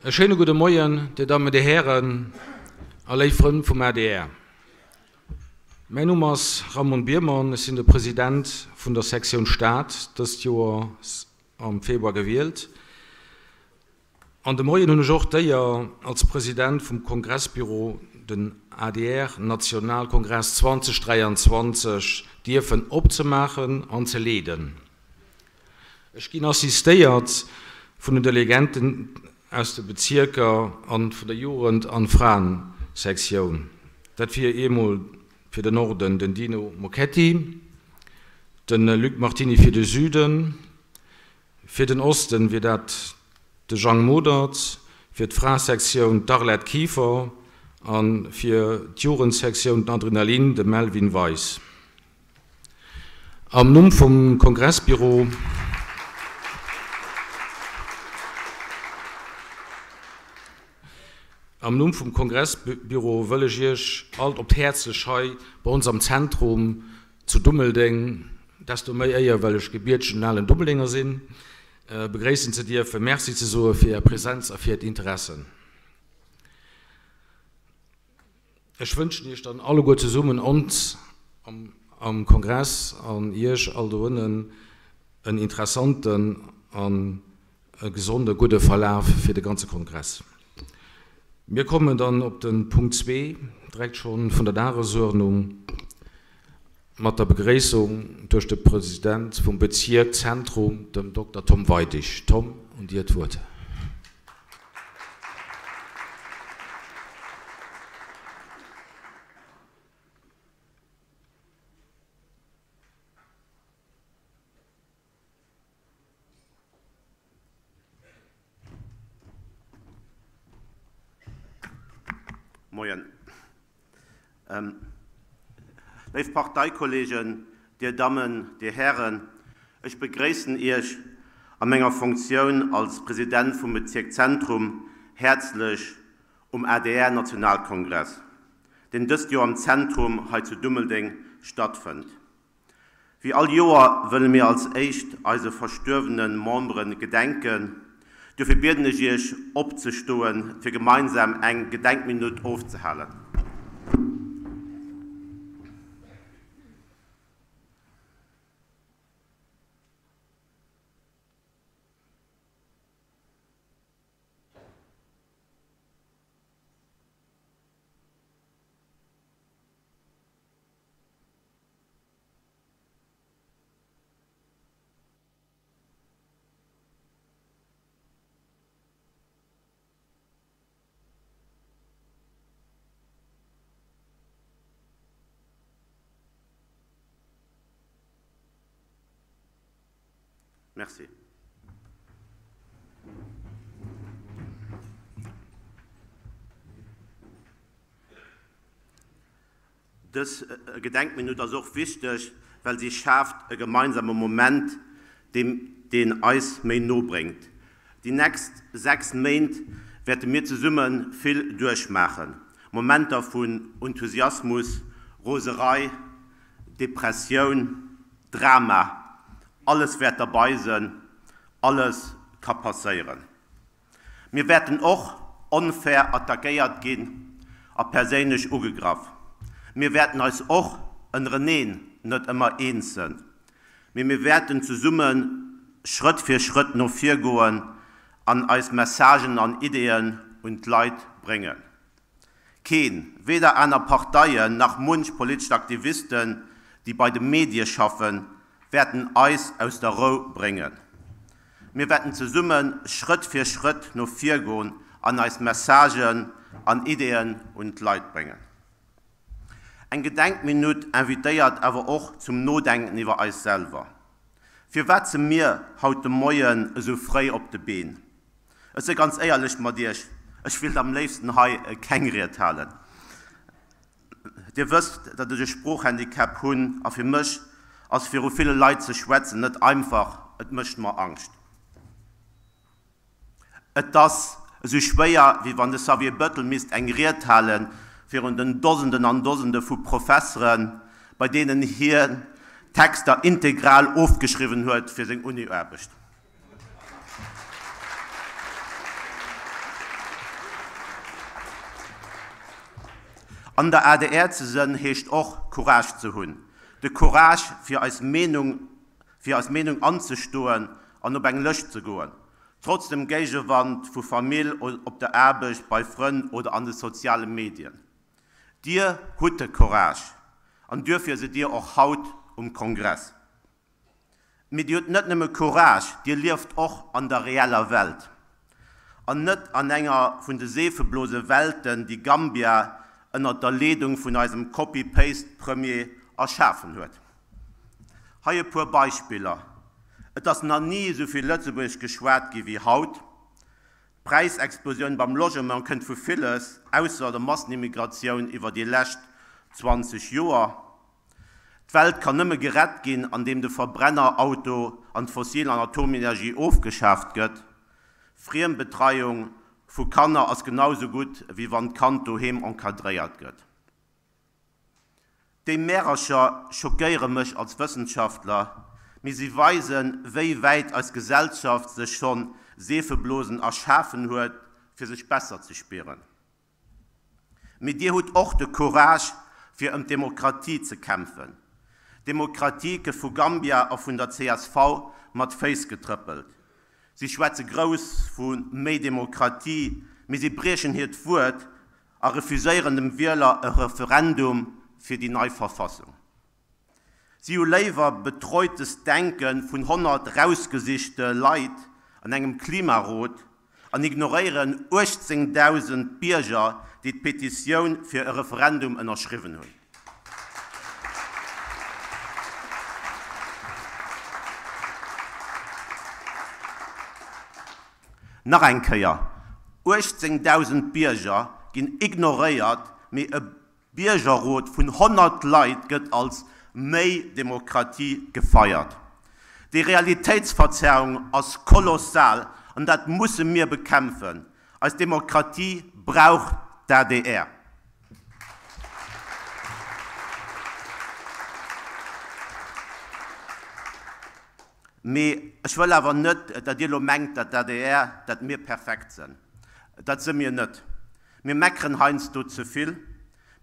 E schéine gudde Moien, Dir Dammen, Dir Hären a léif Frënn vum adr. Mäin Numm ass Raymond Biermann, ech sinn de President vun der Sektioun Stad, dëst Joer am Februar gewielt. An de Moien hunn ech och d'Éier, als President vum Kongressbüro den ADR-Nationalkongress 2023 dierfen opzemaachen an ze leeden. Ech ginn assistéiert vun den Delegenten aus de Bezierker an vun der Jugend an Fraensektioun. Dat wier eemol fir den Norden den Dino Mocchetti, de Luc Martini fir de Süden, fir den Osten wier dat de Jang Modert, fir d'Fraesektioun d'Arlette Kieffer a fir d'Jugendsektioun den Adrenalin de Melvin Weis. Am Numm vum Kongressbüro Am Numm vum Kongressbüro wëll ech Iech alt op d'Häerzlech hei bei ons am Zentrum zu Dummeldeng, desto méi Éier well ech gebiertegen alen Dummeldenger sinn, begréissen ze dierfen, Merci ze soe fir Är Präsenz a fir Äert Interessen. Ech wënschen Iech dann alleguer zesummen, ons am Kongress an Iech all doënnen, en interessanten an e gesonde gudde Verlaf fir de ganze Kongress. Mir kommen dann op de Punkt zwee direkt schonn vun der Dagesuerdnung mat der Begréissung duerch de President vum Bezierk Zentrum, dem Dokter Tom Weidig. Tom, un dir d'Wuert. Moien. Léif Parteikollegen, Dir Dammen, Dir Hären, ech begréissen Iech a menger Fonctioun als President vum Bezierk Zentrum häerzlech um ADR-Nationalkongress, deen dëst Joer am Zentrum hei zu Dummeldeng stattfënnt. Wéi all Joer wëlle mir als éischt eise verstuerwene Membere gedenken. Duerfir bieden ech Iech opzestoen, fir gemeinsam eng Gedenkminutt ofzehalen. Merci. Dës Gedenkminutt ass och wichteg, well si schaaft e gemeinsame Moment, deen eis méi no bréngt. Déi nächst 6 Méint wäerte mir zesumme vill duerchmaachen, Momenter vun Enthusiasmus, Roserei, Depressioun, Drama, alles wäert derbei sënn, alles ka passéieren. Mir wäerten och onfair attackéiert ginn a perséinlech ugegraff. Mir wäerten eis och ënnereneen net ëmmer eens sënn, mee mir wäerten zesumme Schrëtt fir Schrëtt no vir goen an eis Messagen an Ideeën un d'Leit bréngen. Keen, weder aner Parteien nach munch politesch Aktivisten, déi bei de Medie schaffen, wäerten eis aus der Rou bréngen. Mir wäerten zesumme Schrëtt fir Schrëtt no vir goen an eis Messagen an Ideeën un d'Leit bréngen. Eng Gedenkminutt invitéiert awer och zum Nodenken iwwer eis selwer. Firwat se mir haut de Moien esou fréi op de Been? Ech si ganz éierlech mat Iech, ech wéilt am léifsten hei keng Ried halen. Dir wësst, datt ech e Sproochhandicap hunn a fir mech ass viru ville Leit ze schwätzen net einfach, et mécht mer Angscht. Et ass esou schwéier, wéi wann de Xavier Bettel misst eng Ried hale virun den Dosenden an Dosende vu Professeren, bei deenen hien Texter integral ofgeschriwwen huet fir seng Uni-Aarbecht. An der adr ze sënn heescht och Courage ze hunn. De Courage fir eis Meenung fir eis Meenung anzestoen an op eng Lëscht ze goen, trotz dem Géigewand vu Famill, op der Aarbecht, bei Frënn oder an de soziale Medien. Dir hutt de Courage an duerfir sidd Dir och haut um Kongress. Mee Dir hutt net nëmme Courage, Dir lieft och an der reeller Welt an net an enger vun de Seefeblose-Welten, déi Gambia ënnert der Leedung vun eisem Copy-Paste-Premier erschafen huet. Hei e puer Beispiller, Et ass nach ni esou vill Lëtzebuergesch geschwat gi wéi haut, d'Präisexplosioun beim Logement kënnt vu villes, ausser der Massenimmigratioun iwwer déi lescht 20 Joer, D'Welt kann nëmme gerett ginn, andeem de Verbrennerauto an d'fossil an Atomenergie ofgeschaaft gëtt. Friembetreiung vu Kanner ass genau sou gutt, wéi wann d'Kand doheem encadréiert gëtt. Déi Märercher schockéiere mech als Wëssenschaftler, mee si weisen, wéi wäit eis Gesellschaft sech schonn Seefeblosen erschafen huet, fir sech besser ze spieren. Mee Dir hutt och de Courage, fir ëm d'Demokratie ze kämpfen. D'Demokratie gëtt vu Gambia a vun der csv mat Féiss getrëppelt. Si schwätze grouss vu méi Demokratie, mee si briechen hiert Wuert a refuséieren dem Wieler e Referendum fir déi nei Verfassung. Si hu léiwer betreutes Denke vun 100 rausgesichte Leit an engem Klimarot an ignoréieren 18.000 Bierger, déi d'Petitioun fir e Referendum ënnerschriwwen hunn. Nach eng Kéier, 18.000 Bierger ginn ignoréiert, mee e Biergerrot vun 100 Leit gëtt als méi Demokratie gefeiert. Déi Realitéitsverzerrung ass kolossal an dat musse mir bekämpfen. Eis Demokratie brauch d'ADR. Mee ech wëll awer net, datt Dir elo mengt, datt d'ADR, datt mir perfekt sënn. Dat së mir net. Mir meckeren heiansdo ze vill,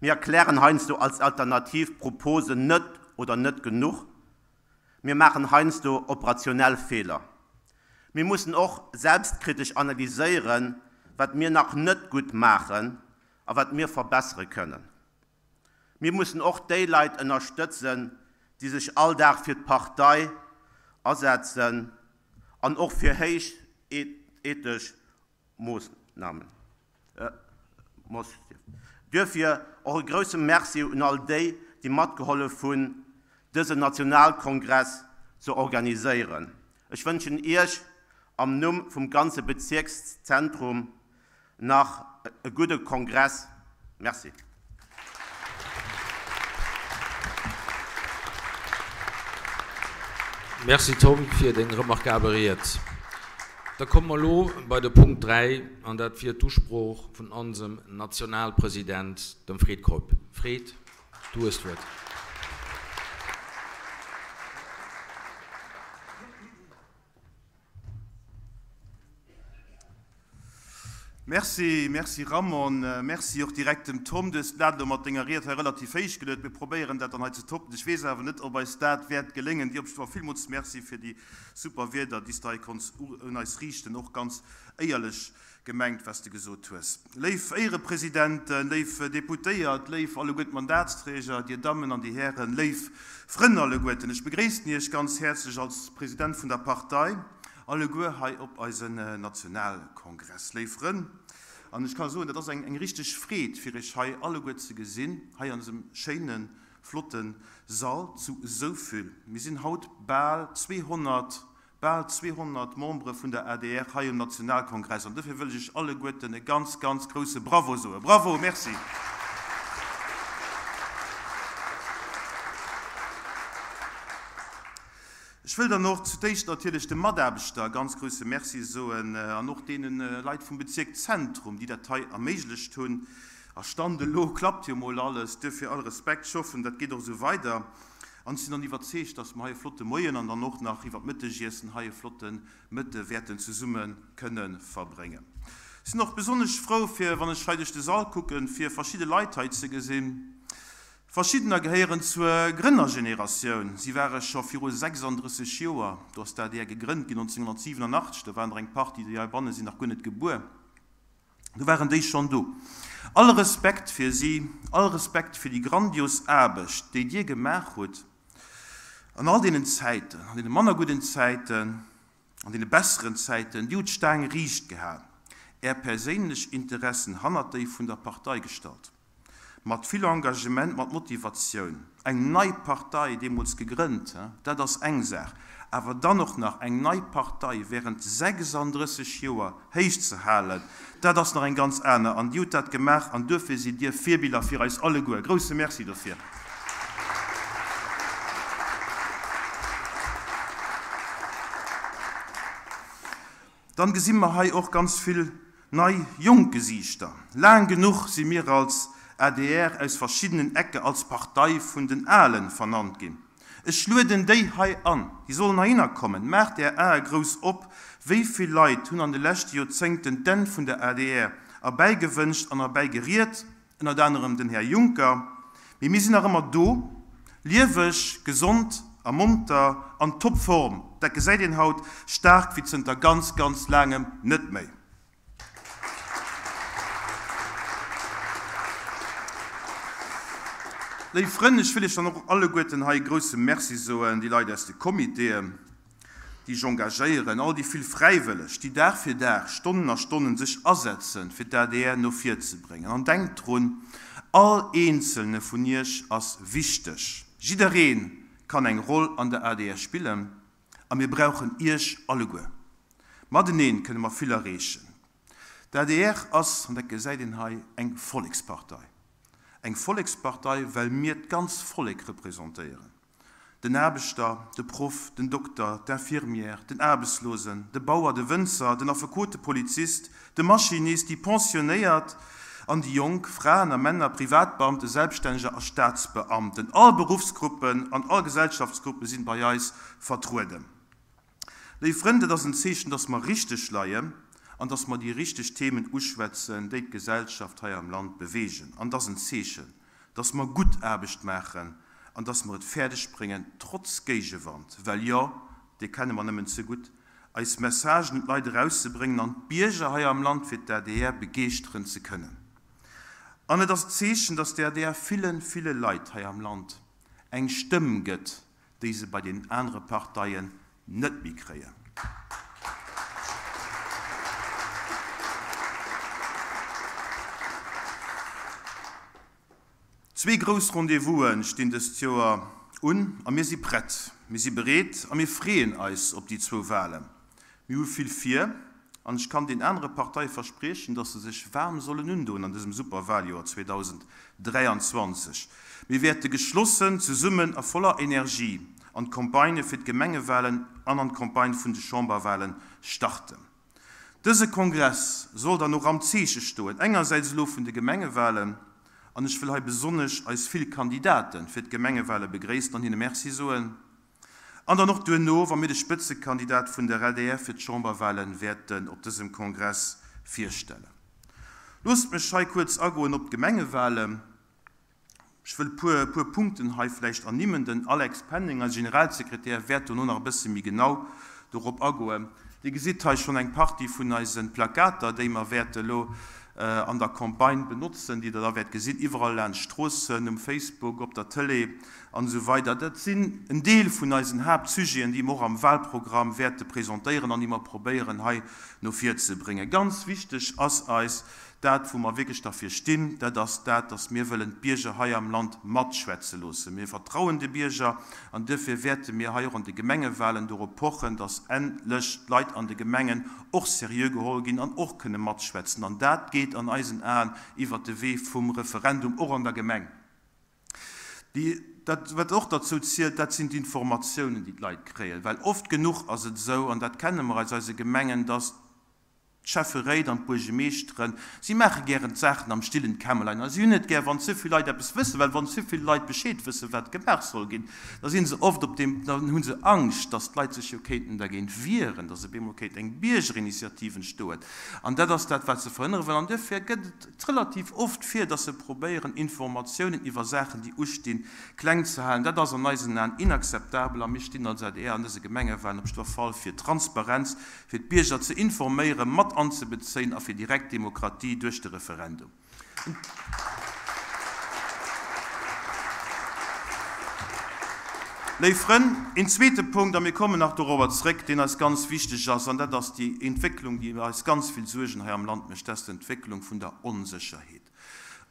mir erklären heiansdo als alternativ Proposen net oder net genuch, mir maachen heiansdo operationell Feeler. Mir mussen och selbstkritesch analyséieren, wat mir nach net gutt maachen a wat mir verbessere kënnen. Mir mussen och déi Leit ënnerstëtzen, déi sech all Dag fir d'Partei asetzen an och fir héich ethesch Moossnamen. Duerfir och e grousse Merci un all déi, déi matgehollef hunn, dësen Nationalkongress ze organiséieren. Ech wënschen Iech am Numm vum ganze Bezierkszentrum nach e gudde Kongress. Merci. Merci Tom fir deng remarkabel Ried. Da komme mer elo bei de Punkt 3, an dat wier d'Usprooch vun onsem Nationalpresident, dem Fred Keup. Fred, du hues d'Wuert. Merci, merci Ramon. Merci och direkt dem Tom. Du hues d'Lat elo mat denger Ried hei relativ héich geluet. Mir probéieren dat dann hei ze toppen. Ech weess awer net, ob eis dat wäert geléngen. Dir op jidde Fall villmools Merci fir déi super Wierder, déi s de hei konns un eis riichten. Och ganz éierlech gemengt, wat s de gesot hues. Léif Éierepresidenten, léif Deputéiert, léif alleguer d'Mandatsträger, Dir Dammen an Dir Hären, léif Frënn alleguerten, ech begréissen Iech ganz häerzlech als President vun der Partei alleguer hei op eisen Nationalkongress. Léif Frënn, an ech ka soen, dat ass eng richteg Freed fir Iech hei alleguer ze gesinn, hei an dësem schéinen, flotte Sall zu esou vill. Mir sinn haut bal 200 Bal 200 Membere vun der adr hei um Nationalkongress an dofir wëll ech iech alleguerten e ganz, ganz grousse Bravo soen. Bravo! Merci. Ech wëll dann och zu d'éischt natierlech de Mataarbechter e ganz grousse Merci soen an och deene Leit vum Bezierk Zentrum, déi dat hei erméiglecht hunn. A Stand elo klappt jo mol alles, duerfir all Respekt. Ech hoffen, dat geet och esou weider. An ech sinn dann iwwerzeegt, dass mer hei e flotte Moien an dann och nach iwwer d'Mëttegiessen hei e flotte Mëtte wäerten zesumme kënne verbréngen. Sinn och besonnesch frou fir, wann ech hei duerch de Sall kucken, fir verschidde Leit hei ze gesinn. Verschiddener gehéieren zur Grënnergeneratioun. Si ware scho viru 36 Joer, do ass d'ADR gegrënnt ginn, 1987, do waren der eng Partie, déi heibanne sinn, nach guer net gebuer, do waren déi schonn do. All Respekt fir si, all Respekt fir déi grandios Aarbecht, déi Dir gemaach hutt an all deenen Zäiten, an deene manner gudden Zäiten, An deene besseren Zäiten, Dir hutt d'Staang riicht gehal, Är perséinlech Interessen hannert déi vun der Partei gestallt. Mat vill Engagement, mat Motivatioun. Eng nei Partei deemools gegrënnt, dat ass eng Saach, awer dann och nach eng nei Partei während 36 Joer héich ze halen, dat ass nach eng ganz aner. An Dir hutt dat gemaach an duerfir sidd Dir Virbiller fir eis alleguer. Grousse Merci dofir. Dann gesi mer hei och ganz vill nei jonk Gesiichter. Laang genuch si mir als adr aus verschiddenen Ecke als Partei vun den Alen vernannt ginn. Ech lueden déi hei an, déi sollen heihinner kommen. Maacht Är Ae grouss op, wéi vill Leit hunn an de leschte Joerzéngten d'Enn vun der adr erbäigewënscht an erbäigeriet, ënnert anerem den Här Juncker. Mee mir sinn nach ëmmer do, lieweg, gesond a monter, an Topform, dat gesäit een haut, staark wéi zënter ganz, ganz laangem net méi. Léif Frënn, ech wëll Iech dann och alleguerten hei e grouse Merci soen, déi Leit aus de Comitéen, déi sech engagéieren, all déi vill Fräiwëlleg, déi Dag fir Dag, Stonnen a Stonnen sech asetzen, fir d'ADR no vir ze bréngen. An denkt drun, All eenzelne vun Iech ass wichteg. Jidderee kann eng Roll an der adr spillen. A mir brauchen Iech alleguer. Mateneen kënne mer vill erreechen. D'adr ass, an dat gesäit een hei, eng Vollekspartei. Eng Vollekspartei, well mir d'ganz Vollek representéieren. Den Aarbechter, de Proff, den Dokter, d'Infirmière, den Aarbechtslosen, de Bauer, de Wënzer, den Affekot, de Polizist, de Maschinist, déi Pensionéiert an déi Jonk, Fraen a Männer, Privatbeamten, Selbststänneger a Staatsbeamten. All Beruffsgruppen an all Gesellschaftsgruppe sinn bei eis vertrueden. Léif Frënn, dat ass en Zeechen, dass mer richteg leien an dass mer déi richteg Themen uschwätzen, déi d'Gesellschaft hei am Land beweegen. An et ass en Zeechen, dass mer gutt Aarbecht maachen an dass mer et fäerdeg bréngen, trotz Géigewand, well jo, dee kenne mer nëmmen ze gutt, eis Messagen un d'Leit erauszebréngen an d'Bierger hei am Land fir d'ADR begeeschteren ze kënnen. An et ass d'Zeechen, dass d'ADR ville, ville Leit hei am Land eng Stëmm gëtt, déi se bei den anere Parteien net méi kréien. Zwee grouss Rendez-vous'en stinn dëst Joer un a mir si prett, mir si bereet a mir freeën eis op déi zwou Walen. Mir hu vill vir an ech kann den anere Parteie verspriechen, dass se sech waarm sollen undoen an dësem Superwaljoer 2023. Mir wäerte geschlossen, zesummen a voller Energie an d'Campagne fir d'Gemengewalen an an d'Campagne vun de Chamberwale starten. Dëse Kongress soll dann och am Zeeche stoen, engersäits elo vun de Gemengewalen, an ech wëll hei besonnesch eis vill Kandidate fir d'Gemengewale begréissen an hinne Merci soen, an dann och duerno, wa mir de Spëtzekandidat vun der adr fir d'Chamberwale wäerten op dësem Kongress virstellen. Loosst mech hei kuerz agoen op d'Gemengewalen. Ech wëll e puer, puer Punkten hei vläicht ernimmen. Den Alex Penning, eise Generalsekretär, wäert dono nach e bësse méi genau dorop agoen. Dir gesitt hei schonn eng Partie vun eise Plakater, déi mer wäerte elo an der Campagne benotzen, déi Der da wäert gesinn, iwwerall laanscht d'Stroossen, um Facebook, op der Tëlee an esou weider. Dat sinn en Deel vun eisen Haaptsujeten, déi mer och am Wahlprogramm wäerte presentéieren an déi mer probéieren hei no vir ze bréngen. Ganz wichteg ass eis, Dat, wou mer wierklech derfir stinn, dat ass dat, dass mir wëllen d'Bierger hei am Land matschwätze loossen. Mir vertrauen de Bierger an duerfir wäerte mir hei och an de Gemengewahlen dorop pochen, dass endlech d'Leit an de Gemengen och seriö geholl ginn an och kënne matschwätzen. An dat geet an eisen Aen iwwert de Wee vum Referendum och an der Gemeng. Déi, dat, wat och derzou zielt, dat sinn d'Informatiounen, déi d'Leit kréien. Well oft genuch ass et esou, an dat kenne mer aus eise Gemengen, dass. D'Schäfferéit an d'Buergemeeschteren, si maache gären d'Saachen am stillen Kämmerlein a si hunn net gär, wann ze vill Leit eppes wëssen, well wann ze vill Leit Bescheed wëssen, wat gemaach soll ginn, da si se oft op deem, dann hu se Angscht, datt d'Leit sech jo kéinten dergéint wieren, datt op eemol kéint eng Biergerinitiativ entstoen. An dat ass dat, wat se verhënnere wëllen. An duerfir gëtt et relativ oft vir, datt se probéieren, Informatiounen iwwer Saachen, déi ustinn, kleng ze halen. Dat ass an eisen Aen inakzeptabel a mir stinn als adr an dëse Gemengewahlen op jiddwer Fall fir Transparenz, fir d'Bierger ze informéieren, mat anzebezéien a fir direkt Demokratie duerch de Referendum. Léif Frënn, een zweete Punkt, a mir kommen nach dorobber zréck, deen eis ganz wichteg ass, an dat ass déi Entwécklung, déi eis ganz vill Suergen hei am Land mécht, dat ass d'Entwécklung vun der Onsécherheet.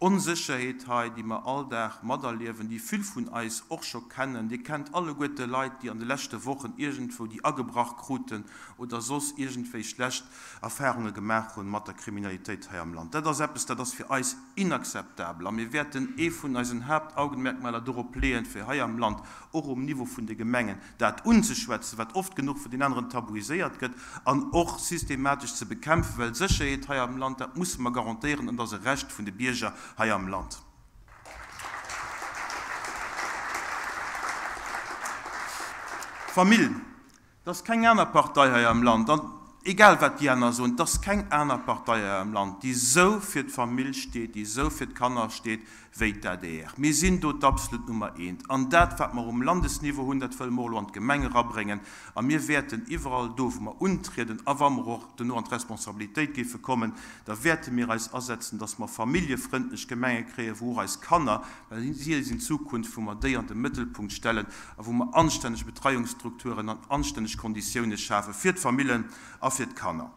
Onsécherheet hei, déi mer all Dag materliewen, déi vill vun eis och scho kennen. Dir kennt alleguerte Leit, déi an de leschte Wochen iergendwou déi agebrach kruten oder soss iergendwéi schlecht Erfarunge gemaach hunn mat der Kriminalitéit hei am Land. Dat ass eppes, dat ass fir eis inakzeptabel a mir wäerten ee vun eisen Haaptaugenmerkmaler dorop leeën, fir hei am Land och um Niveau vun de Gemengen dat unzeschwätzen, wat oft genuch vun den aneren tabuiséiert gëtt, an och systematesch ze bekämpfen, well Sécherheet hei am Land, dat musse mer garantéieren an dat ass e Recht vun de Bierger hei am Land. Famill, Et ass keng aner Partei hei am Land, an egal wat déi aner soen, et ass keng aner Partei hei am Land, déi esou fir d'Famill steet, déi esou fir d'Kanner steet, wéi d'ADR. Mir sinn do d'absolut Nummer eent. An dat, wat mer um Landesniveau hunn, dat wëlle mer och elo an d'Gemeng erabréngen. A mir wäerten iwwerall do, wou mer untrieden a wa mer och duerno an d'Responsabilitéit géife kommen, da wäerte mir eis asetzen, dass mer familljefrëndlech Gemenge kréien, wou och eis Kanner, well si sinn d'Zukunft, wou mer déi an de Mëttelpunkt stellen a wou mer anstänneg Betreiungsstrukturen an anstänneg Konditioune schafe fir d'Famillen a fir d'Kanner.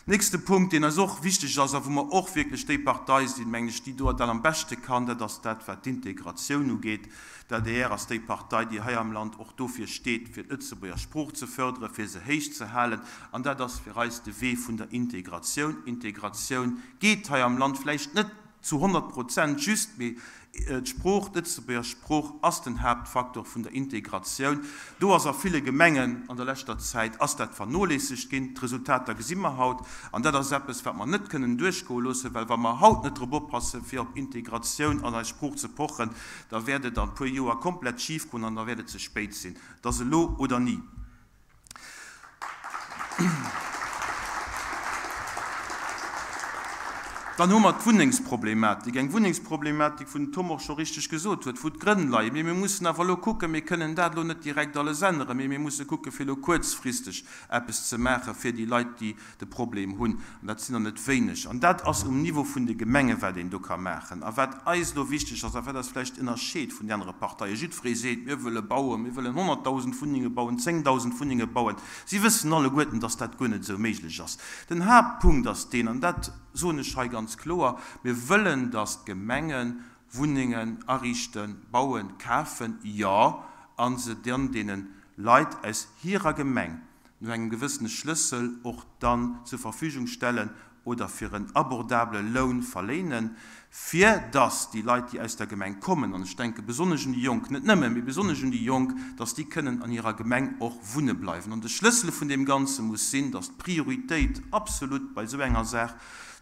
Nächste Punkt, deen eis och wichteg ass a wou mer och wierklech déi Partei sinn, mengen ech, déi do dat am beschte kann, dat ass dat, wat d'Integratioun ugeet. D'adr ass déi Partei, déi hei am Land och dofir steet, fir d'Lëtzebuerger Sprooch ze förderen, fir se héich ze halen. An dat ass fir eis de Wee vun der Integratioun. Integratioun geet hei am Land vläicht net zu 100 Prozent just, mee d'Sprooch, d'Lëtzebuerger Sprooch ass den Haaptfaktor vun der Integratioun. Do ass a ville Gemengen an der leschter Zäit ass dat vernoléissegt ginn. D'Resultater gesi mer haut. An dat ass eppes, wat mer net kënnen duerchgoe loossen, well wa mer haut net drop oppassen, fir op Integratioun an eis Sprooch ze pochen, da wäert et an e puer Joer komplett schifgoen an da wäert et ze spéit sinn. Et ass elo oder ni. Dann hu mer d'Wunnengsproblematik, eng Wunnengsproblematik, wou den Tom och scho richteg gesot huet, wou d'Grënn leien. Mee mir mussen awer elo kucken, mir kënnen dat elo net direkt alles änneren, mee mir musse kucken, fir elo kuerzfristeg eppes ze maache fir déi Leit, déi de Problem hunn, an dat sinn der net wéineg, an dat ass um Niveau vun de Gemengen, wat een do ka maachen. A wat eis elo wichteg ass, a wat eis vläicht ënnerscheet vun de anere Parteien, jiddweree seet, mir wëlle bauen, mir wëllen 100.000 Wunnenge bauen, 10.000 Wunnenge bauen, si wëssen alleguerten, dass dat guer net esou méiglech ass. Den Haaptpunkt ass deen, an dat soen ech hei ganz kloer, mir wëllen, dass d'Gemenge Wunnengen ariichten, bauen, kafen, jo, a se dann deene Leit aus hirer Gemeng no engem gewëssene Schlëssel och dann zur Verfügung stellen oder fir en abordabele Loun verléinen, fir dass déi Leit, déi aus der Gemeng kommen, an ech denke besonnesch un déi Jonk, net nëmme, mee besonnesch un déi Jonk, dass déi kënnen an hirer Gemeng och wunne bleiwen. An de Schlëssel vun deem Ganze muss sinn, dass d'Prioritéit absolut bei esou enger Saach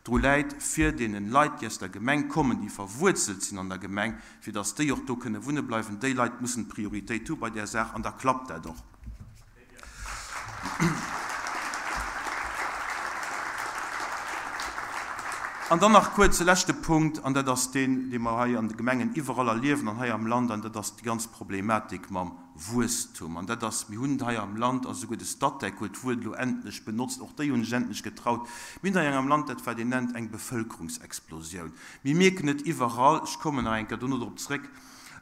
dru läit, fir deene Leit, déi aus der Gemeng kommen, déi verwuerzelt sinn an der Gemeng, fir dass déi och do kënne wunne bleiwen. Déi Leit mussen d'Prioritéit hu bei där Saach an da klappt dat och. An dann nach kuerz e leschte Punkt, an dat ass deen, dee mer hei an de Gemengen iwwerall erliewen an hei am Land, an dat ass déi ganz Problematik mam Wuesstum. An dat ass, mir hunn hei am Land, a souguer de Statec huet d'Wuert elo endlech benotzt, och déi hunn sech endlech getraut, mir hunn hei am Land dat, wat een nennt eng Bevëlkerungsexplosioun. Mir mierken et iwwerall, ech kommen nach eng Kéier dono drop zréck,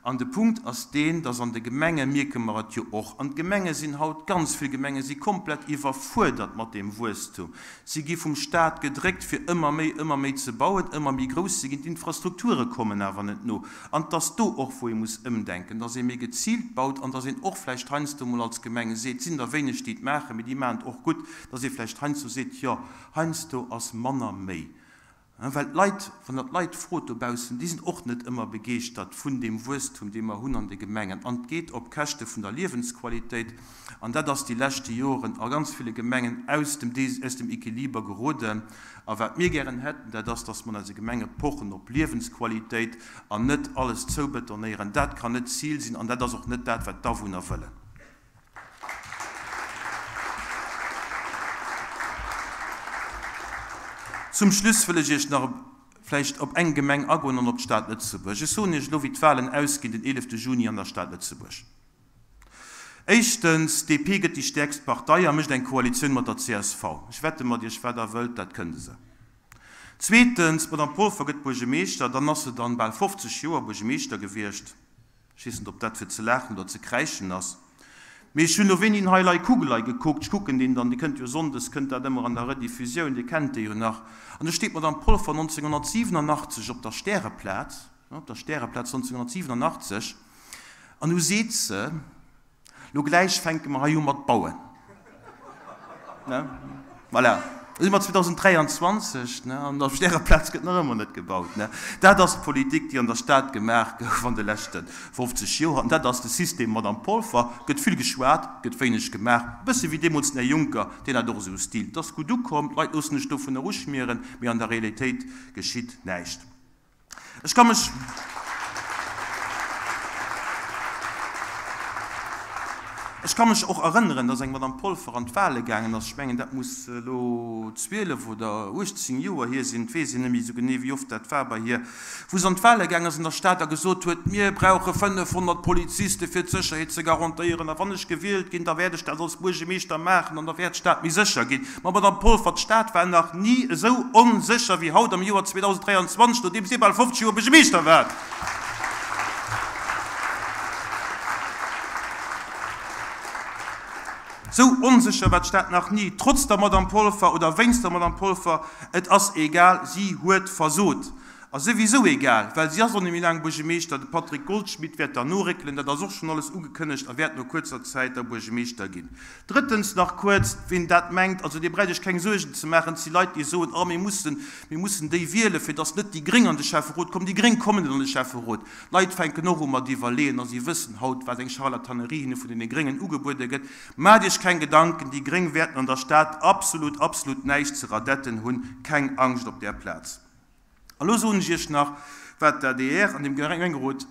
An de Punkt ass deen, dass an de Gemenge mierke mer et jo och, an d'Gemenge sinn haut, ganz vill Gemenge si komplett iwwerfuerdert mat deem Wuesstum. Si gi vum Stat gedréckt, fir ëmmer méi, ëmmer méi ze bauen, ëmmer méi grouss ze ginn. D'Infrastrukture kommen awer net no. An et ass do och, wou ee muss ëmdenken, dass ee méi geziilt baut an dass een och vläicht heiansdo mol als Gemeng seet, et sinn der wéineg, déi et maachen, mee déi maachen et och gutt, dass ee vläicht heiansdo seet, jo, heiansdo ass manner méi. Well d'Leit, wann Der d'Leit frot dobaussen, déi sinn och net ëmmer begeeschtert vun deem Wuesstum, dee mer hunn an de Gemengen. An et geet op Käschte vun der Liewensqualitéit. An dat ass déi leschte Joren a ganz ville Gemengen aus dem aus dem Equiliber geroden. A wat mir gären hätten, dat ass, dass mer an eise Gemenge pochen op Liewensqualitéit an net alles zoubetonéieren. Dat kann net d'Zil sinn an dat ass och net dat, wat d'Awunner wëllen. Zum Schluss wëll ech Iech nach vläicht op eng Gemeng agoen an op d'Stad Lëtzebuerg. Ech soen Iech elo, wéi d'Wahlen ausginn den 11 Juni an der Stad Lëtzebuerg. Éischtens, d'DP gëtt déi stäerkst Partei a mécht eng Koalitioun mat der csv. Ech wette mat Iech, wat Der wëllt, dat kënnt esou. Zweetens, d'Madame Polfer gëtt Buergemeeschter, dann ass se dann bal 50 Joer Buergemeeschter gewiescht. Ech weess net, ob dat fir ze laachen oder ze kräischen ass, mee ech hunn elo wéini den Heilei Kugelei gekuckt. Ech kucken deen dann, dee kënnt jo sonndes, kënnt dat ëmmer an der Rediffusioun, Dir kennt dee jo nach. An do steet d'Madame Polfer 1987 op der Stäreplaz, op der Stäreplaz 1987, an du seet se, Lo gläich fänke mer hei u mat bauen. Ne? Voilà. Da si mer 2023, ne, an op Stäreplaz gëtt nach ëmmer net gebaut. Ne? Dat ass d'Politik, déi an der Stad gemaach gouf an de leschte 50 Joer. An dat ass de System Madame Polfer. Gëtt vill geschwat, gëtt wéineg gemaach. E bësse wéi deemools den Här Juncker, deen hat och esou e Stil. Et ass gutt ukomm, d'Leit loossen sech dovunner uschmieren, mee an der Realitéit geschitt näischt. Ech ka mech. Ech ka mech och erënneren, dass eng Madame Polfer an d'Wahle gaangen ass, ech mengen, dat muss elo 12 oder 18 Joer hier sinn, et weess een net méi esou genee, wéi oft dat war bei hir, wou se an d'Wahle gaangen ass an der Stad a gesot huet, Mir brauche 500 Poliziste fir d'Sécherheet ze garantéieren a wann ech gewielt ginn, da wäert ech dat als Buergemeeschter maachen an da wäert d'Stad méi sécher ginn. Ma Madame Polfer, d'Stad war nach ni esou onsécher wéi haut am Joer 2023, nodeems Dir bal 50 Joer Buergemeeschter waart. Esou onsécher war d'Stad nach ni, trotz der Madame Polfer oder wéinst der Madame Polfer, et ass egal, si huet versot. A souwisou egal, well si ass och net méi laang Buergemeeschter, de Patrick Goldschmidt wäert dann noréckelen, dat ass och schonn alles ugekënnegt, a wäert no kuerzer Zäit da Buergemeeschter ginn. Drëttens nach kuerz, ween dat mengt, also dir bräicht iech keng Suergen ze maachen, et si Leit, déi soen, oh mir mussen, mir mussen déi wielen, fir datt net déi Gréng an de Schäfferot kommen. Déi Gréng kommen net an de Schäfferot. D'Leit fänken och u mat iwwerleeën a si wëssen haut, wat eng Charlatanerie hinne vun deene Gréngen ugebuede gëtt. Maacht iech keng Gedanken, déi Gréng wäerten an der Stad absolut, absolut näischt ze radetten hunn. Keng Angscht op där Plaz. A lo soen ech Iech nach, wat d'ADR an deem Gemengerot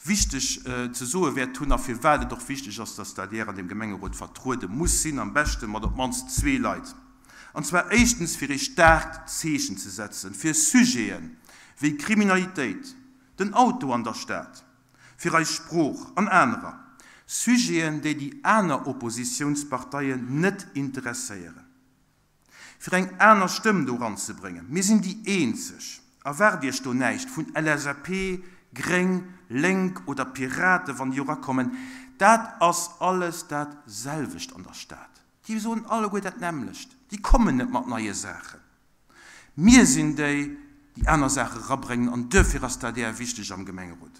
wichteg ze soe wäert hunn a firwat et och wichteg ass, dass d'ADR an deem Gemengerot vertruede muss sinn, am beschte mat op d'mannst zwee Leit. An zwar éischtens, fir ee staarkt Zeechen ze setzen, fir Sujete wéi Kriminalitéit, den Auto an der Stad, fir eis Sprooch an anerer Sujeten, déi déi aner Oppositiounsparteien net interesséieren. Fir eng aner Stëmm do eranzebréngen. Mir sinn déi eenzeg. Erwaart Iech do näischt vun LSAP, Gréng, Lénk oder Piraten, wann déi erakommen. Dat ass alles dat selwecht an der Stad. Déi soen alleguer dat nämmlecht. Déi kommen net mat neie Saachen. Mir sinn déi, déi aner Saache erabréngen an duerfir ass d'ADR wichteg am Gemengerot.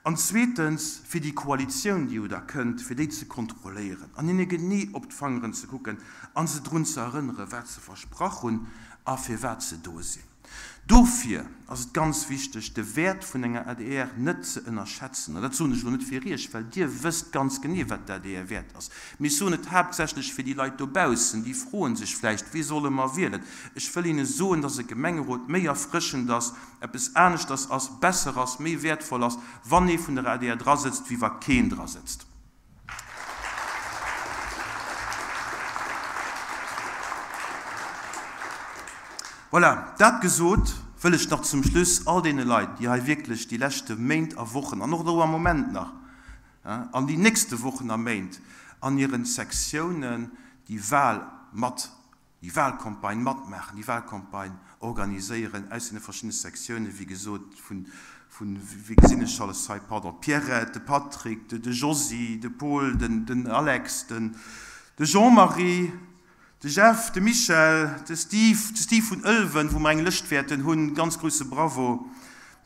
An zweetens, fir déi Koalitioun, déi jo da kënnt, fir déi ze kontrolléieren an hinne genee op d'Fangeren ze kucken a se drun ze erënneren, wat se versprach hunn a firwat se do sinn. Dofir ass et ganz wichteg, de Wäert vun enger adr net ze ënnerschätzen. An dat soen ech elo net fir Iech, well Dir wësst ganz genee, wat d'ADR wäert ass, mee ech soen et haaptsächlech fir déi Leit dobaussen, déi froe sech vläicht, Wie solle mer wielen? Ech wëll hinne soen, dass e Gemengerot méi erfrëschend ass, eppes aneschters ass, besser ass, méi wäertvoll ass, wann ee vun der adr drasëtzt, wéi wa keen drasëtzt. Voilà, dat gesot, wëll ech nach zum Schluss all deene Leit, déi hei wierklech déi leschte Méint a Wochen an och elo am Moment nach an déi nächste Wochen a Méint an hiren Sektiounen déi Wahl mat déi Wahlcampagne matmaachen, déi Wahlcampagne organiséieren aus deene verschiddene Sektiounen, wéi gesot, vun, vun, wéi gesinn ech alles hei, pardon, d'Pierrette, de Patrick, de, de Josy, de Paul, den, den Alex, den, de Jean-Marie, de Jeff, de Michel, de Steve, de Steve vun Ëlwen, wou mer eng Lëscht wäerten hunn, ganz grousse Bravo.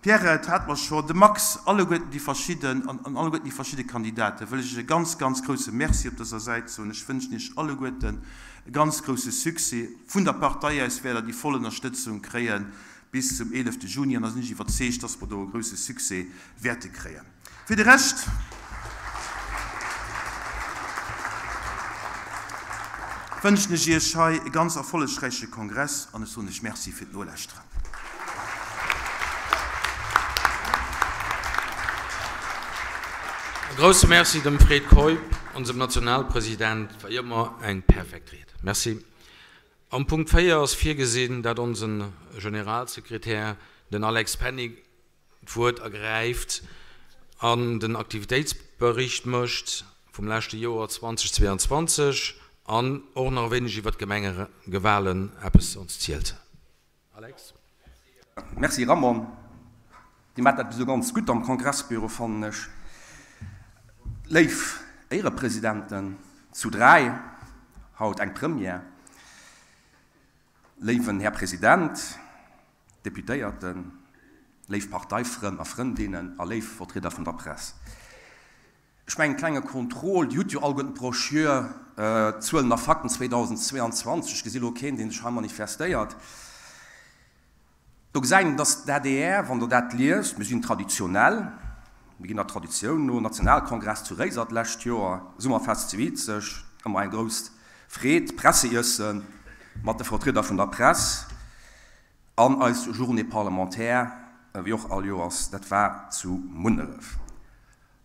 D'Pierrette hat mer scho, de Max, alleguerten déi verschidden, an alleguerten déi verschidde Kandidaten wëll ech e ganz, ganz grouse Merci op dëser Säit soen. Ech wënschen Iech alleguerten e ganz grouse Succès. Vun der Partei aus wäert Der déi voll Ënnerstëtzung kréien. Bis zum 11 Juni, an da sinn ech iwwerzeegt, dass mer do e grouse Succès wäerte kréien. Fir de Rescht wënschen ech Iech hei e ganz erfollegräiche Kongress an ech soen Iech Merci fir d'Nolauschteren. E grousse Merci dem Fred Keup, onsem Nationalpresident, wei ëmmer eng perfekt Ried. Merci. Am Punkt 4 ass virgesinn, dat onsen Generalsekretär, den Alex Penning, d'Wuert ergräift an den Aktivitéitsbericht mécht vum leschte Joer 2022 an och nach e wéineg iwwert d'Gemengewahlen eppes ons zielt. Alex. Merci Ramon, Dir maacht dat esou ganz gutt am Kongressbüro, fannen ech. Léif Éierepresidenten, zu 3, haut eng Première, léiwen Här President, Deputéierten, léif Parteifrënn a Frëndinnen a léif Vertrieder vun der Press. Ech mengen, klenge Contrôle, Dir hutt jo alleguerten d'Broschür Zuelen a Fakten 2022, ech gesi lo keen, dee sech hei manifestéiert. Do gesäit een, dass d'ADR, wann Der dat liest, mir sinn traditionell, mir ginn der Traditioun no, Nationalkongress zu Réiser d'lescht Joer, Summerfest zu Izeg, ëmmer eng grouss Freed, Presseiessen mat de Vertrieder vun der Press an eis Journée parlementaire, wéi och all Joers, dat war zu Munneref.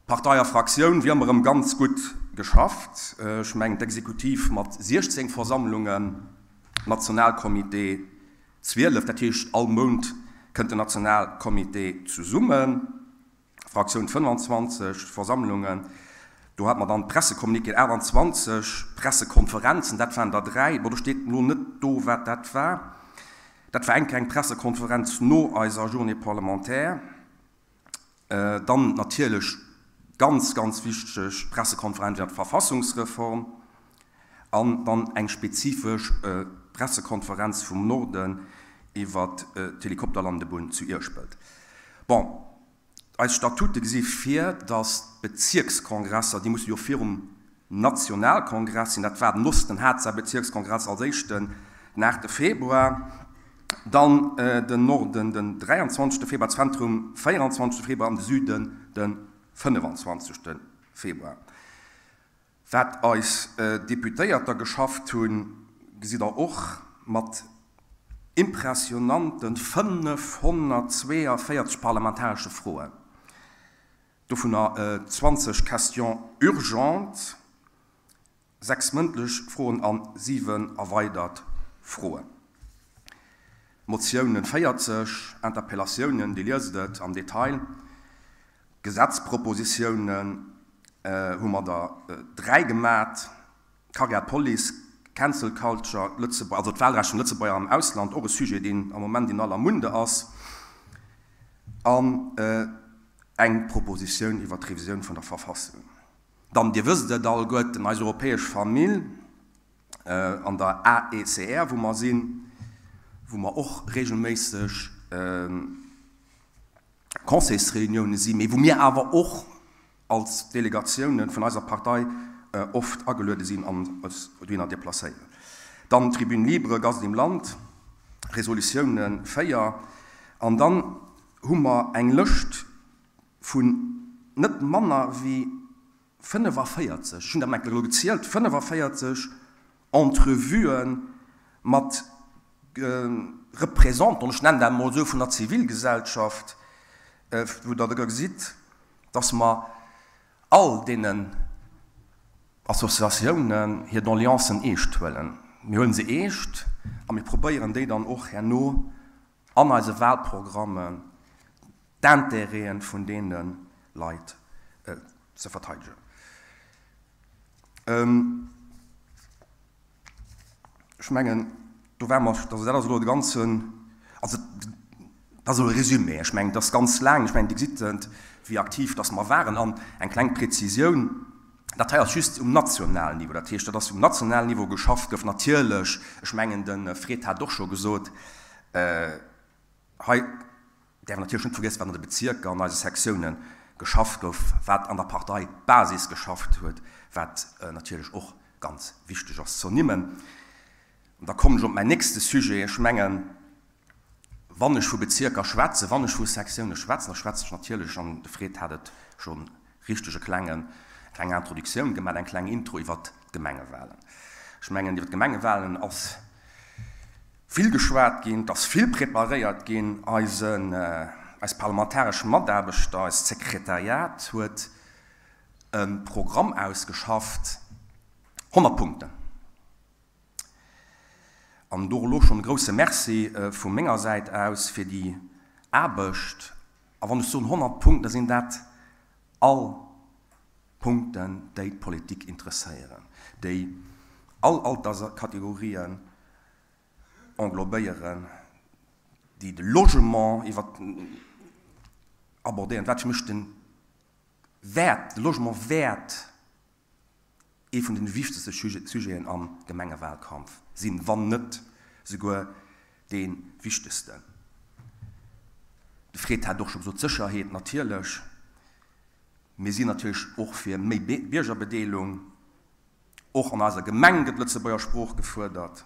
Partei a Fraktioun, wéi ëmmer erëm ganz gutt geschafft. Ech mengen d'Exekutiv mat 16 Versammlungen, Nationalcomité 12, dat heescht all Mount kënnt den Nationalcomité zesummen, Fraktioun 25 Versammlungen, do hat mer dann d'Pressecommuniquéen 28, Pressekonferenzen, dat waren der 3, bon do steet elo net do wat dat war, dat war eng kleng Pressekonferenz no eiser Journée parlementaire. Dann natierlech ganz, ganz wichteg d'Pressekonferenz iwwer d'Verfassungsreform an dann eng spezifesch Pressekonferenz vum Norden iwwer d'Helikopterlandebunn zu Ierspelt. Bon, eis Statute gesi vir, datt d'Bezierkskongresser, déi musse jo virum Nationalkongress sinn, dat war den Osten hat säi Bezierkskongress als éischten den 8 Februar, dann den Norden den 23 Februar, Zentrum 24 Februar an de Süden de 25 Februar. Wat eis Deputéierter geschafft hunn, gesitt der och mat impressionante 542 parlamentaresche Froen. Dovunner 20 Questions urgentes, 6 mëndlech Froen a 7 erweidert Froen. Motiounen 40, Interpellatiounen, Dir liest et am Detail, Gesetzpropositiounen hu mer der 3 gemat, Carrière Police, Cancel Culture, Lëtzebuerger, also d'Wahlrecht vun Lëtzebuerger am Ausland, och e Sujet, deen am Moment in aller Munde ass, an eng Propositioun iwwert d'Revisioun vun der Verfassung. Dann, Dir wësst et alleguerten, eis europäesch Famill an der AECR, wou mer sinn, wou mer och regelméisseg Conseilsreunioune sinn, mee wou mir awer och als Delegatioune vun eiser Partei oft ageluede sinn an eis dohinner deplacéieren. Dann Tribune libre, Gast im Land, Resolutioune 4 an dann hu mer eng Lëscht vun net manner wéi 45, ech hunn dat eng Kéier elo gezielt, 45 Entrevuë mat Représentanten, ech nennen dat emol esou, vun der Zivilgesellschaft, wou Der da gesitt, dass mer all deenen Associatiounen hir Doleancen eescht huelen. Mir huele se eescht a mir probéieren déi dann och herno an eise Wahlprogrammen d'Intérêten vun deene Leit ze verteidegen. Ech mengen, do ware mer, also dat ass elo de ganzen, also dat ass elo e Résumé. Ech mengen, dat ass ganz laang. Ech mengen, Dir gesitt et, wéi aktiv dass mer waren. An eng kleng Präzisioun, Dat hei ass just um nationalen Niveau. Dat heescht, dat ass um nationalen Niveau geschafft gouf. Natierlech, ech mengen, de Fred hat et och scho gesot, hei däerf een natierlech net vergiessen, wat an de Bezierker, an eise Sektiounen geschafft gouf, wat an der Parteibasis geschafft huet, wat natierlech och ganz wichteg ass z'ernimmen. An da kommen ech op mäin nächste Sujet. Ech mengen, Wann ech vu Bezierker schwätzen, wann ech vu Sektioune schwätzen, da schwätzen ech natierlech, an de Fred hat et scho richteg, e klengen, eng kleng Introductioun gemaach, eng kleng Intro iwwert d'Gemengewahlen. Ech mengen, iwwer d'Gemengewahlen ass vill geschwat ginn, et ass vill preparéiert ginn. Eisen, eis parlamentaresch Mataarbechter, eist Sekretariat huet e Programm ausgeschafft, 100 Punkten. An do elo schonn e grouse Merci vu menger Säit aus fir déi Aarbecht. A wann ech soen 100 Punkten, da sinn dat all Punkten, déi d'Politik interesséieren, déi all Alterskategorien englobéieren, déi de Logement iwwer abordéieren, wat fir mech de wäert, de Logement wäert ee vun de wichtegste Sujeten am Gemengewalkampf sinn, wann net souguer dee wichtegsten. De Fred hat och scho gesot, d'Sécherheet natierlech. Mir sinn natierlech och fir méi Biergerbedeelung. Och an eiser Gemeng gëtt d'Lëtzebuerger Sprooch gefuerdert.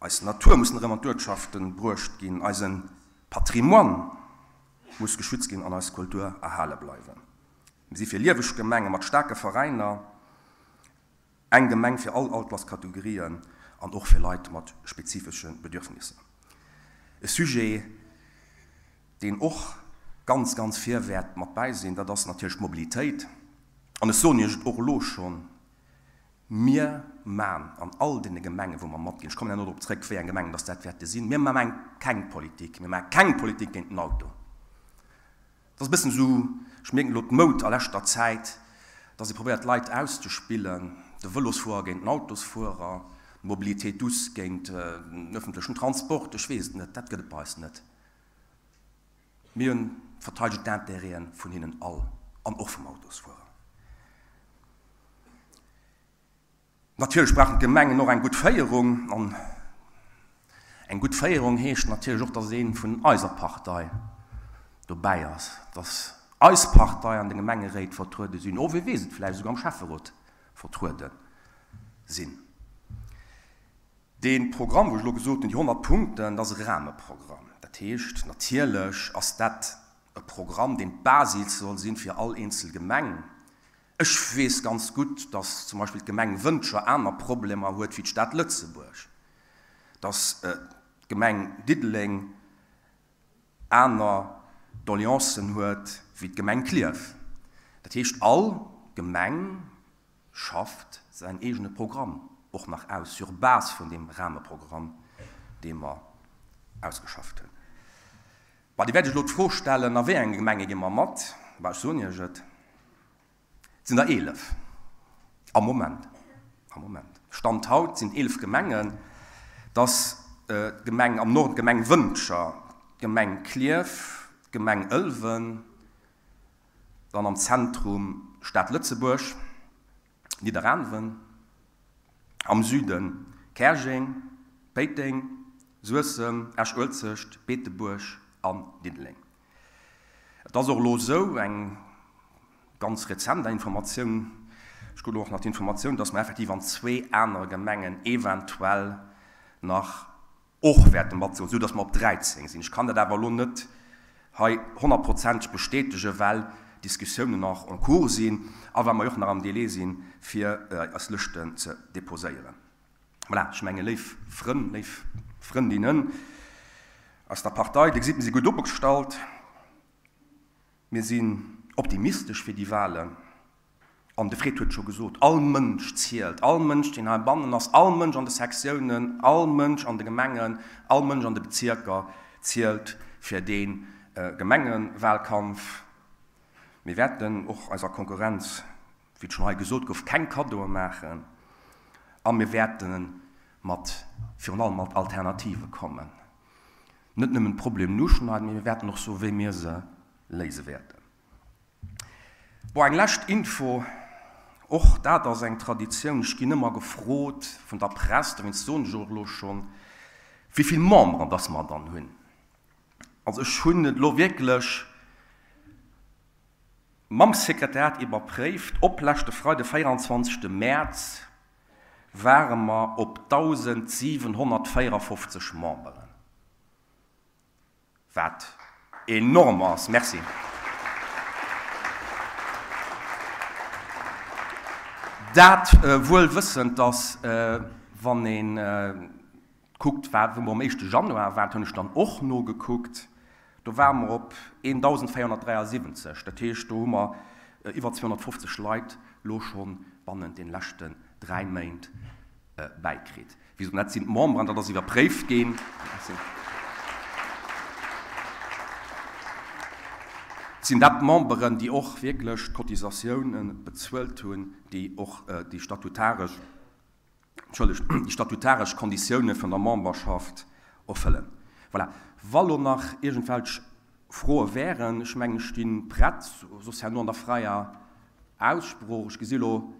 Eis Natur muss erëm an d'Uertschafte bruecht ginn, eise Patrimoine muss geschützt ginn an eis Kultur erhale bleiwen. Mir si fir lieweg Gemenge mat staarke Veräiner, eng Gemeng fir all Alterskategorien an och fir Leit mat spezifesche Bedürfnisser. E Sujet, deen och ganz, ganz vir wäert mat bäi sinn, dat ass natierlech d'Mobilitéit. An ech soen Iech et och elo schonn, Mir man an all deene Gemengen, wou mer matginn, ech kommen herno drop zréck, wéi eng Gemengen dass dat wäerte sinn, mir man keng Politik, mir maache keng Politik géint den Auto. Et ass e bëssen esou, ech mierken elo d'Moud a leschter Zäit, dass ee probéiert d'Leit auszespillen, de Vëlosfuerer géint den Autosfuerer, d'Mobilité douce géint den öffentlechen Transport, ech weess et net, dat gëtt et bei eis net. Mir verteidegen d'Intérêten vun hinnen all an och vum Autosfuerer. Natierlech brauchen d'Gemengen och eng gutt Féierung. An eng gutt Féierung heescht natierlech och, dass ee vun eiser Partei dobäi ass, dass eis Partei an de Gemengeréit vertruede sinn, oh, wie weess et, vläicht esouguer am Schäfferot vertruede sinn. Dee Programm, wou ech elo gesot hunn, déi 100 Punkten, dat ass e Rahmeprogramm. Dat heescht, natierlech ass dat e Programm, deen d'Basis soll sinn fir all eenzel Gemeng. Ech weess ganz gutt, datt zum Beispill d'Gemeng Wëntger aner Problemer huet wéi d'Stad Lëtzebuerg, datt d'Gemeng Diddeleng aner Doleancen huet wéi d'Gemeng Klierf. Dat heescht, all Gemeng schafft säin eegene Programm och nach aus sur base vun deem Rahmeprogramm, dee mer ausgeschafft hunn. Bah, Dir wäert Iech elo d'Fro stellen, A wéi enge Gemenge gi mer mat? Bah, ech soen Iech et, et sinn der 11 am Moment. Am Moment, Stand haut, sinn et 11 Gemengen. Et ass d'Gemeng am Norden, d'Gemeng Wëntger, d'Gemeng Klierf, d'Gemeng Ëlwen, Dann am Zentrum Stad Lëtzebuerg, Nidderaanwen, am Süden Käerjeng, Péiteng, Suessem, Esch-Uelzecht, Beetebuerg an Diddeleng. Et ass och elo esou, eng ganz rezent Informatioun, ech krut elo och nach d'Informatioun, dass mer effektiv an zwee anere Gemengen eventuell nach och wäerte matsoen, esou datt mer op 13 sinn. Ech kann dat awer elo net hei honnertprozenteg bestätegen, well d'Diskussiounen nach en cours sinn a well mer jo och nach am Délai sinn, fir eis Lëschten ze déposéieren. Voilà, ech menge léif Frënn, léif Frëndinnen aus der Partei, Dir gesitt, mir si gutt opgestallt. Mir sinn optimistesch fir déi Wahlen. An de Fred huet et scho gesot, all Mënsch zielt, all Mënsch, deen heibannen ass, all Mënsch an de Sektiounen, all Mënsch an de Gemengen, all Mënsch an de Bezierker zielt fir dee Gemengewahlkampf. Mir wäerten och eiser Konkurrenz, wéi et schonn hei gesot gouf, keng Kaddoe maachen a mir wäerte mat, virun allem mat Alternative kommen. Net nëmmen d'Problemen uschneiden, mee mir wäerten och soen, wéi mir se léise wäerten. Bon, eng lescht Info, och dat ass eng Traditioun, ech ginn ëmmer gefrot vun der Press, dowéinst soen ech och elo schonn, wéi vill Memberen dass mer dann hunn. Also ech hunn et elo wierklech mam Sekretariat iwwerpréift, op leschte Freide 24 Mäerz ware mer op 1.754 Memberen. Wat enorm ass. Merci. Dat wuel wëssend, dass, wann ee kuckt, wat, wou mer um éischte Januar waren, dat hunn ech dann och nogekuckt, do ware mer op 1.473. Dat heescht, do hu mer iwwer 250 Leit elo scho bannent de leschten dräi Méint bäikritt. Wéi gesot, dat sinn d'Memberen, dat ass iwwerpréift ginn. Sinn dat d'Memberen, déi och wierklech d'Cotisatioune bezuelt hunn, déi och déi statutaresch, entschëllegt, déi statutaresch Konditioune vun der Memberschaft erfëllen. Voilà. Wa lo nach iergendwelch Froe wären, ech mengen, ech sti prett, soss herno an der fräier Aussprooch. Ech gesi lo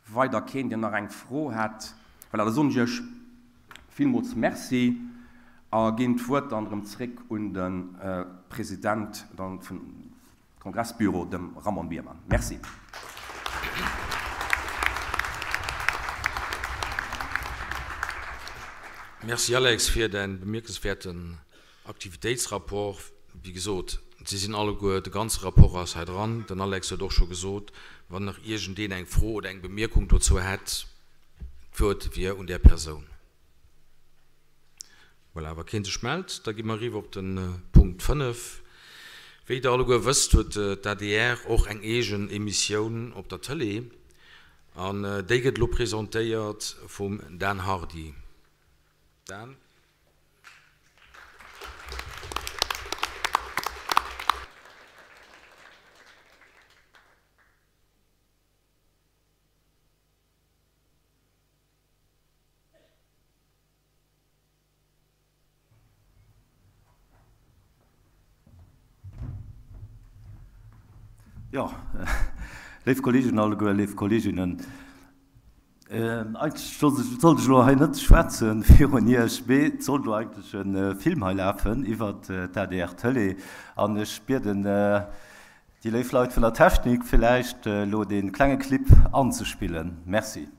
Weider keen deen nach eng Fro hätt? Voilà, da soen ech Iech villmools Merci a ginn d'Wuert dann erëm zréck un de President vum Kongressbüro, dem Ramon Biermann. Merci. Merci Alex fir däin bemierkenswäerten Aktivitéitsrapport, wéi gesot, si sinn alleguer, de ganze Rapport ass hei dran. Den Alex huet och scho gesot, wann nach iergendeen eng Fro oder eng Bemierkung dozou hätt, d'Wuert wier un där Persoun. Voilà, wa kee sech mellt, da gi mer eriwwer op de Punkt 5. Wéi Der alleguer wësst, huet d'ADR och eng eegen Emissioun op der Tëlee an déi gëtt elo presentéiert vum Dan Hardy. Dan? Jo, léif Kolleegen alleguer, léif Kolleeginnen, Eigentlech sollt ech elo hei net schwätzen virun Iech, mee et sollt elo eigentlech e Film hei lafen iwwert d'ADR Tëlee an ech bieden déi léif Leit vun der Technik villäicht elo dee klenge Clip anzespillen. Merci.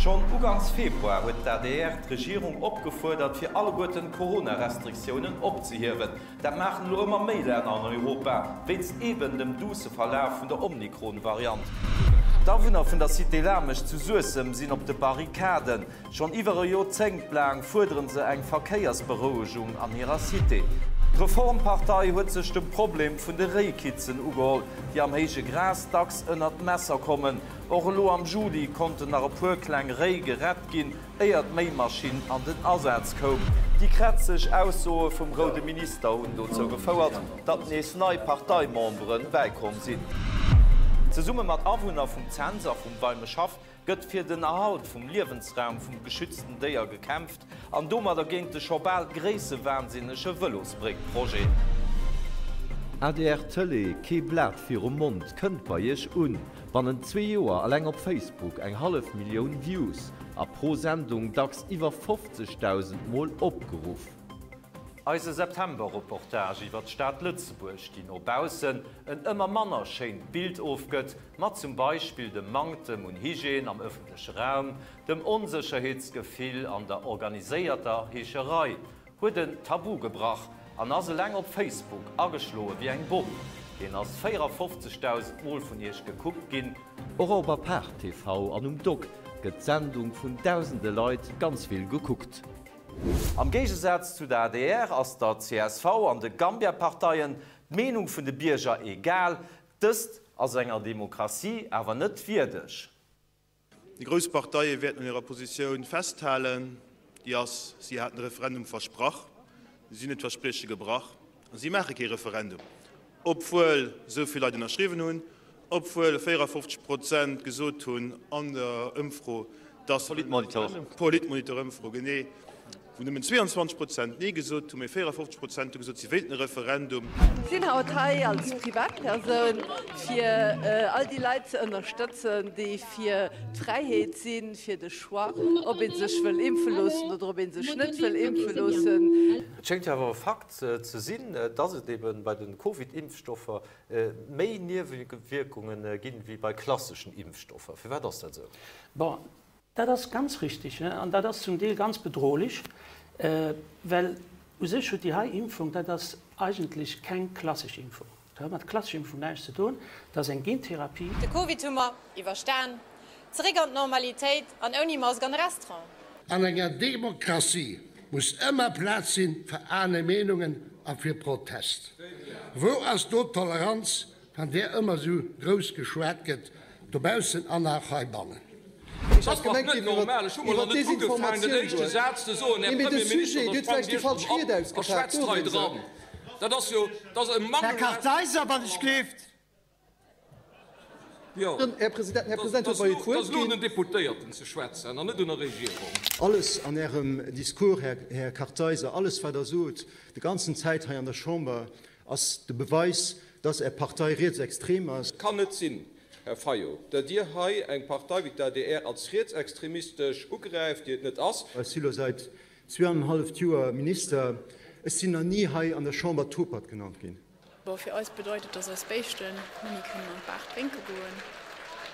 Schonn uganks Februar huet d'ADR d'Regierung opgefuerdert, fir alleguerten d'Corona-Restriktiounen opzehiewen. Dat maachen elo ëmmer méi Länner an Europa, wéinst eben dem duusse Verlaf vun der Omikron-Variant. D'Awunner vun der Cité Lamesch zu Suessem sinn op de Barrikaden. Schonn iwwer e Joerzéngt laang fuerdere se eng Verkéiersberouegung an hirer Cité. D'Reformpartei huet sech dem Problem vun de Réikitzen ugeholl, déi am héije Gras dacks ënnert d'Messer kommen. Och elo am Juli konnten nach e puer kleng Réi gerett ginn. éier d'Méimaschinn an den Asaz koum. Déi krätzeg Aussoe vum roude Minister hunn dozou gefouert, datt nees nei Parteimembere bäikomm sinn. Zesumme mat Awunner vum Cents a vum Weimeschhaff gëtt fir den Erhalt vum Liewensraum vum geschützten Déier gekämpft an domadder géint de scho bal gréissewahnsinnege Vëlosbréck-Projet. Adr Tëlee, Kee Blat virum Mond kënnt bei Iech un! Bannent zwee Joer alleng op Facebook eng hallef Millioun Views a pro Sendung dacks iwwer 50.000 Mol opgeruff. Eise September-Reportage iwwer d'Stad Lëtzebuerg, déi no baussen en ëmmer manner schéint Bild ofgëtt, mat zum Beispill dem Manktem un Hygiène am ëffentleche Raum, dem Onsécherheetsgefill an der organiséierter Heescherei, Huet en Tabu gebrach an ass eleng op Facebook ageschloe wéi eng Bomm. Deen ass 54.000 Mol vun iech gekuckt ginn. Och op Apart TV an um Doc gëtt d'Sendung vun dausende Leit ganz vill gekuckt. Am Géigesaz zu der adr ass der csv an de Gambia-Parteien d'Meenung vun de Bierger egal. Dëst ass enger Demokratie awer net wierdeg. Déi grouss Parteie wäerten un hirer Positioun festhalen. Déi ass, si haten de Referendum versprach, si hunn d'Versprieche gebrach a si maache kee Referendum, obwuel esou vill Leit ënnerschriwwen hunn, obwuel 54 Prozent gesot hunn an der Ëmfro, dass. Politmonitor. Politmonitor-Ëmfro, genee. Wou nëmmen 22 Prozent Nee gesot hunn, mee 54 Prozent hu gesot, si wéilten e Referendum. Sinn haut hei als Privatpersoun, fir all déi Leit ze ënnerstëtzen, déi fir d'Fräiheet sinn, fir de Choix, ob ee sech wëll impfe loossen oder ob ee sech net wëll impfe loossen. Et schéngt jo awer e Fakt ze sinn, dass et ebe bei de Covid-Impfstoffer méi Niewewierkunge ginn, wéi bei klasseschen Impfstoffer. Firwat ass dat esou? Bon. Dat ass ganz richtig an dat ass zum Deel ganz bedrohlech, well u sech huet déi hei Impfung, dat ass eigentlech keng klassesch Impfung, dat huet mat klassescher Impfung näischt ze doen, dat ass eng Gentherapie. De Covid hu mer iwwerstan, zeréck an d'Normalitéit an ouni Mask an de Restaurant. An enger Demokratie muss ëmmer Plaz sinn fir aner Meenungen a fir Protest. Wou ass do d'Toleranz Van där ëmmer esou grouss geschwat gëtt, dobaussen an och heibannen. Et ass gemengt ginn, iwwer Desinformatioun goen. Nee, mee de Sujet, Dir hutt vläicht déi falsch Ried ausgepaakt, dorëms et. Här Kartheiser, wann ech gleeft. Här President, den Här President huet mer jo d'Wuert ginn. Alles an Ärem Discours, Här Kartheiser, alles wat Der sot, déi ganzen Zäit hei an der Chamber, ass de Beweis, dass Är Partei rietsextrem ass. Et kann net sinn, Här Fayot, datt Dir hei eng Partei wéi d'ADR als rietsextremistesch ugräift, déi et net ass. Ech si lo seit zweeanenhalleft Joer Minister. Ech sinn nach ni hei an der Chamber Topert genannt ginn. Bon, fir eis bedeit et, dass eis Béischten nëmme kënnen an d'Baach drénke goen.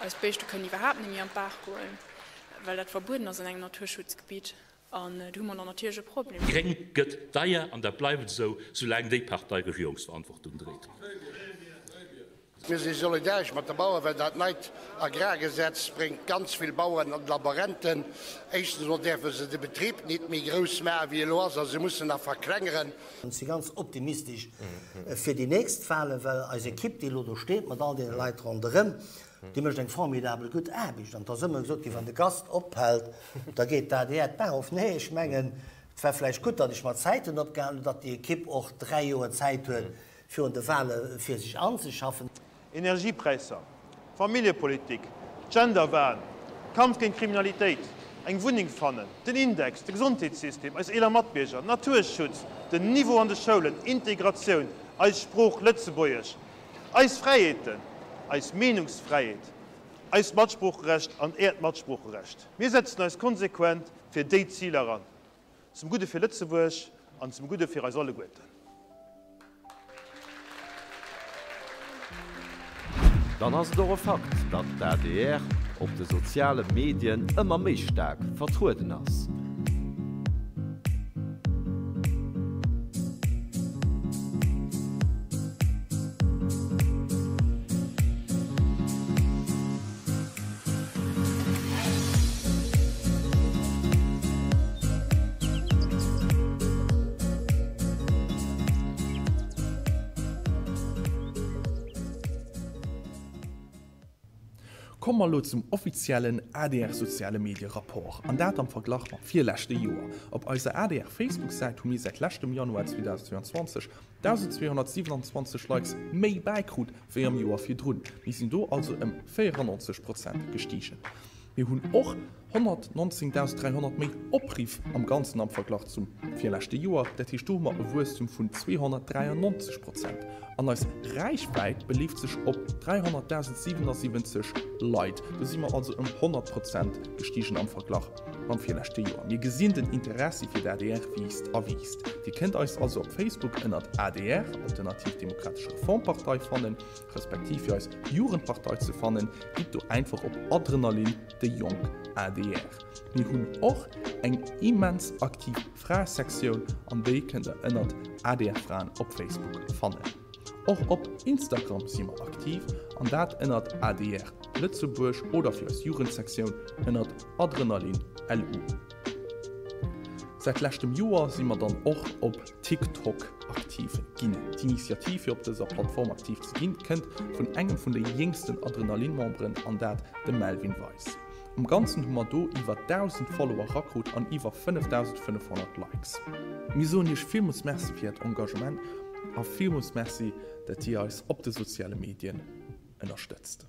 Eis Béischte kënnen iwwerhaapt net méi an d'Baach goen, well dat verbueden ass an engem Naturschutzgebitt. An do hu mer dann natierlech e Problem. Gréng gëtt deier an dat bleift esou, soulaang déi Partei Regierungsverantwortung dréit. Mir si solidaresch mat de Bauern, well dat neit Agrargesetz bréngt ganz vill Bauern an d'Laberenten. Éischtens emol däerfe se de Betrib nit méi grouss maachen, wéi e elo ass, a se mussen nach verklengeren. Ech si ganz optimistesch fir déi nächst Wahlen, well eis Ekipp, déi elo do steet, mat all deene Leit ronderëm, Déi mécht eng formidabel gutt Aarbecht. An et ass ëmmer gesot ginn, wann de Gast ophält, da geet d'ADR d'Baach of. Nee, ech mengen, et war vläicht gutt, datt ech mat Zäiten opgehalen hunn, datt déi Ekipp och 3 Joer Zäit huet, virun de Wahle fir sech anzeschaffen. Energiepräisser, Familljepolitik, Genderwahn, Kampf géint d'Kriminalitéit, eng Wunneng fannen, den Index, de Gesondheetssystem, eis eeler Matbierger, Naturschutz, den Niveau an de Schoulen, Integratioun, eis Sprooch Lëtzebuergesch, Eis Fräiheeten, eis Meenungsfräiheet, eist Matsproocherecht an Äert Matsproocherecht. Mir setzen eis konsequent fir déi Ziler an, zum Gudde fir Lëtzebuerg an zum Gudde fir eis alleguerten. Dann ass et och e Fakt, datt d'ADR op de soziale Medien ëmmer méi staark vertrueden ass. Komme mer elo zum offiziellen adr Soziale Medie Rapport, an dat am Verglach mam virleschte Joer. Op eiser adr Facebook Säit hu mir säit leschtem Januar 2022 1.227 Likes méi bäikrut wéi am Joer virdrun. Mir sinn do also ëm 94 Prozent gestigen. Mir hunn och 119.300 méi Opriff am Ganzen am Verglach zum virleschte Joer, dat heescht do hu mer e Wuesstum vun 293 Prozent. An eis Räichwäit beleeft sech op 300.077 Leit, do si mer also ëm 100 Prozent gestigen am Verglach mam virleschte Joer. Mir gesinn, den Interessi fir d'ADR wiisst a wiisst. Dir kënnt eis also op Facebook ënnert adr, Alternativ Demokratesch Reformpartei, fannen. Respektiv fir eis Jugendpartei ze fannen, gitt do einfach op Adrenalin déi jonk adr. Mir hunn och eng immens aktiv Fraesektioun an déi kënnt der ënnert adr Fraen op Facebook fannen. Och op Instagram si mer aktiv an dat ënnert adr Lëtzebuerg oder fir eis Jugendsektioun ënnert Adrenalin LU. Säit leschtem Joer si mer dann och op TikTok aktiv ginn. D'Initiativ fir op dëser Plattform aktiv ze ginn, kënnt vun engem vun de jéngsten Adrenalin-Memberen an dat dem Melvin Weis. Am Ganzen hu mer do iwwer 1.000 Follower rakrut an iwwer 5.500 Likes. Mir soen iech villmools Merci fir äert Engagement a villmools Merci, dat dir eis op de soziale Medien ënnerstëtzt.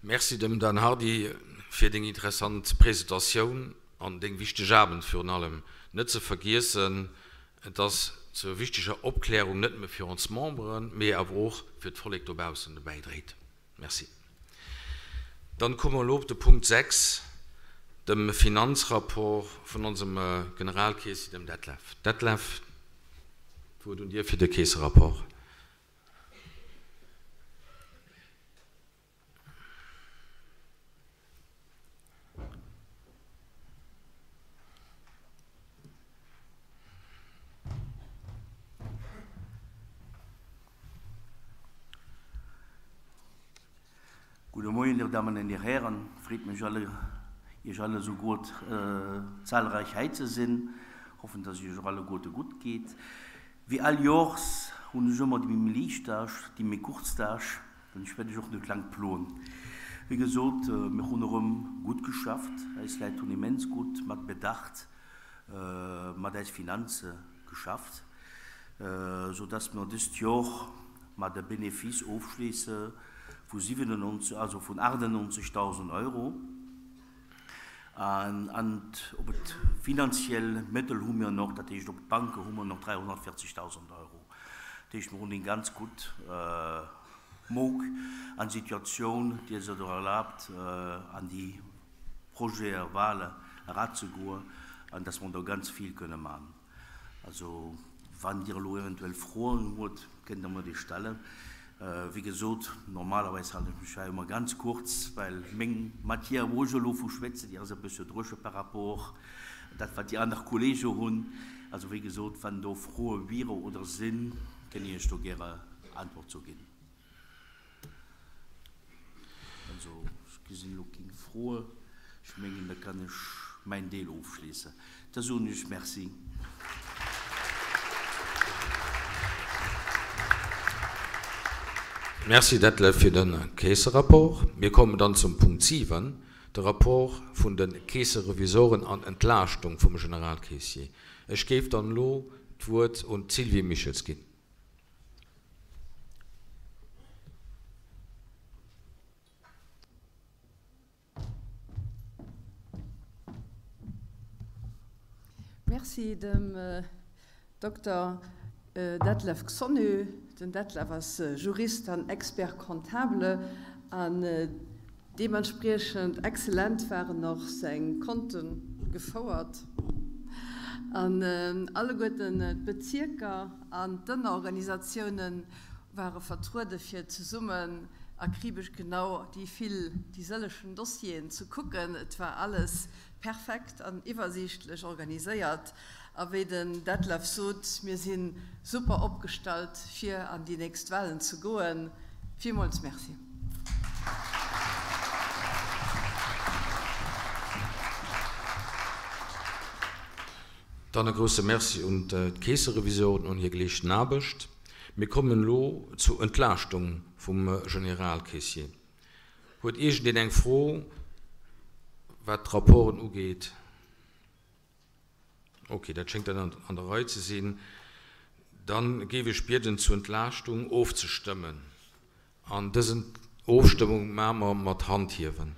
Merci dem Dan Hardy fir deng interessant Presentatioun an deng wichteg Aarbecht virun allem. Net ze vergiessen, et ass zur wichteger Opklärung net nëmme fir ons Memberen, mee awer och fir d'Vollek dobaussen bäidréit. Merci. Dann komme mer elo op de Punkt 6, dem Finanzrapport vun onsem Generalkeessier, dem Detlef. Detlef. D'Wuert un Dir fir de Keesserapport. Gudde Moien, Dir Dammen an Dir Hären. Freet mech alle, Iech alle esou guot zahlreich hei ze sinn. Hoffen, dass et Iech och alleguerte gutt geet. Wéi all Jors hunn ech ëmmer déi méi liicht Tâche, déi méi kurz Tâche, denn ech wäert iech och net laang ploen. Wéi gesot, mir hunn erëm gutt geschafft, eis Läit hunn immens gutt mat Bedacht mat eis Finanze geschafft, sou dass mir dëst Jor mat e Bénéfice ofschléisse vu 97, also vun 98.000 Euro. An op et finanziell Mëttel hu mir nach, dat heescht op d'Banke hu mir nach 340.000 Euro. Dat heescht, mir hunn eng ganz gutt Moog an Situatioun, déi eis et och erlaabt, an déi Projete, Wale erazegoen an dass mer do ganz vill kënne maachen. Also, wann Dir elo eventuell Froen hutt, kënnt Der mer déi stellen. Wéi gesot, normalerweis halen ech mech hei ëmmer ganz kuerz, well meng Matière, wou ech elo vu schwätzen, déi ass e bësse dréche par rapport dat, wat déi aner Kollege hunn. Also, wéi gesot, wann do Froe wiere oder sinn, kënn ech Iech do gäre Antwort zu ginn. Also, ech gesinn elo keng Froe. Ech mengen, da kann ech mäin Deel ofschléissen. Da soen ech Merci. Merci Detlef fir de Keesserapport. Mir kommen dann zum Punkt 7, de Rapport vun de Keesserevisoren an Entlaaschtung vum Generalkeessier. Ech géif dann elo d'Wuert un d'Sylvie Michels ginn. Merci dem Dokter Detlef Xonö. Den Detlef ass Jurist an Expert comptable an deementspriechend excellent waren och seng Konte gefouert. An alleguerten d'Bezierker an d'Ënnerorganisatioune ware vertruede fir zesummen akribesch genau déi vill, déi sëllechen Dossieren ze kucken. Et war alles perfekt an iwwersiichtlech organiséiert a wéi den Detlef sot, mir si super opgestallt fir an déi nächst Wahlen ze goen. Villmools Merci. Dann e grousse Merci un d'Keesserevisoren un hir geleeschten Aarbecht. Mir kommen elo zur Entlaaschtung vum Generalkeessier. Huet iergendeen eng Fro, wat d'Rapporten ugeet? Ok, dat schéngt dann an der Rei ze sinn. Da géif ech bieden, zur Entlaaschtung ofzestëmmen. An dësen Ofstëmmung maache mer mat Handhiewen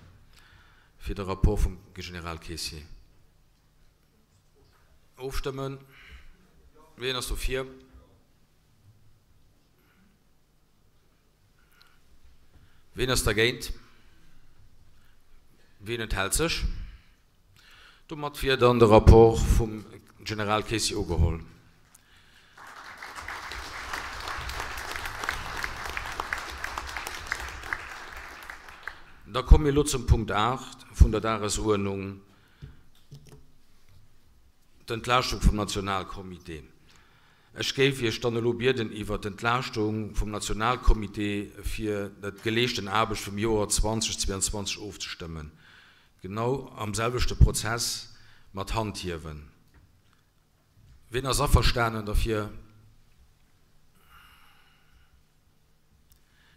fir de Rapport vum Generalkeessier. Ofstëmmen. Wien ass dofir? Wien ass dergéint? Wien enthält sech? Domat wier dann de Rapport vum Generalkeessier ugeholl. Da komme mir elo zum Punkt 8 vun der Dagesuerdnung, d'Entlaaschtung vum Nationalcomité. Ech géif Iech dann elo bieden, iwwert d'Entlaaschtung vum Nationalcomité fir d'geleeschten Aarbecht vum Joer 2022 ofzestëmmen, genau am selwechte Prozess mat Handhiewen. Wien ass averstanen derfir?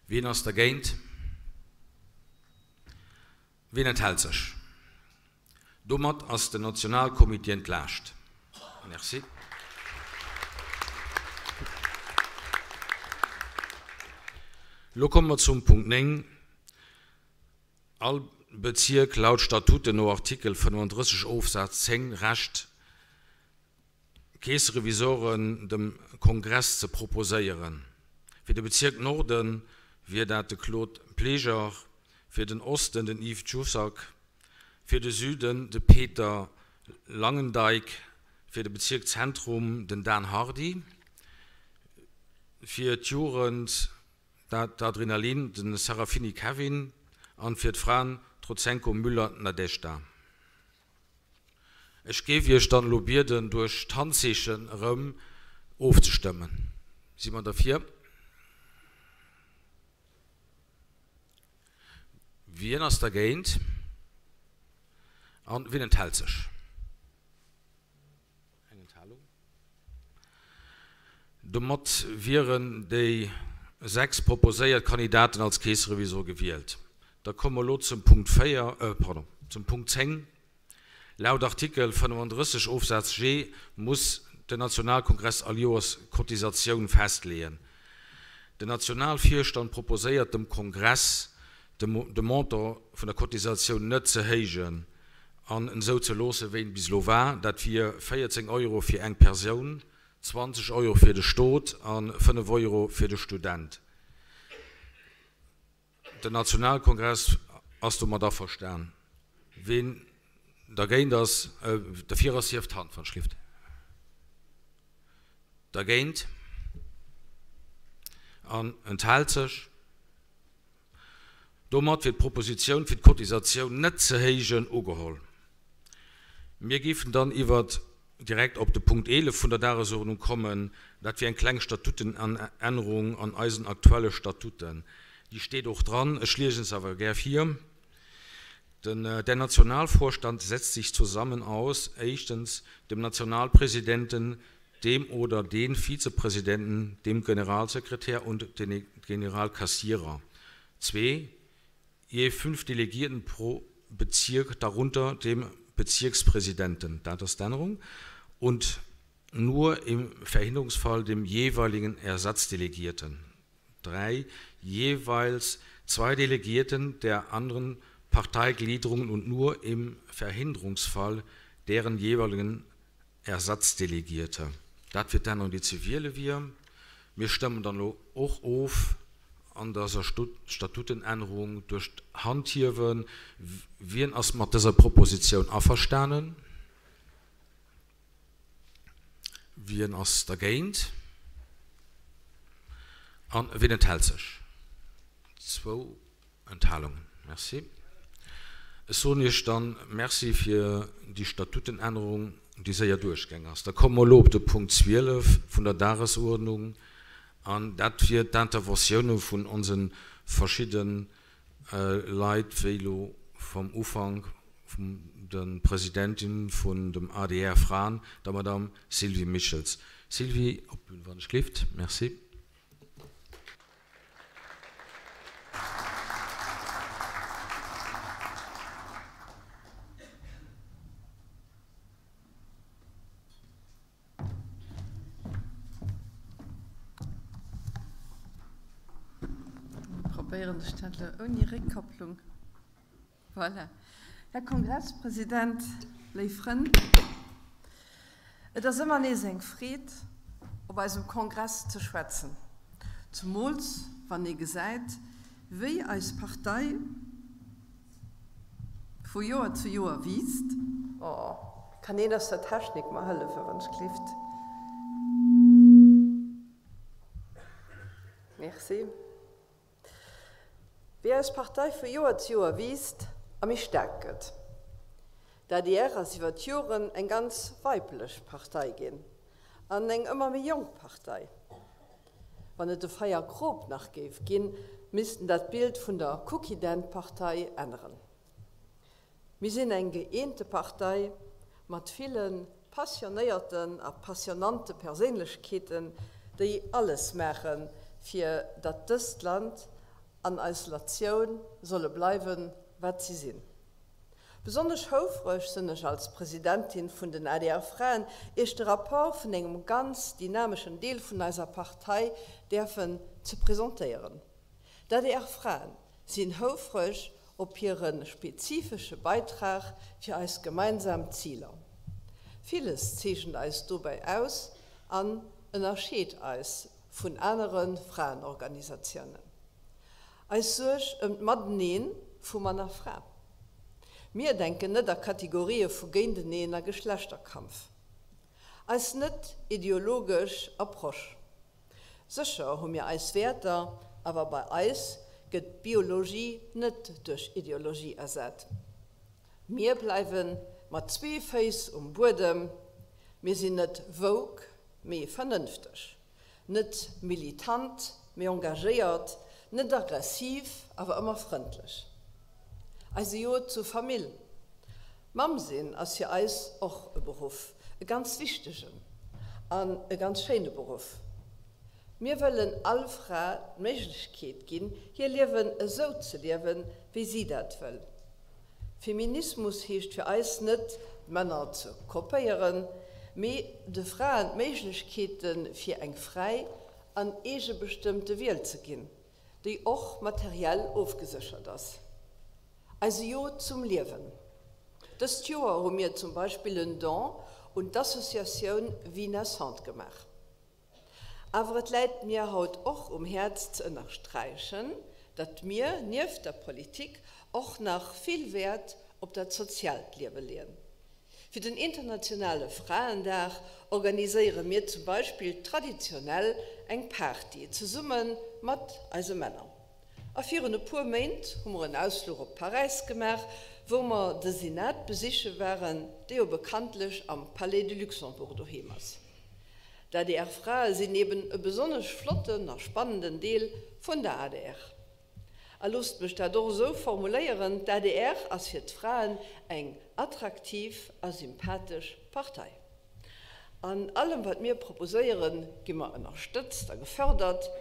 Wien ass dergéint? Wien enthält sech? Domat ass den Nationalcomité entlaascht. Merci. Elo komme mer zum Punkt 9, All Bezierk laut Statuten no Artikel 35 Ofsaz 10 Recht, Keesserevisoren dem Kongress ze proposéieren. Fir de Bezierk Norden wier dat de Claude Pleger, fir den Osten den Yves Jussac, fir de Süden de Peter Langendijk, fir de Bezierk Zentrum den Dan Hardy. Fir d'Jugend d'Adrenalin de Serafini Kevin an fir d'Fraen d'Trotsenko Müller Nadejda. Ech géif Iech dann elo bieden duerch d'Handzeechen erëm ofzestëmmen. Si mer derfir? Wien ass dergéint? An wien enthält sech? Eng Enthalung. Domat wieren déi 6 proposéiert Kandidaten als Keesserevisor gewielt. Da komme mer elo zum Punkt 4, pardon, zum Punkt 10. Laut Artikel 35 Ofsaz G muss den Nationalkongress all Joers d'Cotisatioun festleeën. Den Nationalvirstand proposéiert dem Kongress, de Montant vun der Cotisatioun net ze héijen an en esou ze loossen, wéi en bis elo war, dat wier 14 Euro fir eng Persoun, 20 Euro fir de Stot a 5 Euro fir de Student. Den Nationalkongress ass domat averstan. Ween dergéint ass, derfir ass, hieft d'Hand, wann d'Schrift dergéint an enthält sech. Domat wier d'Propositioun fir d'Cotisatioun net ze héijen ugeholl. Mir géifen dann iwwer direkt op de Punkt 11 vun der Dagesuerdnung kommen. Dat wier eng kleng Statutenännerung an eisen aktuelle Statuten. Déi steet och dran, ech liesen se awer gär vir. Den Der Nationalvorstand setzt sich zusammen aus, éischtens, dem Nationalpräsidenten, dem oder den Vizepräsidenten, dem Generalsekretär und den Generalkassierer, zwee je fünf Delegierten pro Bezirk, darunter dem Bezirkspräsidenten, dat ass d'Ännerung, und nur im Verhinderungsfall dem jeweiligen Ersatzdelegierten, drei jeweils zwei Delegierten der anderen Parteigliederungen und nur im Verhinderungsfall deren jeweiligen Ersatzdelegierter. Dat wier d'Ännerung, déi ze wiele wier. Mir stëmmen dann elo och of an dëser Statutenännerung duerch d'Handhiewen. Wien ass mat dëser Propositioun averstanen? Wien ass dergéint? A wien enthält sech? Zwou Enthalungen. Merci. Ech soen Iech dann Merci fir déi Statutenännerung, déi séier duerchgaang ass. Da komme mer elo op de Punkt 12 vun der Dagesuerdnung, an dat wier d'Interventioune vun onse verschidde Leit, wéi elo vum Ufank vun der Presidentin vun dem adr Fraen, der Madame Sylvie Michels. Sylvie, op d'Bün, wann ech gelift. Merci. Probéieren ech dat elo ouni Réckkopplung. Voilà. Här Kongresspresident, léif Frënn, et ass ëmmer nees eng Freed, op eisem Kongress ze schwätzen, zumools wann ee gesäit, wéi eis Partei vu Joer zu Joer wiisst. Oh, kann een aus der Technik mer hëllefen, wann ech glift? Merci. Wéi eis Partei vu Joer zu Joer wiisst a méi staark gëtt. D'adr ass iwwer d'Joren eng ganz weiblech Partei ginn an eng ëmmer méi jonk Partei. Wann et de Feier Krop nach géif ginn, misst en dat Bild vun der Cookie-Dent-Partei änneren. Mir sinn eng gëeente Partei mat ville passionéierten a passionante Perséinlechkeeten, déi alles maachen, fir datt dëst Land an eis Natioun solle bleiwen, wat si sinn. Besonnesch houfreg sinn ech als Presidentin vun den adr Fraen, Iech de Rapport vun engem ganz dynameschen Deel vun eiser Partei däerfen ze presentéieren. D'adr Fraen sinn houfreg op hire spezifesche Beitrag fir eis gemeinsam Ziler. Villes zeechent eis dobäi aus an ënnerscheet eis vun anere Fraenorganisatiounen. Eis Suerg ëm d'Matenee vu Mann a Fra. Mir denken net a Kategorië vu Géinteneen a Geschlechterkampf. Eis net ideologesch Approche. Sécher hu mir eis Wäerter, awer bei eis gëtt d'Biologie net duerch Ideologie ersat. Mir bleiwe mat zwee Féiss um Buedem. Mir sinn net woke, mee vernënfteg. Net militant, mee engagéiert, net aggressiv, awer ëmmer frëndlech. Eise Jo zur Famill. Mamm sinn ass fir eis och e Beruff, e ganz wichtegen an e ganz schéine Beruff. Mir wëllen all Fra d'Méiglechkeet ginn, hir Liewen esou ze liewen, wéi si dat wëll. Feminismus heescht fir eis net, d'Männer ze kopéieren, mee de Fraen d'Méiglechkeete fir eng fräi an eegebestëmmte Wiel ze ginn, déi och materiell ofgeséchert ass. Eise Jo zum Liewen. Dëst Joer hu mir zum Beispill en Don un d'Associatioun Vie Naissante gemaach. Awer et läit mir haut och um Häerz ze ënnersträichen, datt mir nieft der Politik och nach vill Wäert op dat soziaalt Liewe leeën. Fir den internationale Fraendag organiséiere mir zum Beispill traditionell eng Party zesumme mat eise Männer. A virun e puer Méint hu mer en Ausfluch op Paräis gemaach, wou mer de Senat besiche waren, dee jo bekanntlech am Palais du Luxembourg doheem ass. D'ADR-Frae sinn eben e besonnesch flotten a spannenden Deel vun der adr. A loosst mech dat och esou formuléieren, D'ADR ass fir d'Fraen eng attraktiv a sympathesch Partei. An allem wat mir proposéieren, gi mer ënnerstëtzt a gefördert.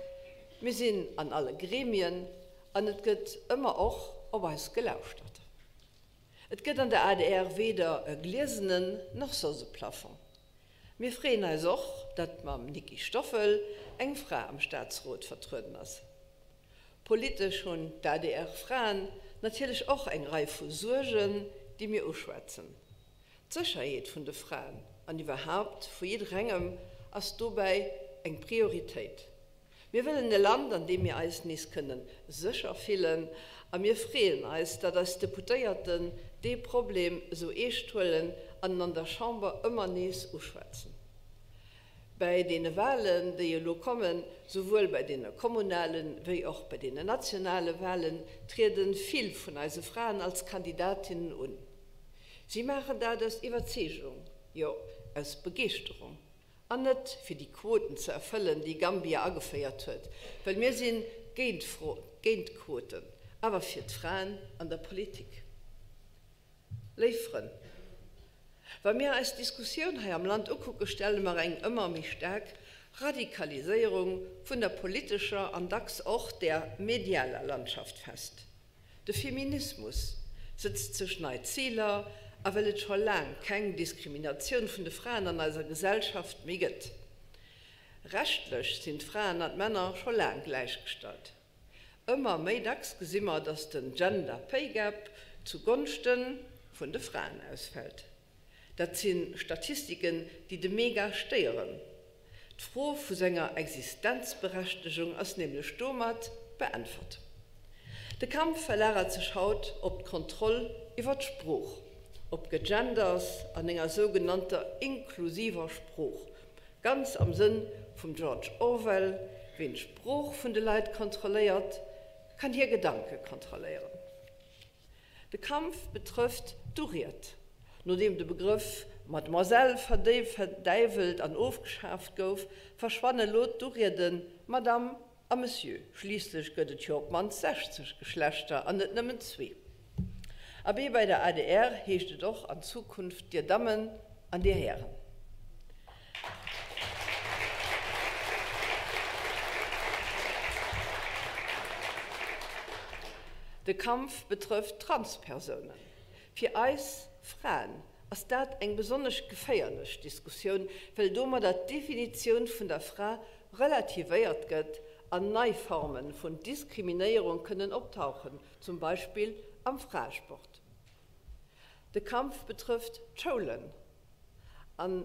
Mir sinn an alle Gremien an et gëtt ëmmer och op eis gelauschtert. Et gëtt an der adr weder e gliesenen nach soss e Plafond. Mir freeën eis och, datt mam Nicky Stoffel eng Fra am Staatsrot vertrueden ass. Politesch hunn d'ADR-Fraen natierlech och eng Rei vu Suergen, déi mir uschwätzen. D'Sécherheet vun de Fraen an iwwerhaupt vu jidderengem ass dobäi eng Prioritéit. Mir wëllen e Land, an deem mir eis nees kënne sécher fillen a mir freeën eis, datt eis Deputéierten dee Problem esou eescht huelen an en an der Chamber ëmmer nees uschwätzen. Bäi deene Wahlen, déi elo kommen, souwuel bei deene kommunale wéi och bei deenen nationale Wahlen, triede vill vun eise Fraen als Kandidatinnen un. Si maachen dat aus Iwwerzeegung, jo aus Begeeschterung. An net fir déi Quoten ze erfëllen, déi Gambia ageféiert huet, well mir si géint d'Quoten, awer fir d'Fraen an der Politik. Léif Frënn, wa mir eis Diskussioun hei am Land ukucke, stelle mer eng ëmmer méi staark Radikaliséierung vun der politescher an dacks och der medialer Landschaft fest. De Feminismus sëtzt sech nei Ziler a well et scho laang keng Diskriminatioun vun de Fraen an eiser Gesellschaft méi gëtt. Rechtlech sinn d'Fraen an d'Männer scho laang gläichgestallt. Ëmmer méi dacks gesi mer, datt den Gender Pay Gap zu Gonschte vun de Fraen ausfält. Dat si Statistiken, déi de Mega stéieren. D'Fro vu senger Existenzberechtegung ass nämlech domat beäntwert. De Kampf verlagert sech haut op d'Kontroll iwwer d'Sprooch, op Gegenders an enger sougenannter inklusiver Sprooch, ganz am Sënn vum George Orwell, Ween d'Sprooch vun de Leit kontrolléiert, kann hir Gedanke kontrolléieren. De Kampf betrëfft d'Uried. Nodeem de Begrëff Mademoiselle verdäiwelt an ofgeschaaft gouf, verschwanne lo d'Urieden Madame a Monsieur. Schliisslech gëtt et jo op d'mannst 60 Geschlechter an net nëmmen zwee. Abee, bei der adr heescht et och an Zukunft Dir Dammen an Dir Hären. De Kampf betrëfft Transpersounen. Fir eis Fraen ass dat eng besonnesch geféierlech Diskussioun, well domadder d'Definitioun vun der Fra relativéiert gëtt an nei Forme vun Diskriminéierung kënnen optauchen, zum Beispill am Fraesport. De Kampf betrëfft d'Schoulen. An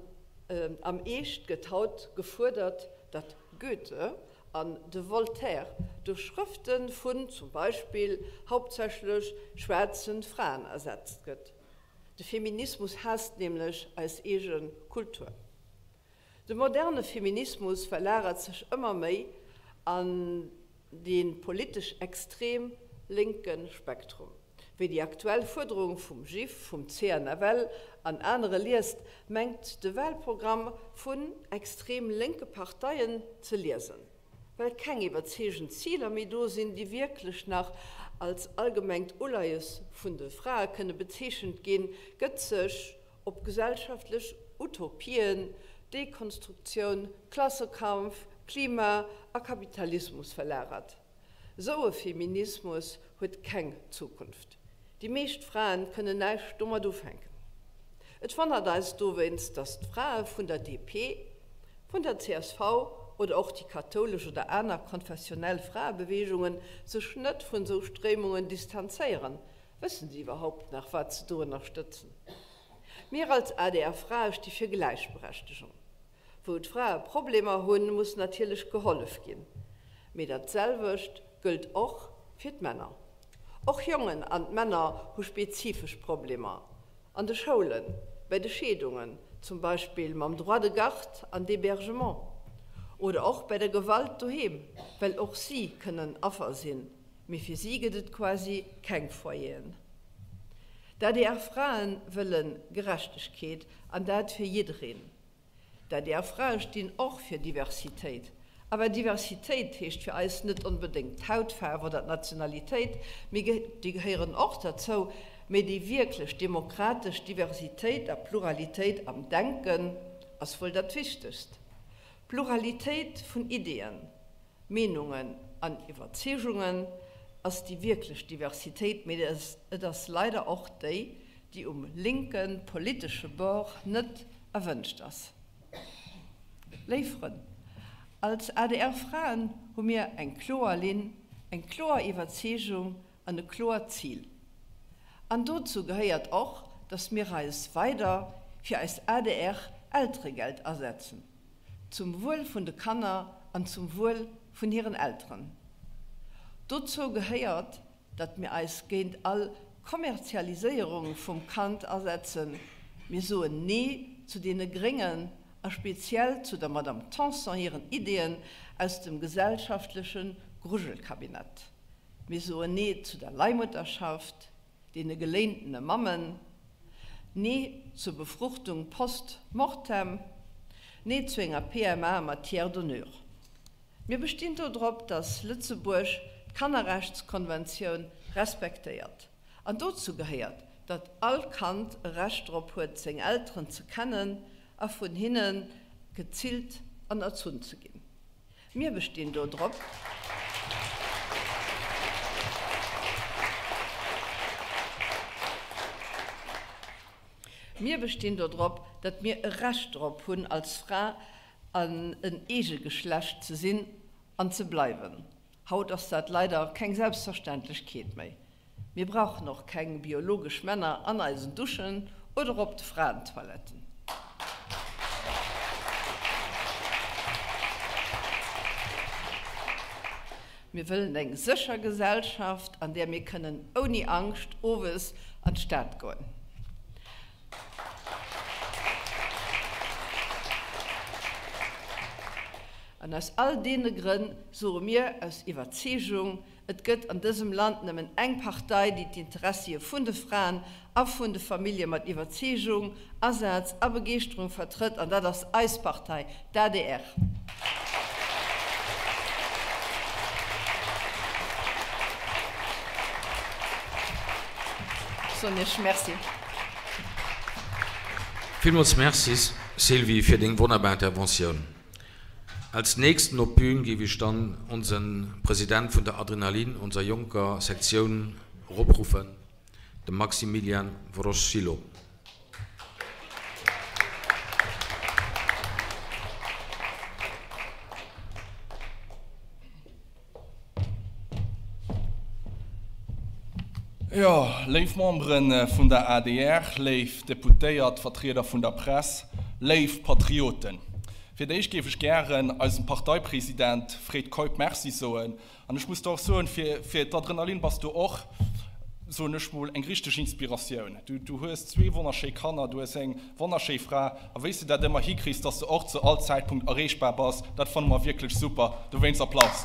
am Eescht gëtt haut gefuerdert, datt Goethe an de Voltaire duerch Schrëfte vun zum Beispill hauptsächlech schwaarze Fraen ersetzt gëtt. De Feminismus haasst nämlech eis eege Kultur. De moderne Feminismus verlagert sech ëmmer méi an dee politesch extrem lénke Spektrum. Wie déi aktuell Fuerderung vum GIF, vum CNFL an anere liest, mengt de Wahlprogramm vun extrem lénke Parteien ze liesen. Well keng iwwerzeegend Ziler méi do sinn, déi wierklech nach als allgemengt Uleies vun de Frae kënne bezeechent ginn, gëtt sech op gesellschaftlech Utopien, Dekonstruktioun, Klassekampf, Klima a Kapitalismus verlagert. Esou e Feminismus huet keng Zukunft. Déi meescht Fraen kënnen näischt domat ufänken. Et wonnert eis dowéinst, datt d'Frae vun der DP, vun der csv oder och déi kathoulesch oder aner konfessionell Fraebeweegungen sech net vun esou Stréimungen distanzéieren, Wëssen si iwwerhaupt nach, wat se do ënnerstëtzen? Mir als adr Frae sti fir Gläichberechtegung. Wou d'Frae Problemer hunn, muss natierlech gehollef ginn. Mee dat selwecht gëllt och fir d'Männer. Och Jongen an d'Männer hu spezifesch Problemer. An de Schoulen, bei de Scheedungen, zum Beispill mam Droit de garde an d'hébergement. Oder och bei der Gewalt doheem, well och si kënnen Affer sinn. Mee fir si gëtt et quasi keng Foyeren. D'adr Fraen wëlle Gerechtegkeet, an dat fir jiddereen. D'adr Frae stinn och fir Diversitéit. Awer Diversitéit heescht fir eis net onbedéngt d'Hautfaarf oder d'Nationalitéit, mee déi gehéieren och derzou, mee déi wierklech demokratesch Diversitéit a Pluralitéit am Denken ass wuel dat Wichtegst. Pluralitéit vun Ideeën, Meenungen an Iwwerzeegungen ass déi wierklech Diversitéit, mee et ass leider och déi, déi um linke politesche Bord net erwënscht ass. Léif Frënn, als ADR-Fraen hu mir eng kloer Linn, eng kloer Iwwerzeegung an e kloert Zil. An dozou gehéiert och, datt mir eis weider fir eist ADR-Elteregeld asetzen. Zum Wuel vun de Kanner an zum Wuel vun hiren Elteren. Dozou gehéiert, datt mir eis géint all Kommerzialiséierung vum Kand asetzen. Mir soen Nee zu deene Gréngen a speziell zu der Madame Tanson hiren Ideeën aus dem gesellschaftleche Grujelkabinett. Mir soen Nee zu der Leihmutterschaft, deene geléintene Mammen, Nee zur Befruchtung post mortem, Nee zu enger PMA mat Tiers d'honneur. Mir bestinn do drop, dass Lëtzebuerg d'Kannerrechtskonventioun respektéiert. An dozou gehéiert, datt all Kand e Recht drop huet, seng Elteren ze kennen a vun hinne gezillt an erzunn ze ginn. Mir bestinn do drop. Mir bestinn do drop, datt mir e Recht drop hunn, als Fra an en Eegegeschlecht ze sinn an ze bleiwen. Haut ass dat leider keng Selbstverständlechkeet méi. Mir brauchen och keng biologesch Männer an eisen Duschen oder op de Fraentoiletten. Mir wëllen eng sécher Gesellschaft, an där mir kënnen ouni Angscht owes an d'Stad goen. An aus all deene Grënn soe mir aus Iwwerzeegung, Et gëtt an dësem Land nëmmen eng Partei, déi d'Interessie vun de Fraen a vun de Famillje mat Iwwerzeegung, Asaz a Begeeschterung vertrëtt, an dat ass eis Partei, d'ADR. Ech soen Iech Merci. Villmools Merci, Sylvie, fir deng wonnerbar Interventioun. Als nächsten op d'Bühn géif ech dann onsen President vun der Adrenalin, onser jonker Sektioun, eropruffen, de Maximilian Wroschilo. Jo, léif Membere vun der adr, léif Deputéiert, Vertrieder vun der Press, léif Patrioten, fir d'éischt géif ech gären eisem Parteipresident Fred Keup Merci soen. An ech muss der och soen, fir d'Adrenalin bass du och. Soen ech mol, eng richteg Inspiratioun. Du, du hues zwee wonnerschéi Kanner, du hues eng wonnerschéi Fra, a wéi s de dat ëmmer hikriss, dass de och zu all Zäitpunkt erreechbar bass, dat fanne mer wierklech super. Dowéinst Applaus.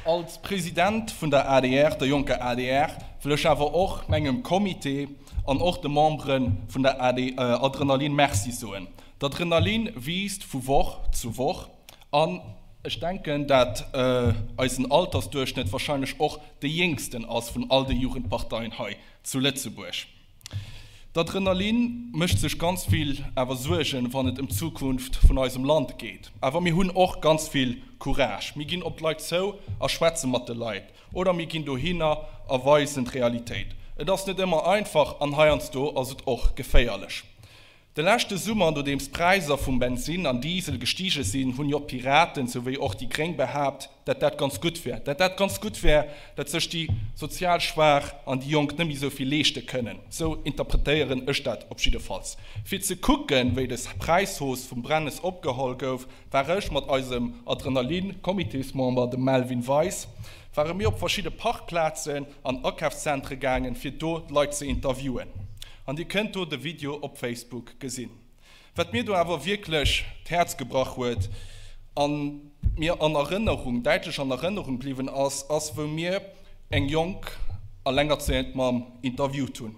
Als President vun der adr, der jonker adr, wëll ech awer och mengem Comité an och de Membere vun der Adrenalin Merci soen. D'Adrenalin wiisst vu Woch zu Woch. An ech denken, dat eisen Altersduerchschnëtt wahrscheinlech och dee jéngsten ass vun all de Jugendparteien hei zu Lëtzebuerg. D'Adrenalin mécht sech ganz vill awer Suergen, wann et ëm d'Zukunft vun eisem Land geet. Awer mir hunn och ganz vill Courage. Mir ginn op d'Leit zou a schwätze mat de Leit. Oder mir ginn dohinner a weisen d'Realitéit. Et ass net ëmmer einfach an heiansdo ass et och geféierlech. De leschte Summer, nodeems d'Präisser vum Bensinn an Diesel gestige sinn, hunn jo d'Piraten souwéi och déi Gréng behaapt, dat dat ganz gutt wär. Dat dat ganz gutt wär, dat sech déi sozial Schwaach an déi Jonk net méi esou vill leeschte kënnen. Esou interpretéieren ech dat op jiddefalls. Fir ze kucken, wéi des Präishausse vum Brennes opgeholl gouf, war ech mat eisem Adrenalin-Comitésmember, dem Melvin Weis, ware mir op verschidde Parkplazen an Akafszentre gaangen, fir do d'Leit ze interviewen. An dir kënnt do de Video op Facebook gesinn. Wat mir do awer wierklech d'Häerz gebrach huet an mir an Erënnerung, däitlech an Erënnerung bliwwen ass, ass wou mir eng jonk allengerzéiend Mamm interviewt hunn,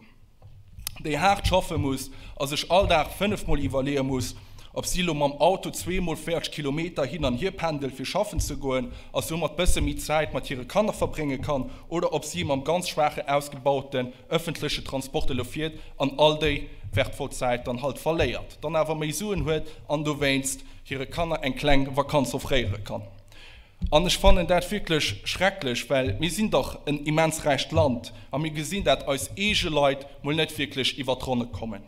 déi haart schaffe muss a sech all Dag fënnefmol iwwerleeë muss, ob si elo mam Auto zweemol 40 Kilometer hin an hier pendelt fir schaffen ze goen a soumat bësse méi Zäit mat hire Kanner verbrénge kann oder ob si mam ganz schwaache ausgebauten ëffentleche Transport elo fiert an all déi wertvoll Zäit dann halt verléiert, dann awer méi Suen huet an dowéinst hire Kanner eng kleng Vakanz offréiere kann. An ech fannen dat wierklech schrecklech, well mir sinn dach en immens räicht Land a mir gesinn, dat eis eege Leit mol net wierklech iwwert d'Ronne kommen.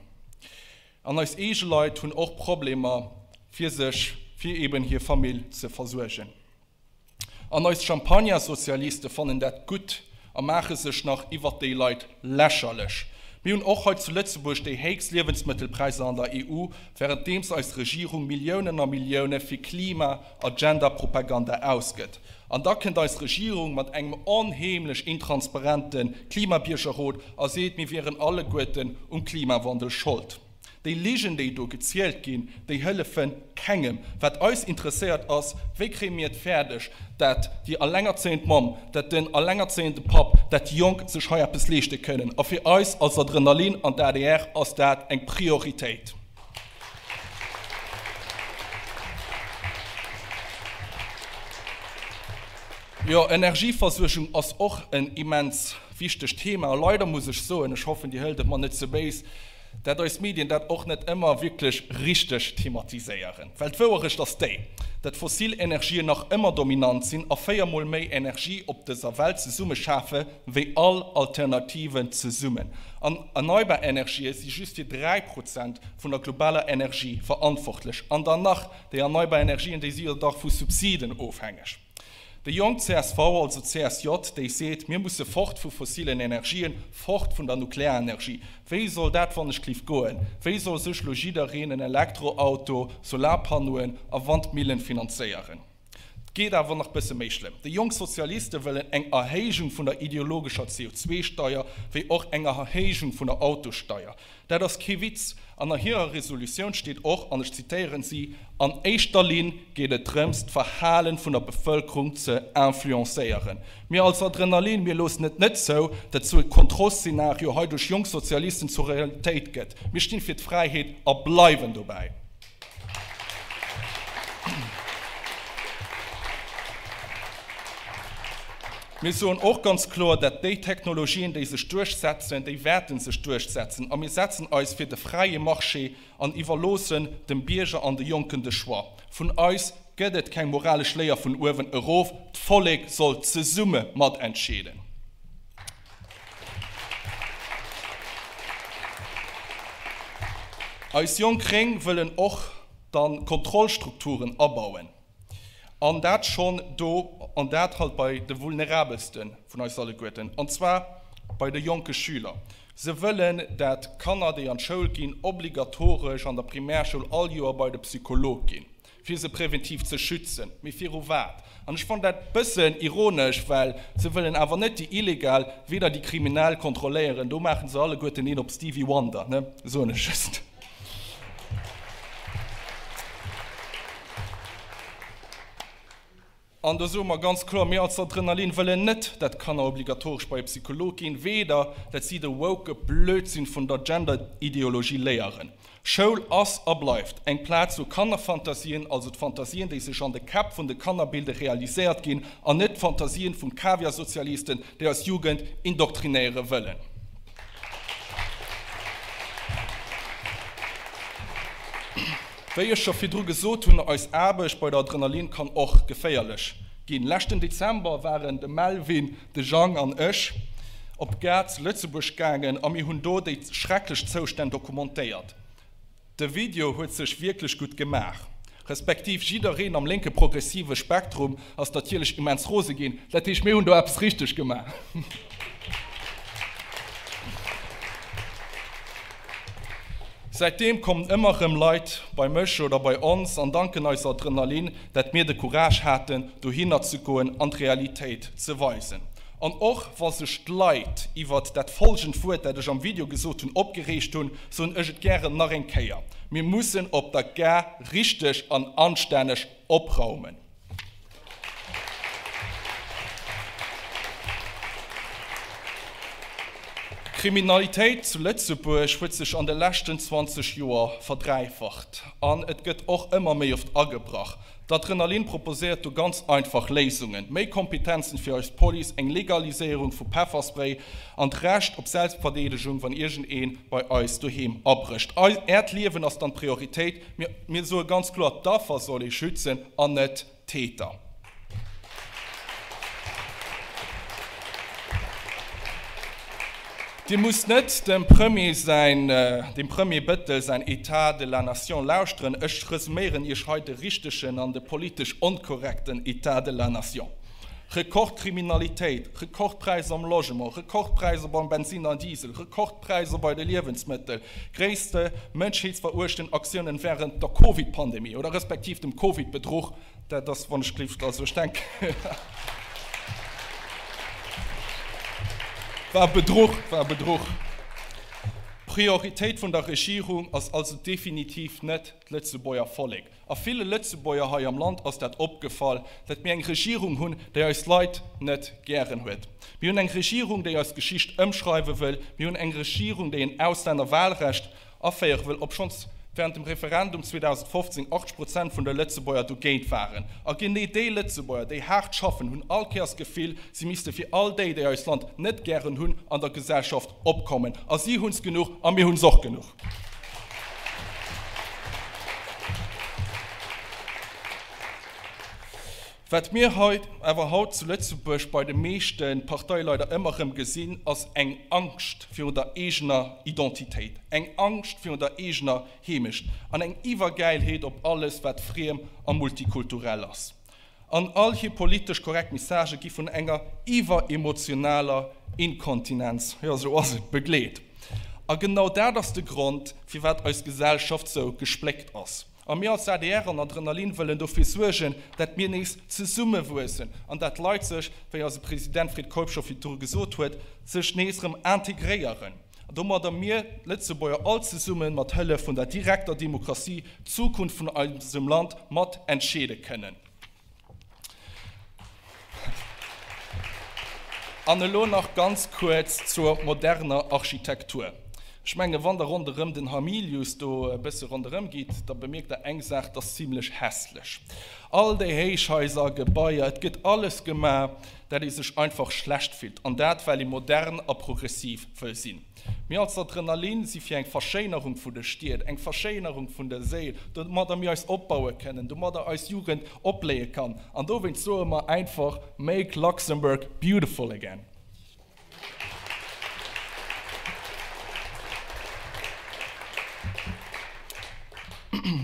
An eis eege Leit hunn och Problemer fir sech, fir eben hir Famill ze versuergen. An eis Champagnersozialiste fannen dat gutt a maache sech nach iwwert déi Leit lächerlech. Mir hunn och hei zu Lëtzebuerg déi héchst Liewensmëttelpräisser an der EU, wärenddeems eis Regierung Milliounen a Millioune fir Klima a Genderpropaganda ausgëtt. An da kënnt eis Regierung mat engem onheemlech intransparente Klimabiergerrot a seet, mir wieren alleguerten um Klimawandel schold. Déi Ligen, déi do gezielt ginn, déi hëllefe kengem. Wat eis interesséiert ass, Wéi kréie mir et fäerdeg, dat déi allengerzéiend Mamm, dat den allengerzéiende Papp, dat déi Jonk sech hei eppes leeschte kënnen? A fir eis als Adrenalin an d'ADR ass dat eng Prioritéit. Jo, Energieversuergung ass och en immens wichtegt Thema. A leider muss ech soen, ech hoffen, Dir hëlt et mer net ze béis, dat eis Medien dat och net ëmmer wierklech richteg thematiséieren. Well d'Wouerecht ass déi, dat fossil Energien nach ëmmer dominant sinn a véiermol méi Energie op dëser Welt zesumme schafe wéi all Alternativen zesummen. An erneibar Energië si just fir 3 Prozent vun der globaler Energie verantwortlech. An dann nach, déi erneibar Energien, déi si jo dach vu Subsiden ofhängeg. Déi jonk csv, also CSJ, déi seet, mir musse fort vu fossilen Energien, fort vun der Nuklearenergie. Wéi soll dat wannechgelift goen? Wéi soll sech lo jiddereen en Elektroauto, Solarpannoen a Wandmillen finanzéieren? 't geet awer nach bësse méi schlëmm. Déi jonk Sozialiste wëllen eng Erhéijung vun der ideologescher CO2-Steier, wéi och eng Erhéijung vun der Autosteier. Dat ass kee Witz. An a hirer Resolutioun steet och, an ech zitéieren si, An éischter Linn geet et drëms, d'Verhalen vun der Bevëlkerung ze influencéieren. Mir als Adrenalin, mir loossen et net zou, datt sou e Kontrollszenario hei duerch jonk Sozialisten zur Realitéit gëtt. Mir stinn fir d'Fräiheet a bleiwen dobäi. Mir soen och ganz kloer, dat déi Technologien, déi sech duerchsetzen, déi wäerte sech duerchsetzen. A mir setzen eis fir de fräie Marché an iwwerloossen dem Bierger an de Jonken de Choix. Vun eis gëtt et keng moralesch Léier vun uewen erof. D'Vollek soll zesumme matentscheeden. Eis jonk Gréng wëllen och dann Kontrollstrukturen abauen, an dat schonn do, an dat halt bei de vulnerabelste vun eis alleguerten, an zwar bei de jonke Schüler. Se wëllen, dat Kanner, déi an d'Schoul ginn, obligatoresch an der Primärschoul all Joer bei de Psycholog ginn. Fir se präventiv ze schützen. Mee viru wat? An ech fannen dat bëssen ironesch, well se wëllen awer net déi Illegal, weder déi Kriminell kontrolléieren. Do maachen se alleguerten een op Stevie Wonder, ne? Soen ech just. An do soe mer ganz kloer, mir als Adrenalin wëllen net, dat d'Kanner obligatoresch bei e Psycholog ginn, weder dat si de woke Blödsinn vun der Gender-Ideologie léieren. Schoul ass a bleift eng Plaz, wou Kannerfantasien, also d'Fantasien, déi sech an de Käpp vun de Kanner bilden, realiséiert ginn, an net d'Fantasien vun Kaviarsozialisten, déi eis Jugend indoktrinéiere wëllen. Wéi ech scho virdru gesot hunn, eis Aarbecht bei der Adrenalin kann och geféierlech ginn. Leschten Dezember waren de Melvin, de Jang an ech op d'Gare zu Lëtzebuerg gaangen a mir hunn do déi schrecklech Zoustänn dokumentéiert. De Video huet sech wierklech gutt gemaach, respektiv jiddereen am lénke progressive Spektrum ass natierlech immens rose ginn. Dat heescht, mir hunn do eppes richteg gemaach. Säitdeem kommen ëmmer rëm Leit bei mech oder bei ons an danken eis Adrenalin, dat mir de Courage haten, dohinner ze goen an d'Realitéit ze weisen. An och wa sech d'Leit iwwert dat folgend Wuert, dat ech am Video gesot hunn, opgereegt hunn, soen ech et gären nach eng Kéier, Mir mussen op der Gare richteg an anstänneg opraumen. D'Kriminalitéit zu Lëtzebuerg huet sech an de leschten 20 Joer verdräifacht an et gëtt och ëmmer méi oft agebrach. D'Adrenalin proposéiert do ganz einfach Léisungen, méi Kompetenzen fir eis Police, eng Legaliséierung vu Pefferspray an d'Recht op Selbstverdeedegung, wann iergendee bei eis doheem abrécht. Äert Liewen ass dann d'Prioritéit. Mir soe ganz kloer, d'Affer soll ee schützen an net d'Täter. Dir musst net dem Premier säin, dem Premier Bettel säin État de la nation lauschteren. Ech resuméieren Iech hei de richtegen an de politesch onkorrekten État de la nation. Rekordkriminalitéit, Rekordpräisser am Logement, Rekordpräisser beim Bensinn an Diesel, Rekordpräisser bei de Liewensmëttel, gréisste mënschheetsveruechten Aktiounen wärend der Covid-Pandemie oder respektiv dem Covid-Bedruch, dat ass wann ech gelift, also ech denken, war Bedruch, war Bedruch. D'Prioritéit vun der Regierung ass also definitiv net d'Lëtzebuerger Vollek. A ville Lëtzebuerger hei am Land ass dat opgefall, dat mir eng Regierung hunn, déi eis Leit net gären huet. Mir hunn eng Regierung, déi eis Geschicht ëmschreiwe wëll. Mir hunn eng Regierung, déi en Auslännerwahlrecht aféiere wëll, obschonns während dem Referendum 2015 80 Prozent vun de Lëtzebuerger dogéint waren. A genee déi Lëtzebuerger, déi haart schaffen, hunn all Kéiers d'Gefill, si misste fir all déi, déi eist Land net gären hunn, an der Gesellschaft opkommen. A si hunn s genuch a mir hunn s och genuch. Wat mir hei awer haut zu Lëtzebuerg bei de meeschte Parteie leider ëmmer erëm gesinn, ass eng Angscht virun der eegener Identitéit, eng Angscht virun der eegener Heemecht an eng Iwwergäilheet op alles, wat friem a multikulturell ass. An all hir politesch korrekt Messagë gi vun enger iwweremotionaler Inkontinenz, jo esou ass et, begleet. A genau dat ass de Grond, firwat eis Gesellschaft sou gespléckt ass. A mir als adr an Adrenalin wëllen dofir suergen, dat mir nees zesummewuessen an dat d'Leit sech, wéi eise President Fred Keup scho virdru gesot huet, sech nees erëm integréieren. An domadder mir, d'Lëtzebuerger, all zesumme mat Hëllef vun der direkter Demokratie d'Zukunft vun eisem Land mat entscheede kënnen. An elo nach ganz kuerz zur moderner Architektur. Ech menge wann der ronderëm den Hamilius do e bësse ronderëm gitt, da bemierkt der eng Saach, 't ass zimlech hässlech. All déi Héichhaiser, Gebaier, et gëtt alles gemaach, dat ee sech einfach schlecht fillt, an dat well ee modern a progressiv wëll sinn. Mir als Adrenalin si fir eng Verschéinerung vu de Stied, eng Verschéinerung vun der Séil, domadder mir eis opbaue kënnen, domadder eis Jugend opbléie kann. An dowéinst soe mer einfach, Make Luxembourg beautiful again!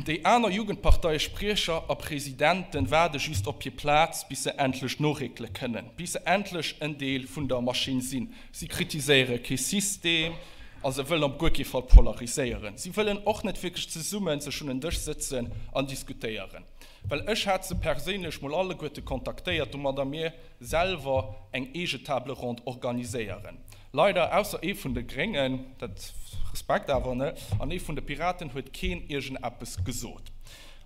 Déi aner Jugendparteiespriecher a Presidenten waarde just op hir Plaz, bis se endlech noréckele kënnen, bis se endlech en Deel vun der Maschinn sinn. Si kritiséiere kee System. A se wëllen op guer kee Fall polariséieren. Si wëllen och net wierklech zesumme sech un en Dësch sëtzen an diskutéieren. Well ech hat se perséinlech mol alleguerte kontaktéiert, domadder mir selwer eng eege Table ronde organiséieren. Leider, ausser ee vun de Gréngen, dat Respekt awer, ne, an ee vun de Piraten huet keen iergendeppes gesot.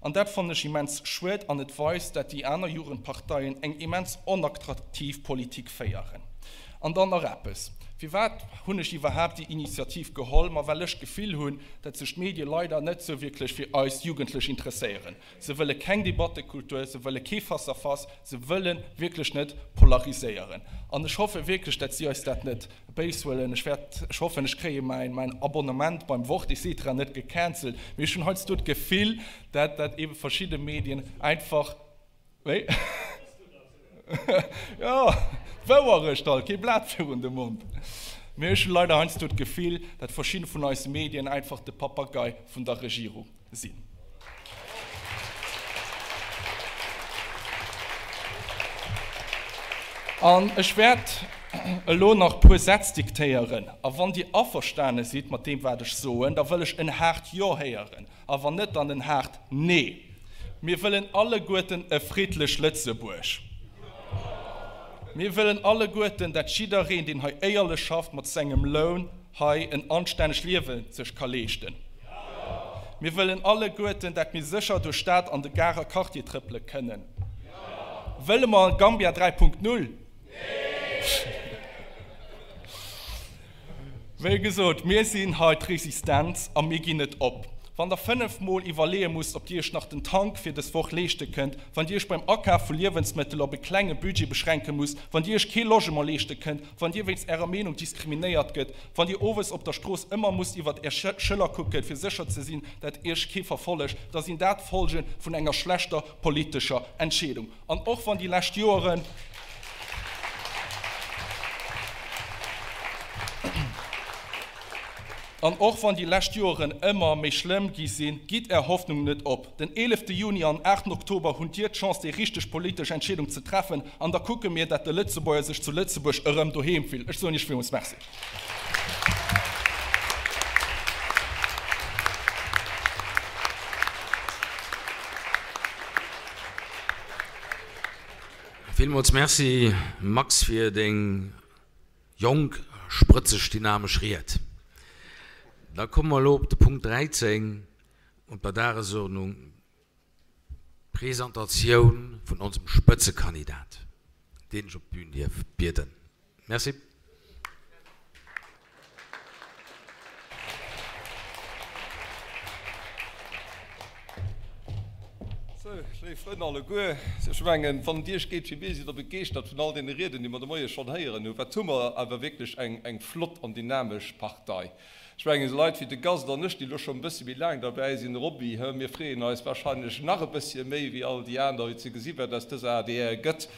An dat fannen ech immens schued an et weist, dat déi aner Jugendparteien eng immens onattraktiv Politik féieren. An dann nach eppes, Firwat hunn ech iwwerhaapt déi Initiativ geholl? Ma well ech d'Gefill hunn, dat sech d'Medie leider net sou wierklech fir eis Jugendlech interesséieren. Se wëlle keng Debattekultur, se wëlle kee Face à face, se wëlle wierklech net polariséieren. An ech hoffe wierklech, dat si eis dat net béis huelen. Ech wäert, ech hoffen, ech kréie mäin, mäin Abonnement beim Wort et cetera net gecancelt, mee ech hunn heiansdo d'Gefill, dat dat eebe verschidde Medien einfach, wéi? Jo, d'Wouerecht halt, kee Blat virun de Mond. Mee ech hu leider heiansdo d'Gefill, dat verschidde vun eise Medien einfach de Papagei vun der Regierung sinn. An ech wäert elo nach puer Sätz diktéieren, a wann Dir averstane sidd mat deem, wat ech soen, da wëll ech en haart Jo héieren, a wann net, dann en haart Nee. Mir wëllen alleguerten e friddlech Lëtzebuerg. Mir wëllen alleguerten, dat jiddereen, deen hei éierlech schafft, mat sengem Loun hei en anstännegt Liewe sech ka leeschten. Mir wëllen alleguerten, dat mir sécher duerch Stad an de Garer Quartier trëppele kënnen. Wëlle mer Gambia 3.0? Wéi gesot, mir sinn hei d'Resistenz a mir ginn net op. Wann der 5 mol iwwerleeë musst, ob dir iech nach den Tank fir des Woch leeschte kënnt, wann dir iech beim Akaf vu Liewensmëttel op e klenge Budget beschränke musst, wann dir iech kee Logement leeschte kënnt, wann dir wéinst ärer Meenung diskriminéiert gëtt, wann dir owes op der Strooss ëmmer musst iwwert är Schëller kucken, fir sécher ze sinn, dat iech kee verfollegt, da sinn dat Folge vun enger schlechter politescher Entscheedung. An och wann déi lescht Joeren. An och wann déi lescht Joeren ëmmer méi schlëmm gi sinn, gitt Är Hoffnung net op. Den 11 Juni an 8 Oktober hunn Dir d'Chance déi richteg politesch Entscheedung ze treffen an da kucke mir, dat de Lëtzebuerger sech zu Lëtzebuerg erëm doheem fillt. Ech soen Iech villmools Merci. Villmools Merci Max fir deng jonk, sprëtzeg, dynamesch Ried. Da komme mer elo op de Punkt 13 op der Dagesordnung, d'Presentatioun vun onsem Spëtzekandidat, deen ech op d'Bün dierf bieden. Merci. Sou, léif Frënn alleguer, ech mengen, wann et Iech geet wéi mir, sidd Der begeeschtert vun all deene Rieden, déi mer de Moie schonn héieren hunn. Wat hu mer awer wierklech eng flott an dynamesch Partei! Ech mengen, esou Leit wéi de Gast an ech, déi elo schonn e bëssi méi laang derbäi sinn, Roby, hë, mir freeën eis wahrscheinlech nach e bësschen méi wéi all déi aner, fir ze gesi wat aus dëser adr gëtt.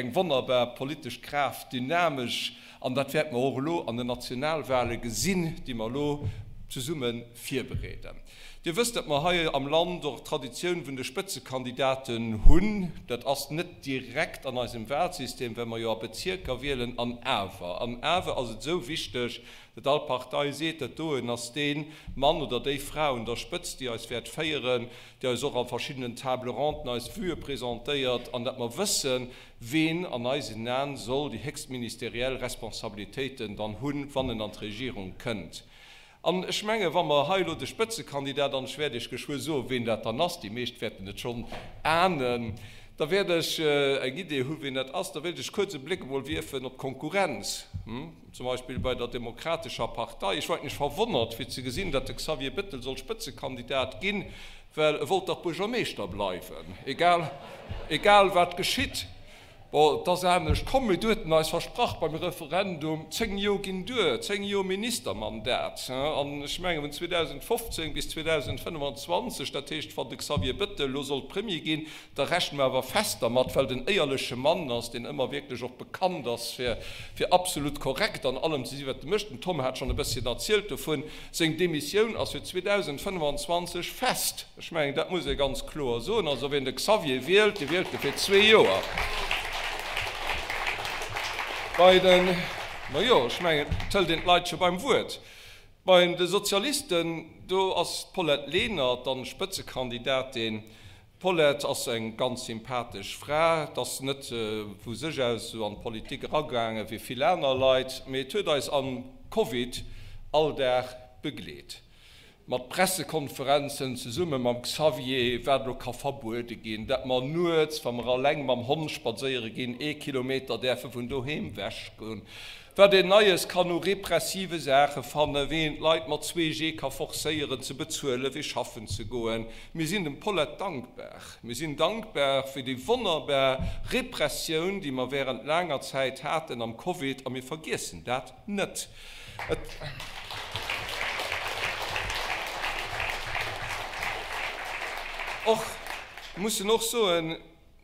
Eng wonnerbar politesch Kraaft, dynamesch, an dat wäerte mer och elo an den Nationalwahle gesinn, déi mer elo zesumme virbereeden. Dir wësst, datt mer hei am Land och d'Traditioun vun de Spëtzekandidaten hunn. Dat ass net direkt an eisem Wahlsystem, well mer jo a Bezierker wielen. An awer, an awer ass et esou wichteg, datt all Partei seet, dat doen ass dee Mann oder déi Fra un der Spëtzt, déi eis wäert féieren, déi eis och a verschiddenen Table ronden eis Vuë presentéiert, an datt mer wëssen, ween an eisen Aen soll déi héchst ministeriell Responsabilitéiten dann hunn, wann en an d'Regierung kënnt. An ech menge wa mer hei elo de Spëtzekandidat, an ech wäert Iech geschwë soen, ween dat dann ass, déi meescht wäerten et schonn ahnen, da wäert ech eng Idee hu ween dat ass, da wéilt ech kuerz e Bléck emol wierfen op d'Konkurrenz, zum Beispill bei der Demokratescher Partei. Ech war eigentlech verwonnert, fir ze gesinn, datt de Xavier Bettel soll Spëtzekandidat ginn, well e wollt dach Buergermeeschter bleiwen, egal, egal wat geschitt. Bon, et ass anescht komm, mee du huet en eis versprach beim Referendum, 10 Joer ginn duer, 10 Joer Ministermandat. An ech menge vun 2015 bis 2025, dat heescht, wann de Xavier Bettel elo sollt Premier ginn, da rechne mer awer fest dermat, well den éierleche Mann ass, deen ëmmer wierklech och bekannt ass fir fir absolut korrekt an allem ze sinn, wat e mécht. Den Tom hat schonn e bësschen erzielt dovun. Seng Demissioun ass fir 2025 fest. Ech mengen, dat muss ee ganz kloer soen. Also wien de Xavier wielt, dee wielt e fir zwee Joer. Bei den, majo, ech mengen, et hëlt een d'Leit jo beim Wuert. Bei de Sozialisten, do ass d'Paulette Lenert dann Spëtzekandidatin. D'Paulette ass eng ganz sympathesch Fra, et ass net vu sech aus esou an d'Politik eragaange wéi vill aner Leit, mee et huet eis am Covid all Dag begleet. Mat Pressekonferenzen zesumme mam Xavier, wat elo ka verbuede ginn, dat mer nuets, wa mer alleng mam Hond spadséiere ginn, ee Kilometer däerfe vun doheem wech goen, wat een Neies kann u repressive Saache fannen, wéi een d'Leit mat 2G ka forcéieren ze bezuelen, fir schaffen ze goen. Mir sinn dem Paulette dankbar. Mir sinn dankbar fir déi wonnerbar Repressioun, déi mer während laanger Zäit haten am Covid, a mir vergiessen dat net. Et. Och, mussen och soen,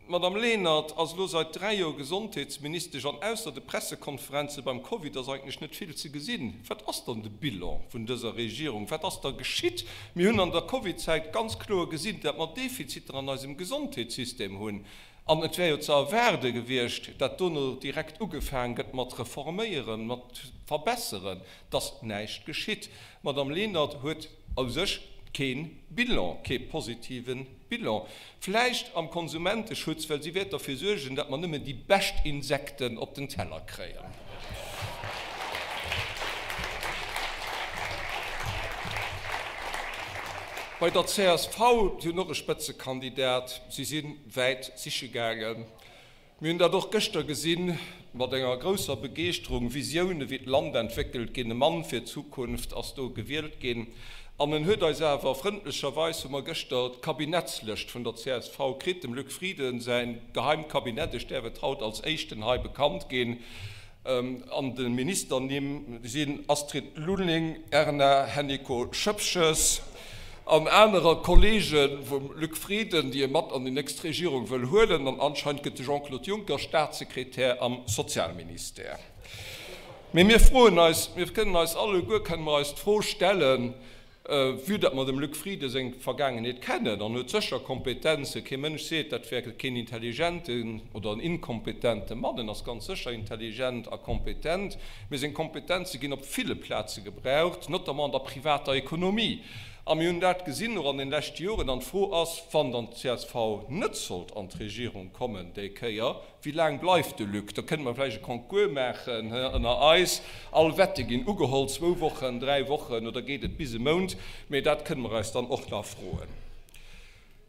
d'Madame Lenert ass elo seit 3 Joer Gesondheetsministesch an ausser de Pressekonferenze beim Covid ass eigentlech net vill ze gesinn. Wat ass dann de Bilan vun dëser Regierung? Wat ass da geschitt? Mir hunn an der Covidzäit ganz kloer gesinn, dat mer Defiziter an eisem Gesondheetssystem hunn. An et wär jo ze erwaarde gewiescht, dat dono direkt ugefaang gëtt mat reforméieren, mat verbesseren. Et ass näischt geschitt. D'Madame Lenert huet u sech kee Bilan, kee positive Bilan. Vläicht am Konsumenteschutz, well si wäert derfir suergen, datt mer nëmmen déi bescht Insekten op den Teller kréien. Bei der csv, si hunn och e Spëtzekandidat, si si wäit siche gaangen. Mir hunn dat och gëschter gesinn, mat enger grousser Begeeschterung, Visioune wéi d'Land entwéckelt ginn, e Mann fir d'Zukunft ass do gewielt ginn. An en huet eis awer, frëndlecherweis hu mer gëschter d'Kabinettslëscht vun der csv kritt, dem Luc Frieden säin geheimt Kabinett, ech däerf et haut als éischten hei bekannt ginn. An de Ministernimm sinn Astrid Lulling, Erna Hennicot-Schoepges an anerer Kollege vum Luc Frieden, déi e mat an déi nächst Regierung wëll huelen. An anscheinend gëtt de Jean-Claude Juncker Staatssekretär am Sozialministère. Mee mir froen eis, mir kënnen eis alleguer kënne mer eis d'Fro stellen, Vue datt mer dem Luc Frieden seng Vergaangenheet kennen, an huet sécher Kompetenzen, kee Mënsch seet, dat wär keen intelligenten oder en inkompetente Mann, en ass ganz sécher intelligent a kompetent, mee seng Kompetenze ginn op ville Plaze gebraucht, notamment an der privater Ekonomie. A mir hunn dat gesinn och an den leschte Joren. An d'Fro ass, wann dann d'CSV net sollt an d'Regierung kommen déi Kéier, Wéi laang bleift de Luc? Da kënne mer vläicht e Concours maachen ënner eis. All Wette ginn ugeholl, zwou Wochen, 3 Wochen oder geet et bis e Mount? Mee dat kënne mer eis dann och nach froen.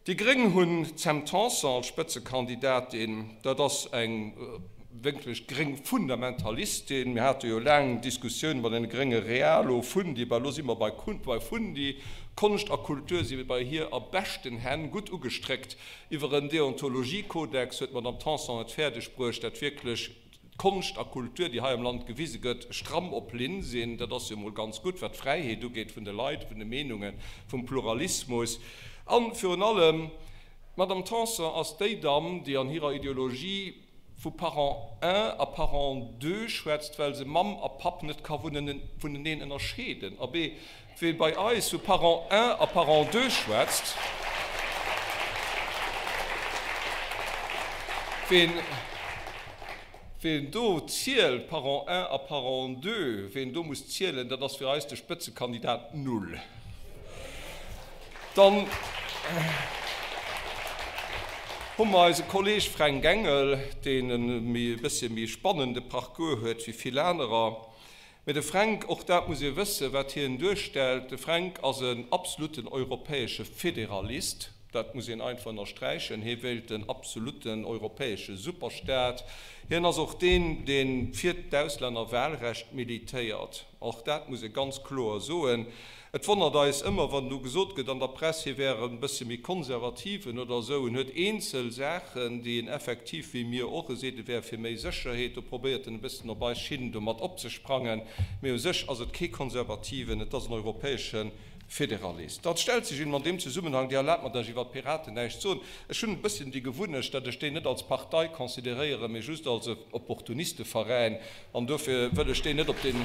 Déi Gréng hunn d'Sam Tanson als Spëtzekandidatin. Dat ass eng wierklech gréng Fundamentalistin. Mir hate jo laang Diskussioune mat deene Grénge Realo, Fundi, bah elo si mer bei Fundi. Konscht a Kultur si bei hir a beschten Hänn, gutt ugestréckt. Iwwer en Deontologiekodex huet d'Madame Tanson et fäerdeg bruecht, dat wierklech d'Konscht a Kultur, déi hei am Land gewise gëtt, stramm op Linn sinn. Dat ass jo emol ganz gutt, wat d'Fräiheet ugeet vun de Leit, vun de Meenungen, vum Pluralismus. A virun allem, d'Madame Tanson ass déi Damm, déi an hirer Ideologie vu Parent un a Parent deux schwätzt, well se Mamm a Papp net ka vuneneen ënnerscheeden. Abee, Wee bei eis vu Parent un a Parent deux schwätzt, ween, ween do zielt, Parent un a Parent deux, ween do muss zielen, dat ass fir eis de Spëtzekandidat null. Dann hu mer eise Kolleeg Fränk Engel, deen e méi, e bëssche méi spannende Parcours huet wéi vill anerer. Mee de Fränk, och dat muss ee wëssen, wat hien duerstellt, de Fränk ass en absoluten europäesche Federalist, dat muss een einfach ënnersträichen. Hie wéilt en absoluten europäesche Superstaat. Hien ass och deen, dee fir d'Auslännerwahlrecht militéiert. Och dat muss ee ganz kloer soen. Et wonnert eis ëmmer, wann do gesot gëtt an der Press, hie wär e bësse méi konservativen oder esou. En huet eenzel Saachen, déi en effektiv, wéi mir och, e seet, e wär fir méi Sécherheet, do probéiert en e bëssen op eis Schinn do mat opzesprangen. Mee u sech ass et kee Konservativen, et ass en europäesche Federalist. Dat stellt sech eben an deem Zesummenhang, Dir erlaabt mer, datt ech iwwer d'Piraten näischt soen, ech hunn e bësschen déi Gewunnecht, datt ech déi net als Partei consideréieren, mee just als e Opportunisteveräin, An dofir wëll ech déi net op den.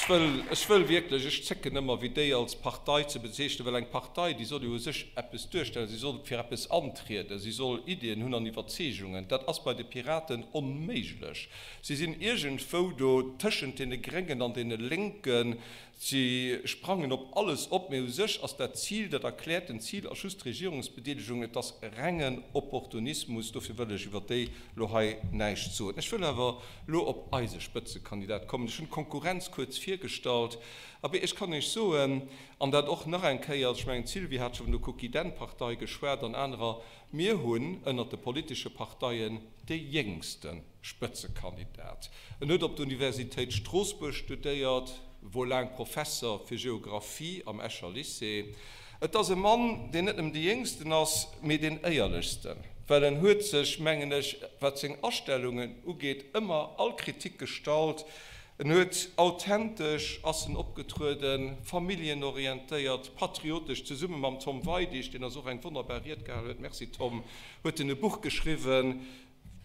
Ech wëll, ech wëll wierklech, ech zécken ëmmer, wéi déi als Partei ze bezeechnen, well eng Partei, déi soll jo u sech eppes duerstellen, si soll fir eppes antrieden, si soll Iddien hunn an Iwwerzeegungen. Dat ass bei de Piraten onméiglech. Si sinn iergendwou do tëschent deene Gréngen an deene Lénken. Si sprangen op alles op, mee u sech ass dat Zil, dat erkläerten Zil ass just d'Regierungsbedeelegung. Et ass rengen Opportunismus. Dofir wëll ech iwwer déi elo hei näischt soen. Ech wëll awer elo op eise Spëtzekandidat kommen. Ech hunn d'Konkurrenz kuerz virgestallt. Abee, ech kann Iech soen, an dat och nach eng Kéier, ech mengen d'Sylvie hat scho vun der Cookie-Dän-Partei geschwat an anerer, mir hunn ënnert de politesche Parteien dee jéngste Spëtzekandidat. En huet op der Universitéit Stroossbuerg studéiert, wor laang Professer fir Geographie am Escher Lycée. Et ass e Mann, deen net nëmmen de jéngsten ass, mee deen éierlechsten, well en huet sech, mengen ech, wat seng Astellungen ugeet, ëmmer all Kritik gestallt. En huet authentesch ass en opgetrueden, familljenorientéiert, patriotesch. Zesumme mam Tom Weidig, deen eis och eng wonnerbar Ried gehal huet, merci Tom, huet en e Buch geschriwwen,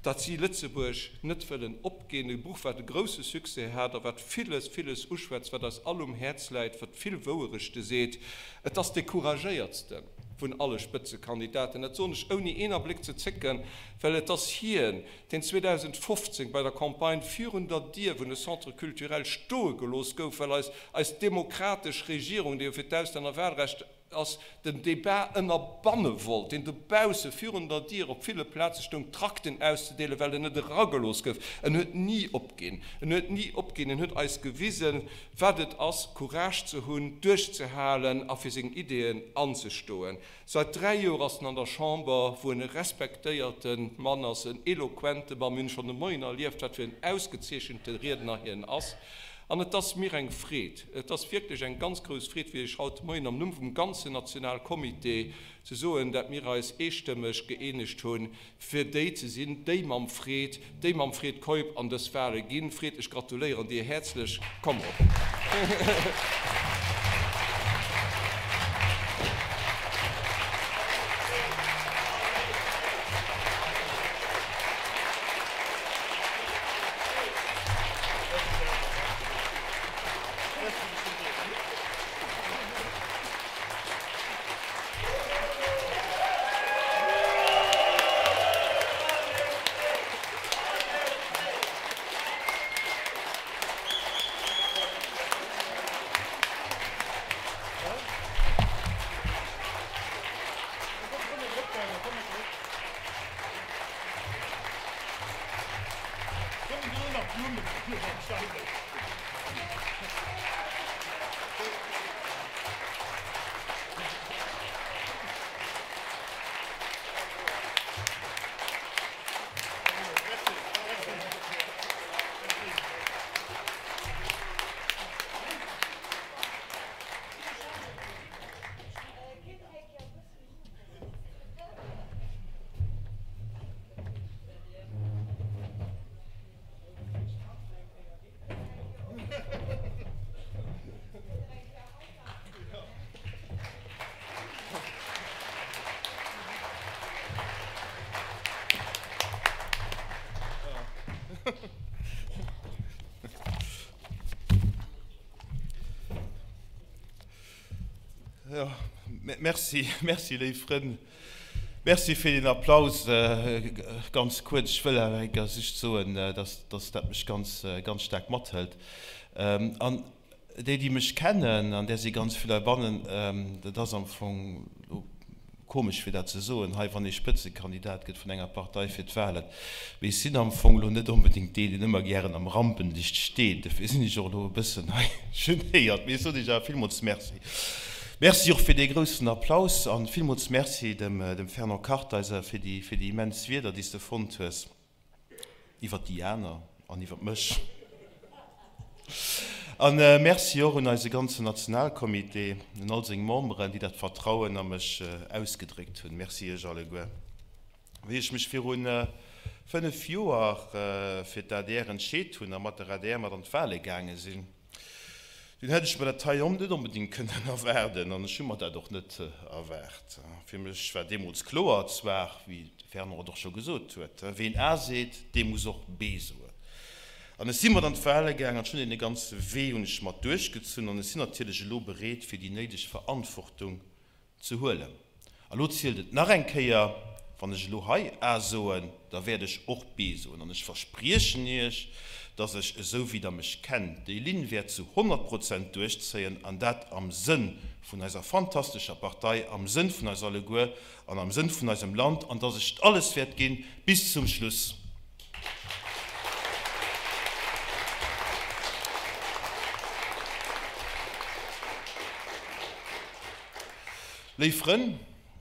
datt si Lëtzebuerg net wëllen opginn, e Buch wat e grousse Succès hat a wat villes, villes uschwätzt, wat eis all um Häerz läit, wat vill Wouerechte seet. Et ass dee couragéiertste vun alle Spëtzekandidaten, dat soen ech ouni een Abléck ze zécken, well et ass hien, deen 2015 bei der Campagne virun der Dier vun de Centre culturel stoe gelooss gouf, well eis eis demokratesch Regierung, déi jo fir d'Auslännerwahlrecht ass, den Débat ënnerbanne wollt, deen dobausse virun der Dier op ville Plaze stoung, Trakten auszedeelen, well en net eragelooss gouf. En huet ni opginn. En huet ni opginn. En huet eis gewisen, wat et ass, Courage ze hunn, duerchzehalen a fir seng Ideeën anzestoen. Seit 3 Joer ass en an der Chamber, wou en e respektéierte Mann ass, en eloquente Mann. Mir hunn schonn de Moien erlieft, wat fir en ausgezeechente Riedner hien ass. An et ass mir eng Freed, et ass wierklech eng ganz grouss Freed fir Iech haut de Moien am Numm vum ganzen Nationalcomité ze soen, dat mir eis eestëmmeg gëeenegt hunn, fir déi ze sinn, déi mam Fred, déi mam Fred Keup an dës Wahle ginn. Fred, ech gratuléieren dir häerzlech. Komm op! Jo, merci, merci léif Frënn. Merci fir deen Applaus. Ganz kuerz, ech wëll awer eng Kéier just soen, dass, dass dat mech ganz, ganz staark mathëlt. An déi, déi mech kennen, an där si ganz vill heibannen, dat ass am Fong elo komesch fir dat ze soen hei, wann ee Spëtzekandidat gëtt vun enger Partei fir d'Wahlen, mee ech sinn am Fong elo net onbedéngt deen, deen ëmmer gären am Rampenlicht steet. Dofir sinn ech och elo e bëssen hei genéiert. Mee ech soen Iech awer villmools Merci. Merci och fir dee groussen Applaus a villmools Merci dem Fernand Kartheiser fir déi immens Wierder, déi s de fonnt hues. Iwwert déi aner an iwwert mech. An Merci och un eise ganzen Nationalcomité, un all seng Memberen, déi dat Vertrauen a mech ausgedréckt hunn. Merci Iech alleguer. Wéi ech mech viru 5 Joer fir d'ADR entscheet hunn a mat der adr mat an d'Wale gaange sinn, Dunn hätt ech mer dat hei net onbedéngt kënnen erwaarden an ech hu mer dat och net erwaart. Fir mech war deemools kloer, zwar, wéi de Fernand et och scho gesot huet, ween A seet, dee muss och B soen. An ech si mat an d'Wale gaang an ech hunn dee ganze Wee hunn ech mat duerchgezunn an ech sinn natierlech elo bereet fir déi néideg Verantwortung ze huelen. A lo zielt et nach eng Kéier, Wann ech elo hei A soen, da wäert ech och B soen. An ech verspriechen Iech, dass ech, esou wéi Der mech kennt, déi Linn wäert zu 100 Prozent duerchzéien, an dat am Sënn vun eiser fantastescher Partei, am Sënn vun eis alleguer an am Sënn vun eisem Land, an dass ech alles wäert ginn bis zum Schluss. Léif Frënn,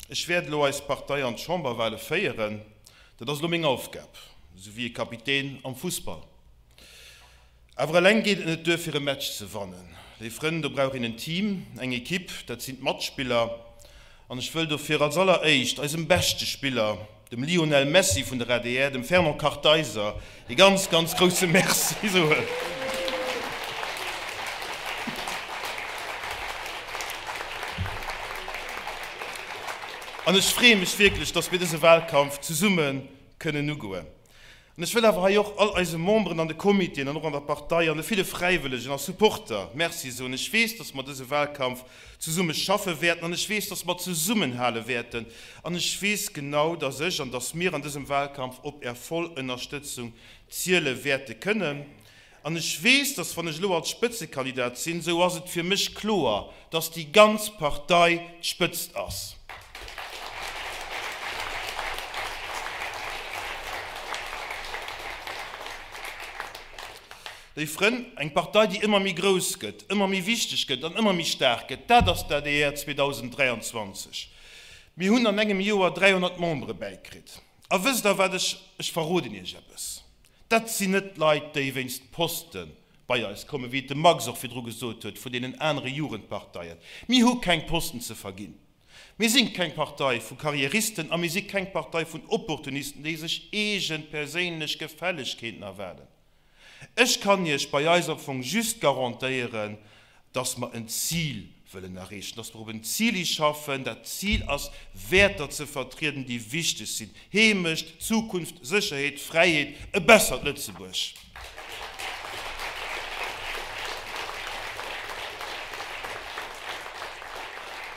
ech wäert elo eis Partei an d'Chamberwale féieren. Dat ass elo meng Aufgab, esou wéi e Kapitän am Fussball. Awer eleng geet et net duer fir e Match ze wannen. Léif Frënn, do brauch een en Team, eng Equipe, dat sinn d'Matspiller. An ech wëll dofir als alleréischt eisem beschte Spiller, dem Lionel Messi vun der adr, dem Fernand Kartheiser, ee ganz, ganz grousse Merci soen. An ech freeë mech wierklech, dass mir dëse Wahlkampf zesumme kënnen ugoen. An ech wëll awer hei och all eise Memberen an de Comitéen an och an der Partei an de ville Fräiwëllegen a Supporter Merci soen. Ech weess, dass mer dëse Wahlkampf zesumme schaffe wäerten an ech weess, dass mer zesummenhale wäerten an ech weess genau, dass ech an dass mir an dësem Wahlkampf op Är voll Ënnerstëtzung ziele wäerte kënnen. An ech weess, dass wann ech elo als Spëtzekandidat sinn, esou ass et fir mech kloer, dass déi ganz Partei d'Spëtzt ass. Léif Frënn, eng Partei, déi ëmmer méi grouss gëtt, ëmmer méi wichteg gëtt an ëmmer méi staark gëtt, dat ass d'ADR 2023. Mir hunn an engem Joer 300 Membere bäikritt. A wësst Der wat, ech, ech verroden Iech eppes, Dat sinn net Leit, déi wéinst Poste bei eis kommen, wéi et de Max och virdru gesot huet, vun deenen anere Jugendparteien. Mir hu keng Posten ze verginn. Mir si keng Partei vu Karrieristen a mir si keng Partei vun Opportunisten, déi sech eege perséinlech Gefällegkeeten erwaarden. Ech kann Iech bei eis am Fong just garantéieren, dass mer en Zil wëllen erreechen, dass mer op en Zil hi schaffen. Dat Zil ass, Wäerter ze vertrieden, déi wichteg sinn, Heemecht, Zukunft, Sécherheet, Fräiheet, e bessert Lëtzebuerg.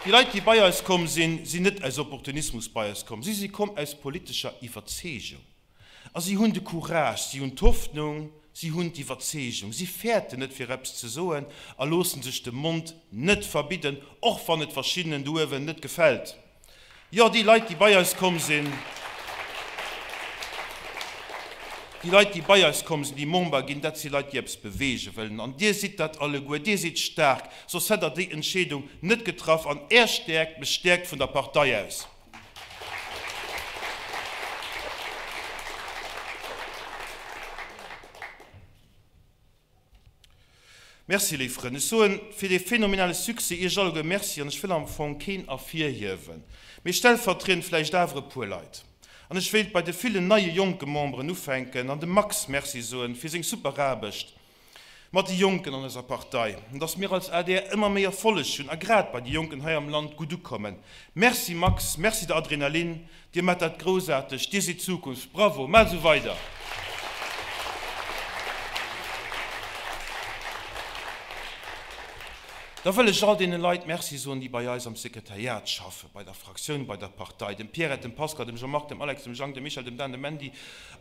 Déi Leit, déi bei eis komm sinn, sinn net aus Opportunismus bei eis komm, si si komm aus politescher Iwwerzeegung. A si hunn de Courage, si hunn d'Hoffnung, si hunn d'Iwwerzeegung. Si fäerten net fir eppes ze soen a loosse sech de Mond net verbidden, och wann et verschiddenen do uewen net gefält. Jo, déi Leit, déi bei eis komm sinn, déi Leit, déi bei eis komm sinn, déi Member ginn, dat si Leit, déi eppes beweege wëllen. An Dir sidd dat alleguer. Dir sidd staark, soss hätt Der déi Entscheedung net getraff. An Är Stäerkt mécht d'Stäerkt vun der Partei aus. Merci, léif Frënn. Ech soen fir dee phänomenale Succès Iech alleguer Merci an ech wëll am Fong keen ervirhiewen, mee stellvertriedend vläicht awer e puer Leit. An ech wéilt bei de villen neie jonke Memberen ufänken an dem Max Merci soen fir seng super Aarbecht mat de Jonken an eiser Partei, an dass mir als adr ëmmer méi Erfolleg hunn a grad bei de Jonken hei am Land gutt ukommen. Merci Max, merci der Adrenalin, dir maacht dat groussaarteg, dir sidd d'Zukunft, bravo, maacht esou weider! Da wëll ech all deene Leit Merci soen, déi bei eis am Sekretariat schaffen, bei der Fraktioun, bei der Partei, dem Pierrette, dem Pascal, dem Jean-Marc, dem Alex, dem Jang, dem Michel, dem Dan, dem Mandy,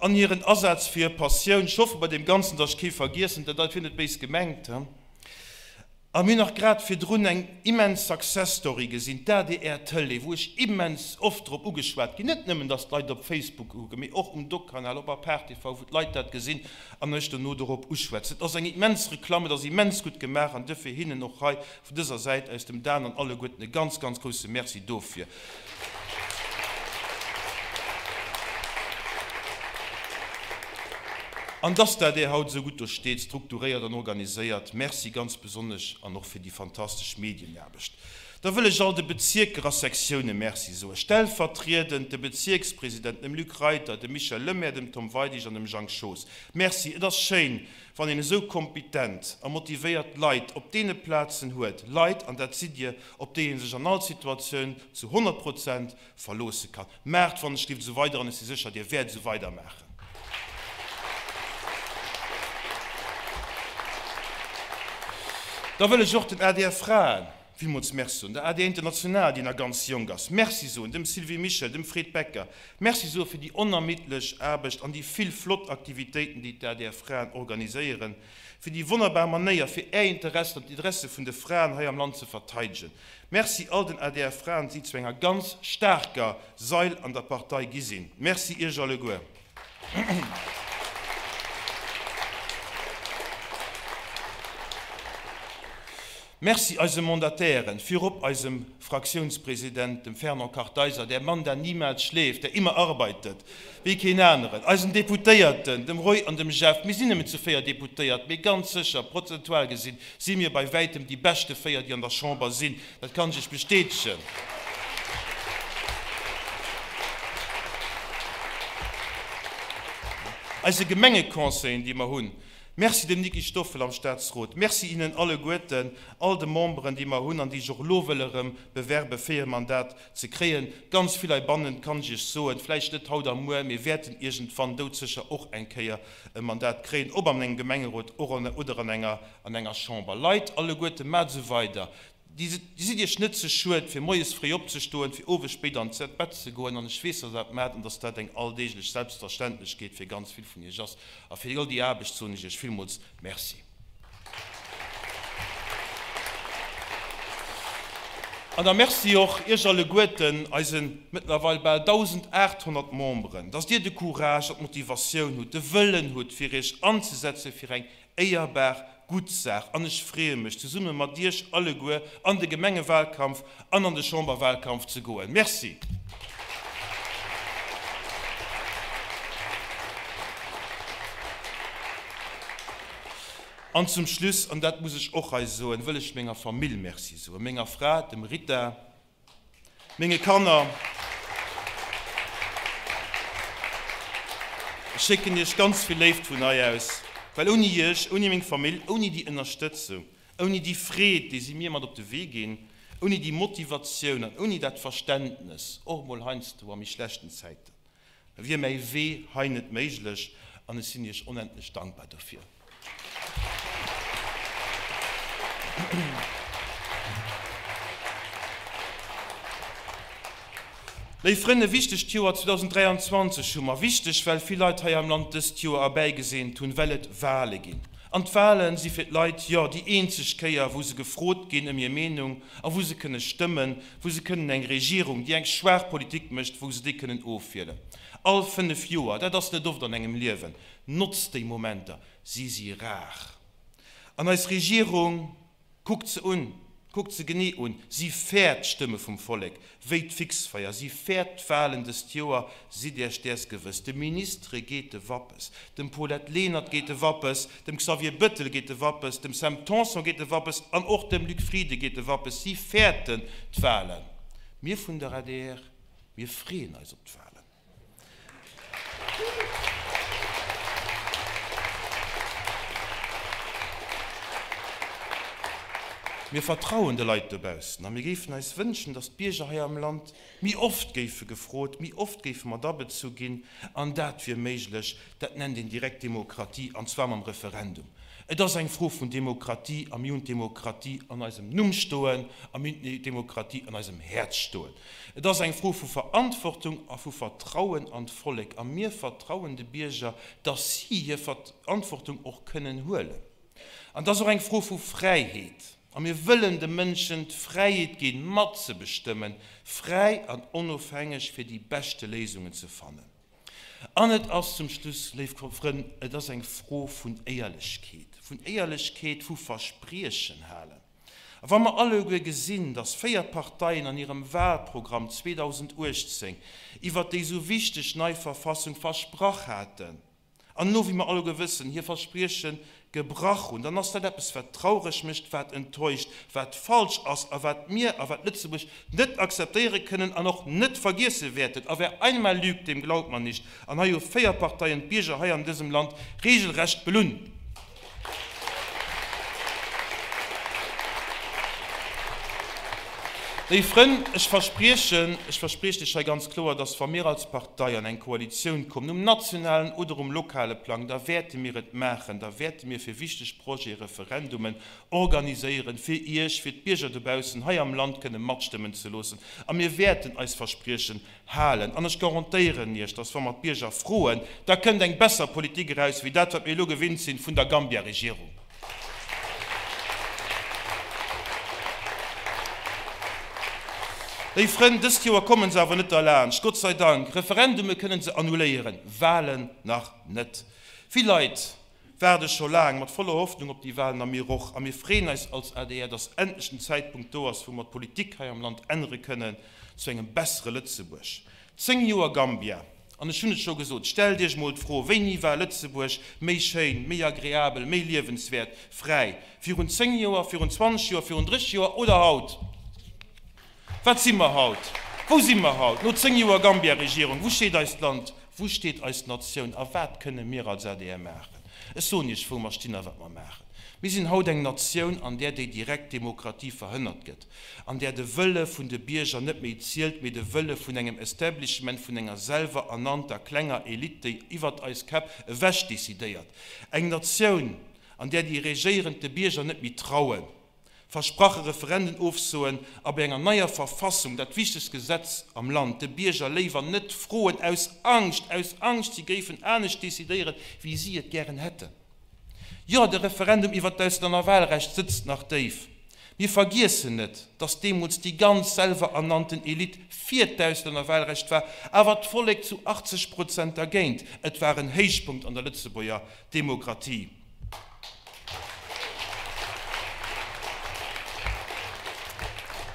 an hiren Asaz fir hir Passioun. Ech hoffe bei deem Ganzen, dass ech kee vergiessen, dat wier net béis gemengt. A mir hunn nach grad virdrun eng immens Success Story gesinn, d'ADR Tëlee, wou ech immens oft drop ugeschwat ginn, net nëmmen, dass d'Leit op Facebook kucken, mee och um Doc-Kanal, op Apart TV, wou d'Leit dat gesinn an ech dono dorop uschwätzen. Et ass eng immens Reklamm, et ass immens gutt gemaach an duerfir hinnen och hei vun dëser Säit aus dem Dan an alleguerten e ganz, ganz grousse Merci dofir. An dass d'ADR haut esou gutt do steet, strukturéiert an organiséiert, Merci ganz besonnesch an och fir déi fantastesch Medienaarbecht. Da wëll ech all de Bezierker a Sektioune Merci soen, stellvertriedend de Bezierkspresidenten, dem Luc Reiter, dem Michel Lemaire, dem Tom Weidig an dem Jang Schoos. Merci, et ass schéin, wann een esou kompetent a motivéiert Leit op deene Plazen huet, Leit, an dat sidd Dir, op déi ee sech an all Situatioun zu 100 Prozent verloosse kann. Maacht wann ech lift esou weider an ech si sécher, Dir wäert esou weidermaachen. Da wëll ech och den adr Fraen villmools Merci soen, der adr International, déi nach ganz jonk ass, Merci soen, dem Sylvie Mischel, dem Fred Becker Merci soe fir déi onermiddlech Aarbecht an déi vill flott Aktivitéiten, déi d'adr Fraen organiséieren, fir déi wonnerbar Manéier, fir Är Interessen an d'Interesse vun de Fraen hei am Land ze verteidegen. Merci all den adr Fraen, déi zu enger ganz staarker Sail an der Partei gi sinn. Merci Iech alleguer. Merci eise Mandatairen, virop eisem Fraktiounspresident, dem Fernand Kartheiser, der Mann, der niemals schläft, der immer arbeitet, wéi keen aneren, eisen Deputéierten, dem Roy an dem Jeff. Mir sinn nëmmen zu 4 Deputéiert, mee ganz sécher, prozentual gesinn, si mir bei wäitem déi beschte 4, déi an der Chamber sinn. Dat kann ech Iech bestätegen. Eise Gemengeconseillen, déi mer hunn, Merci dem Niki Stoffel am Staatsrot, Merci Ihnen alleguerten, all de Memberen, déi mer hunn an déi sech och elo wëlle erëm bewerbe fir hir Mandat ze kréien. Ganz vill heibannen, kann ech Iech soen, vläicht net haut a muer, mee wäerten iergendwann doudsécher och eng Kéier e Mandat kréien, ob an engem Gemengerot oder an enger Chamber. Leit alleguerte, maacht esou weider. Dir sidd Iech net ze schued, fir moies fréi opzestoen, fir owes spéit an d'Bett ze goen. An ech weess, dass Der dat maacht an dass dat eng alldeeglech Selbstverständlechkeet fir ganz vill vun Iech ass. A fir all déi Aarbecht soen ech Iech villmools Merci. An da Merci och Iech alleguerten, eise mëttlerweil bal 1.800 Memberen, dass Dir de Courage an d'Motivatioun hutt, de Wëllen hutt, fir Iech anzesetze fir eng éierbar, gutt Saach an ech freeë mech, zesumme mat Iech alleguer an de Gemengewahlkampf an an de Chamberwahlkampf ze goen. Merci. An zum Schluss, an dat muss ech och hei soen, wëll ech menger Famill Merci soen, menger Fra, dem Rita, Menge Kanner, ech schécken iech ganz vill Léift vun hei aus, well ouni iech, ouni meng Famill, ouni déi Ënnerstëtzung, ouni déi Freed, déi si mir mat op de Wee ginn, ouni déi Motivatioun an ouni dat Verständnes, och mol heiansdo a méi schlechten Zäiten, wier mäi Wee hei net méiglech an ech sinn iech onendlech dankbar dofir. Léif Frënn, e wichtegt Joer 2023 hu mer. Wichteg, well vill Leit hei am Land dëst Joer erbäigeseent hunn, well et Wale ginn. An d'Wale si fir d'Leit, jo, déi eenzeg Kéier, wou se gefrot ginn ëm hir Meenung a wou se kënne stëmmen, wou se kënnen eng Regierung, déi eng schwaach Politik mécht, wou se déi kënnen ofwielen. All fënnef Joer, dat ass net oft an engem Liewen. Notzt déi Momenter, si si rar. An eis Regierung, kuckt se un, kuckt se genee un, si fäert d'Stëmme vum Vollek wéi d'Fixfeier, si fäert d'Wahlen dëst Joer, sidd Iech däers gewëss. De Ministere geet de Wappes, dem Paulette Lenert geet de Wappes, dem Xavier Bettel geet de Wappes, dem Sam Tanson geet de Wappes an och dem Luc Frieden geet de Wappes. Si fäerten d'Wahlen. Mir vun der adr, mir freeën eis op d'Wahlen. Mir vertrauen de Leit dobaussen a mir géifen eis wënschen, datt d'Bierger hei am Land méi oft géife gefrot, méi oft géife mat abezu ginn. An dat wier méiglech, dat nennt een direkt Demokratie, an zwar mam Referendum. Et ass eng Fro vun Demokratie a mir hunn d'Demokratie an eisem Numm stoen a mir hunn d'Demokratie an eisem Häerz stoen. Et ass eng Fro vu Verantwortung a vu Vertrauen an d'Vollek. A mir vertrauen de Bierger, dass si hir Verantwortung och kënnen huelen. An et ass och eng Fro vu Fräiheet. A mir wëllen de Mënschen d'Fräiheet ginn, matzebestëmmen, fräi an onofhängeg fir déi beschte Léisungen ze fannen. An et ass zum Schluss, léif Frënn, et ass eng Fro vun Éierlechkeet, vun Éierlechkeet, vu Verspriechen halen. A wa mer alleguer gesinn, datt 4 Parteien an hirem Wahlprogramm 2018 iwwert déi esou wichteg nei Verfassung versprach haten, an elo, wéi mer alleguer wëssen, hir Versprieche gebrach hunn, dann ass dat eppes, wat traureg mécht, wat enttäuscht, wat falsch ass a wat mir a wat Lëtzebuerg net akzeptéiere kënnen an och net vergiesse wäerten. A wer einmal lügt, dem glaubt man nicht. An hei hu 4 Parteien d'Bierger hei an dësem Land regelrecht belunn. Léif Frënn, ech verspriechen, ech verspriechen Iech hei ganz kloer, dass wa mir als Partei an eng Koalitioun kommen, um nationalen oder um lokale Plang, da wäerte mir et maachen, da wäerte mir fir wichteg Projete Referendumen organiséieren, fir Iech, fir d'Bierger dobaussen hei am Land kënne matstëmmen ze loossen. A mir wäerten eis Verspriechen halen. An ech garantéieren Iech, dass wa mer d'Bierger froen, da kënnt eng besser Politik eraus wéi dat, wat mir elo gewinnt sinn vun der Gambia-Regierung. Léif Frënn, dëst Joer komme se awer net derlaanscht, Gott sei Dank. Referendume kënnen se annuléieren, Walen nach net. Vill Leit waarde scho laang mat voller Hoffnung op déi Walen, a mir och. A mir freeën eis als adr, dass endlech den Zäitpunkt do ass, wou mer d'Politik hei am Land ännere kënnen zu engem bessere Lëtzebuerg. 10 Joer Gambia, an ech hunn et scho gesot, stellt Iech mol d'Fro, wéini war Lëtzebuerg méi schéin, méi agreabel, méi liewenswäert, fräi? Virun 10 Joer, virun 20 Joer, virun 30 Joer oder haut? Wat si mer haut? Wou si mer haut, no 10 Joer Gambia-Regierung? Wou steet eist Land? Wou steet eis Natioun? A wat kënne mir als adr maachen? Ech soen Iech, wou mer stinn a wat mer maachen. Mir sinn haut eng Natioun, an där déi direkt Demokratie verhënnert gëtt. an där de Wëlle vun de Bierger net méi zielt, mee de Wëlle vun engem Establishment, vun enger selwer ernannter klenger Elite, déi iwwert eis Käpp ewech decidéiert. Eng Natioun, an där déi Regéierend de Bierger net méi trauen, versprache Referenden ofsoen a bei enger neier Verfassung, dat wichtegst Gesetz am Land, de Bierger léiwer net froen, aus Angscht, aus Angscht, si géifen anescht decidéieren, wéi si et gären hätten. Jo, de Referendum iwwert d'Auslännerwahlrecht sëtzt nach déif. Mir vergiessen net, datt deemools déi ganz selwerernannten Elite fir d'Auslännerwahlrecht war, awer d'Vollek zu 80 Prozent dergéint. Et war en Héichpunkt an der Lëtzebuerger Demokratie.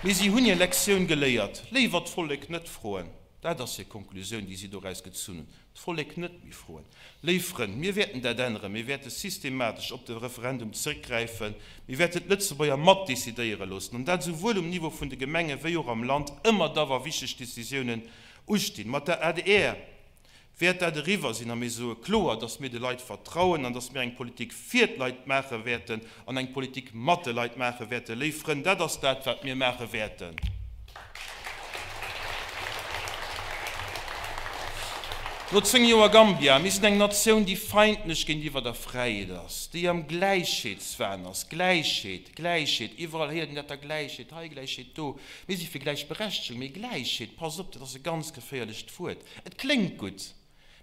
Mee si hunn hir Lektioun geléiert, léiwer d'Vollek net froen. Dat ass hir Konklusioun, déi si doraus gezunn hunn. D'Vollek net méi froen. Léif Frënn, mir wäerten dat änneren. Mir wäerte systematesch op de Referendum zréckgräifen. Mir wäerten d'Lëtzebuerger matdecidéiere loossen, an dat esouwuel um Niveau vun de Gemenge wéi och am Land, ëmmer da wa wichteg Decisiounen ustinn. Mat der adr wäert dat eriwwer sinn a mir soe kloer, datt mir de Leit vertrauen an datt mir eng Politik fir d'Leit maache wäerten an eng Politik mat de Leit maache wäerten. Léif Frënn, dat ass dat, wat mir maache wäerten. No 10 Joer Gambia, mir sinn eng Natioun, déi feindlech géintiwwer der Fräiheet ass, déi am Gläichheetswahn ass. Gläichheet, Gläichheet, iwwerall héiert een dat da, Gläichheet hei, Gläichheet do. Mir si fir Gläichberechtegung, mee Gläichheet, passt op, dat ass e ganz geféierlecht Wuert. Et kléngt gutt.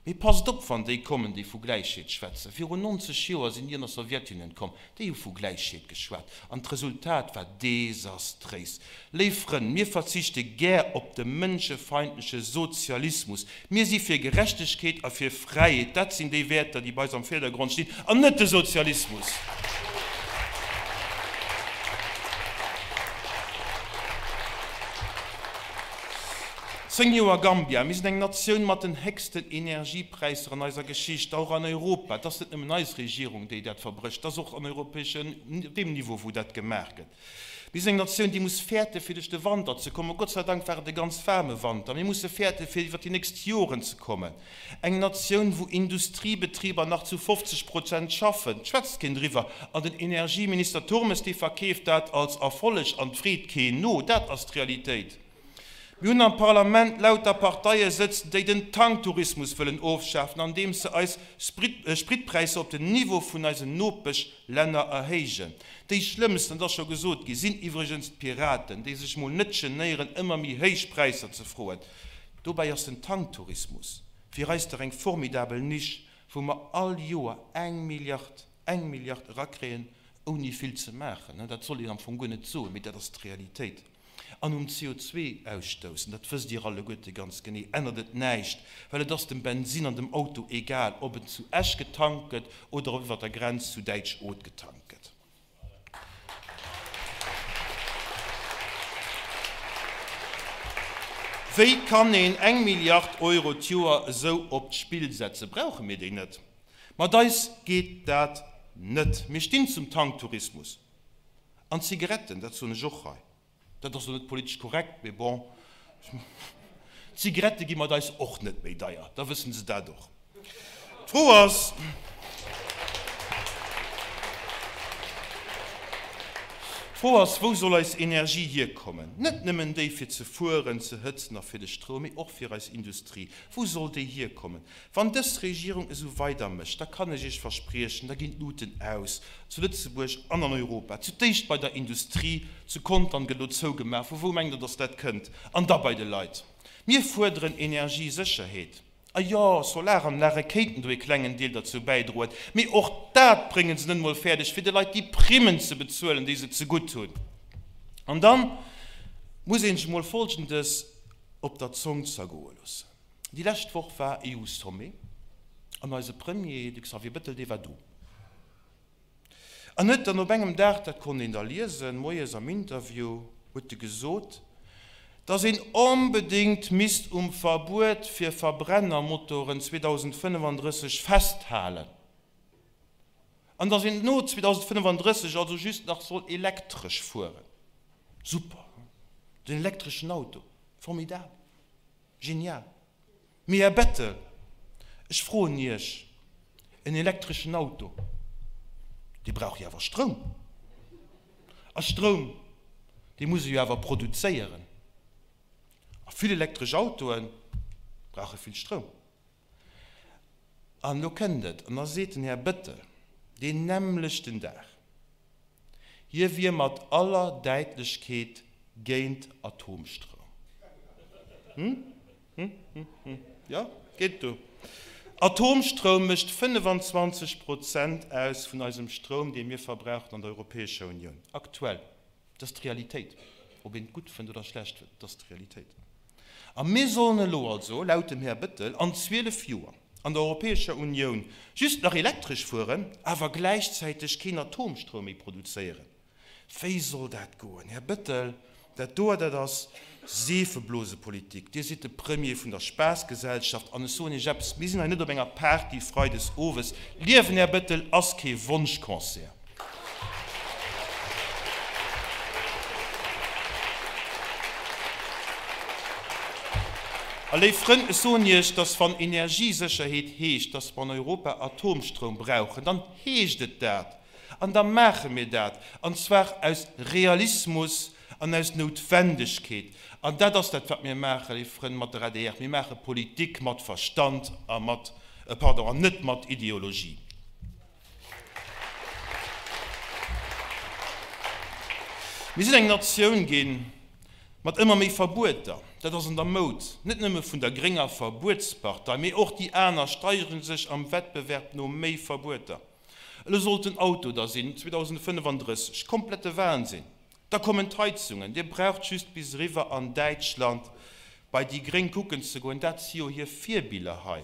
Mee passt op, wann déi kommen, déi vu Gläichheet schwätzen. Virun 90 Joer sinn déi an der Sowjetunioun komm, déi hu vu Gläichheet geschwat. An d'Resultat war desastréis. Léif Frënn, mir verzichte gär op de mënschefeindleche Sozialismus. Mir si fir Gerechtegkeet a fir Fräiheet. Dat sinn déi Wäerter, déi bei eis am Virdergrond stinn, an net de Sozialismus. 10 Joer Gambia, Mir sinn eng Natioun mat den héchsten Energiepräisser an eiser Geschicht, och an Europa. Et ass net nëmmen eis Regierung, déi dat verbrécht, et ass och an europäeschen, op deem Niveau, wou dat gemaach gëtt. Mir sinn eng Natioun, déi muss fäerten, fir duerch de Wanter ze kommen. Gott sei Dank war et e ganz waarme Wanter. Mir musse fäerten, fir iwwer déi nächst Joren ze kommen. Eng Natioun, wou Industriebetriber nach zu 50 Prozent schaffen, et schwätzt keen driwwer, an den Energieminister Turmes, dee verkeeft dat als Erfolleg an et freet keen no. Dat ass d'Realitéit. Mir hunn am Parlament lauter Parteie sëtzen, déi den Tanktourismus wëllen ofschafen, andeems se eis Spritpräisser op den Niveau vun eisen Nopeschlänner erhéijen. Déi schlëmmsten, dat ass scho gesot ginn, sinn iwwregens d'Piraten, déi sech mol net genéieren, ëmmer méi héich Präisser ze froen. Dobäi ass den Tanktourismus fir eis dach eng formidabel Nisch, wou mer all Joer eng Milliard, eng Milliard erakréien, ouni vill ze maachen. Dat soll een am Fong guer net soen, mee dat ass d'Realitéit. An um CO2-Ausstouss, an dat wësst Dir alleguerte ganz genee, ännert et näischt, well et ass dem Bensinn an dem Auto egal, ob en zu Esch getankt gëtt oder ob iwwer der Grenz zu Däitsch-Oth getankt gëtt. Wéi kann een eng Milliard Euro d'Joer esou op d'Spill setzen? Brauche mir déi net? Mat eis geet dat net. Mir stinn zum Tanktourismus. An d'Zigaretten, dat soen ech och hei, dat ass elo net politesch korrekt, mee bon, d'Zigarette gi mat eis och net méi deier, da wëssen se dat och. D'Fro ass, D'Fro ass, Wou soll eis Energie hierkommen? Net nëmmen déi fir ze fueren, ze hëtzen a fir de Stroum, mee och fir eis Industrie. Wou soll déi hierkommen? Wann dës Regierung esou weidermécht, da kann ech Iech verspriechen, da ginn d'Luten aus, zu Lëtzebuerg an an Europa. Zu d'éischt bei der Industrie, zu Contern gëtt elo zougemaach, vu wou mengt Der, datt dat kënnt? An da bei de Leit. Mir fuerderen Energiesécherheet. A jo, Solaranlage kéinten do ee klengen Deel derzou bäidroen, mee och dat brénge se net emol fäerdeg, fir de Leit déi Primmen ze bezuelen, déi se zegutt hunn. An da muss een sech emol Folgendes op der Zong zergoe loossen, Déi lescht Woch war EU-Sommet an eise Premier, de Xavier Bettel, dee war do. An huet dann op engem Dag, dat konnt een da liesen, moies am Interview, huet e gesot, datt een onbedéngt misst um Verbuet fir Verbrennermotoren 2035 festhalen an datt een no 2035 also just nach soll elektresch fueren. Super, den elektreschen Auto, formidabel, genial. Mee Här Bettel, ech froen Iech, en elektreschen Auto, dee brauch jo awer Stroum. A Stroum, dee muss e jo awer produzéieren. A vill elektresch Autoe brauche vill Stroum. An elo kënnt et, an da seet den Här Bettel deen nämmlechten Dag, Hie wier mat aller Däitlechkeet géint Atomstroum. Hm? Hm? Hm? Hm? Jo, geet do. Atomstroum mécht 25 Prozent aus vun eisem Stroum, dee mir verbrauchen an der Europäescher Unioun. Aktuell. Dat ass d'Realitéit. Ob een et gutt fënnt oder schlecht fënnt, dat ass d'Realitéit. A mir sollen elo also, laut dem Här Bettel, an 12 Joer an der Europäescher Unioun just nach elektresch fueren, awer gläichzäiteg keen Atomstroum méi produzéieren. Wéi soll dat goen? Här Bettel, dat doer, dat ass Seefeblosepolitik. Dir sidd de Premier vun der Spaassgesellschaft an ech soen Iech eppes, Mir sinn hei net op enger Party freides owes. Liewen, Här Bettel, ass kee Wonschconcert. A léif Frënn, ech soen Iech, dass wann Energiesécherheet heescht, dass mer an Europa Atomstroum brauchen, dann heescht et dat. An da maache mir dat, an zwar aus Realismus an aus Noutwendegkeet. An dat ass dat, wat mir maachen, léif Frënn, mat der adr. Mir maache Politik mat Verstand a mat, pardon, an net mat Ideologie. Mir sinn eng Natioun ginn mat ëmmer méi Verbueter. Dat ass an der Moud, net nëmme vun der grénger Verbuetspartei, mee och déi aner steigere sech am Wettbewerb no méi Verbueter. Elo sollt den Auto da sinn, 2035. Komplette Wahnsinn! Da kommen d'Heizungen. Dir braucht just bis eriwwer an Däitschland bei déi Gréng kucken ze goen, dat si jo hir Virbiller hei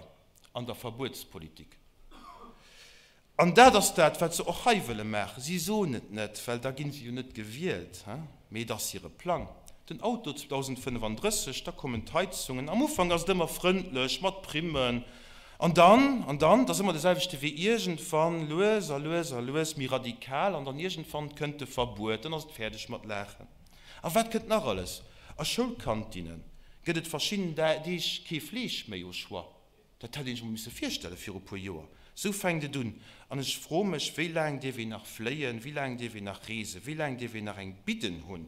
an der Verbuetspolitik. An dat ass dat, wat se och hei wëlle maachen. Si soen et net, well da gi se jo net gewielt, mee et ass hire Plang. Den Auto 2035, da kommen d'Heizungen. Am Ufank ass et ëmmer frëndlech, mat Primmen. An dann, an dann, et ass ëmmer de selwechte Wee, iergendwann, lues a lues a lues méi radikal, an dann iergendwann kënnt de Verbuet, dann ass et fäerdeg mat Laachen. A wat kënnt nach alles? A Schoulkantinne gëtt et verschidden Deeg kee Fleesch méi au choix. Dat hätt een sech mol misse virstelle viru puer Joer. Sou fänkt et un. An ech froe mech, wéi laang dierf een nach fléien, wéi laang dierf een nach reesen, wéi laang dierf een nach eng Bidden hunn?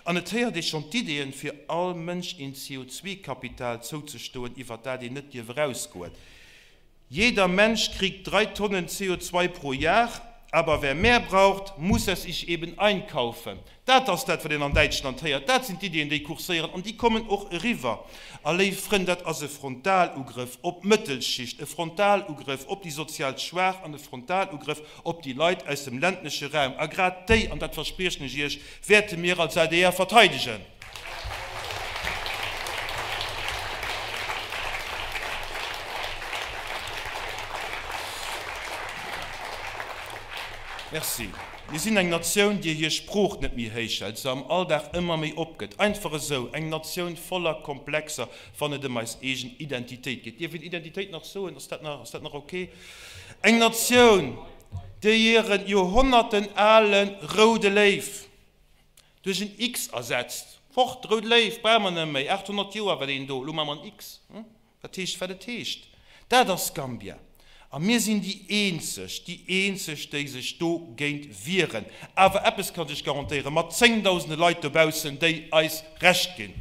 An et héiert ee schonn d'Ideeën, fir all Mënsch een CO2-Kapital zouzestoen, iwwer dat een net dierf erausgoen. Jeder Mensch kriegt 3 Tonnen CO2 pro Jahr, aber wer mehr braucht, muss es sich eben einkaufen. Dat ass dat, wat een an Däitschland héiert. Dat sinn d'Iddien, déi kurséieren, an déi kommen och eriwwer. A léif Frënn, dat ass e Frontalugrëff op d'Mëttelschicht, e Frontalugrëff op déi sozial Schwaach an e Frontalugrëff op déi Leit aus dem ländleche Raum. A grad déi, an dat verspriechen ech Iech, wäerte mir als adr verteidegen. Merci. Mir sinn eng Natioun, déi hir Sprooch net méi héich hält, se am Alldag ëmmer méi opgëtt. Einfach esou, eng Natioun voller Komplexer, wann et ëm eis eegen Identitéit geet. Dierf een Identitéit nach soen? Ass dat nach, ass dat nach ok? Eng Natioun, déi hiren joerhonnertenale roude Léiw duerch en X ersetzt. Fort, de roude Léiw brauche mer net méi, 800 Joer war deen do, elo maache mer en X. Dat heescht, wat et heescht. Dat ass Gambia. A mir sinn déi eenzeg, déi eenzeg, déi sech dogéint wieren. Awer eppes kann ech garantéieren, mat zéngdausende Leit dobaussen, déi eis Recht ginn.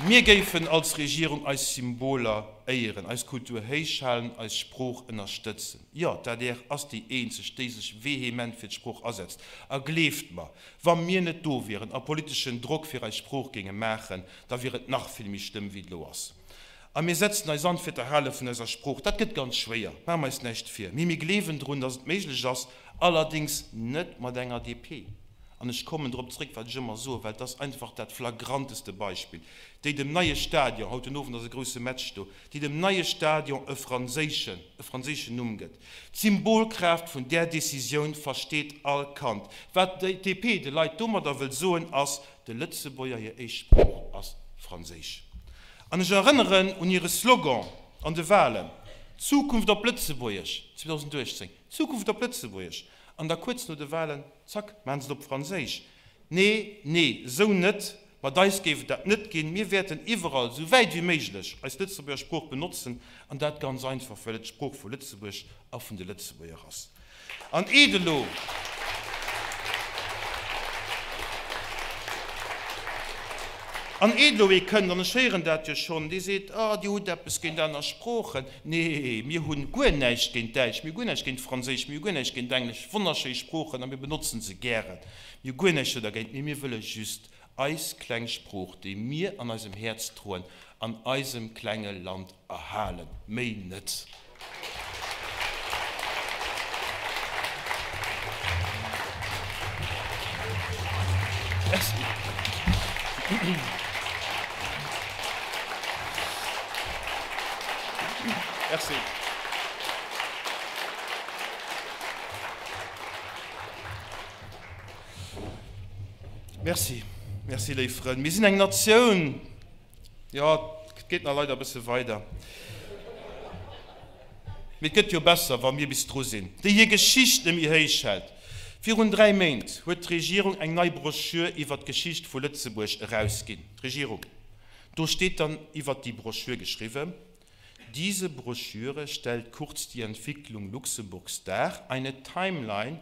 Mir géifen als Regierung eis Symboler éieren, eis Kultur héichhalen, eis Sprooch ënnerstëtzen. Jo, d'ADR ass déi eenzeg, déi sech vehement fir d'Sprooch asetzt. A gleeft mer, wa mir net do wieren a politeschen Drock fir eis Sprooch géinge maachen, da wier et nach vill méi schlëmm, wéi et elo ass. A mir setzen eis an fir d'Erhale vun eiser Sprooch. Dat gëtt ganz schwéier, maache mer eis näischt vir. Mee mir gleewen drun, datt et méiglech ass, allerdéngs net mat enger DP. An ech kommen drop zréck, wat ech ëmmer soen, well et ass einfach dat flagranteste Beispill, déi dem neie Stadion, haut den Owend ass e grousse Match do, déi dem neie Stadion e franséischen, e franséischen Numm gëtt. D'Symbolkraaft vun där Decisioun versteet all Kand. Wat d'DP de Leit domadder wëll soen, ass, De Lëtzebuerger hir éischt Sprooch ass Franséisch. An ech erënneren un hire Slogan an de Wahlen, Zukunft op Lëtzebuergesch, 2018, Zukunft op Lëtzebuergesch! An da kuerz no de Wahlen, zack, maachen se et op Franséisch. Nee, nee, esou net! Mat eis géif et dat net ginn. Mir wäerten iwwerall, esou wäit wéi méiglech, eis Lëtzebuerger Sprooch benotzen, an dat ganz einfach, well et d'Sprooch vu Lëtzebuerg a vun de Lëtzebuerger ass. An eet elo An eet elo ee kënnt, an ech héieren dat jo schonn, dee seet, Ah, Dir hutt eppes géint aner Sproochen. Nee, mir hu guer näischt géint Däitsch, mir hu guer näischt géint Franséisch, mir hu guer näischt géint Englesch. Wonnerschéi Sproochen a mir benotzen se gären. Mir hu guer näischt do dergéint, mee mir wëlle just eis kleng Sprooch, déi mir an eisem Häerz droen, an eisem klenge Land erhalen, méi net. Merci. Merci. Merci, léif Frënn. Mir sinn eng Natioun. Jo, et geet nach leider e bësse weider. Mee et gëtt jo besser, wa mir bis dru sinn. Déi hir Geschicht net méi héich hält. Virun 3 Méint huet d'Regierung eng nei Broschür iwwer d'Geschicht vu Lëtzebuerg erausginn. D'Regierung. Do steet dann iwwer déi Broschür geschriwwen, Diese Broschüre stellt kurz die Entwicklung Luxemburgs dar, eine Timeline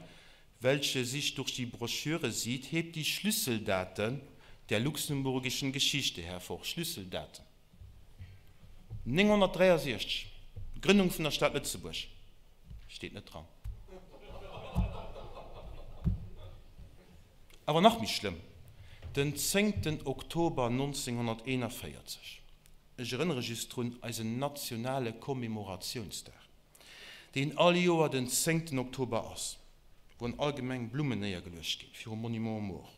welche sich durch die Broschüre sieht, hebt die Schlüsseldaten der luxemburgischen Geschichte hervor. Schlüsseldaten. 963, Grënnung vun der Stad Lëtzebuerg, steet net dran. Awer nach méi schlëmm, den zéngten Oktober 1941, ech erënnere just drun, eisen nationale Commemoratiounsdag, deen all Joer den zéngten Oktober ass, wou an all Gemeng Blummen néiergeluecht ginn virum Monument aux Morts.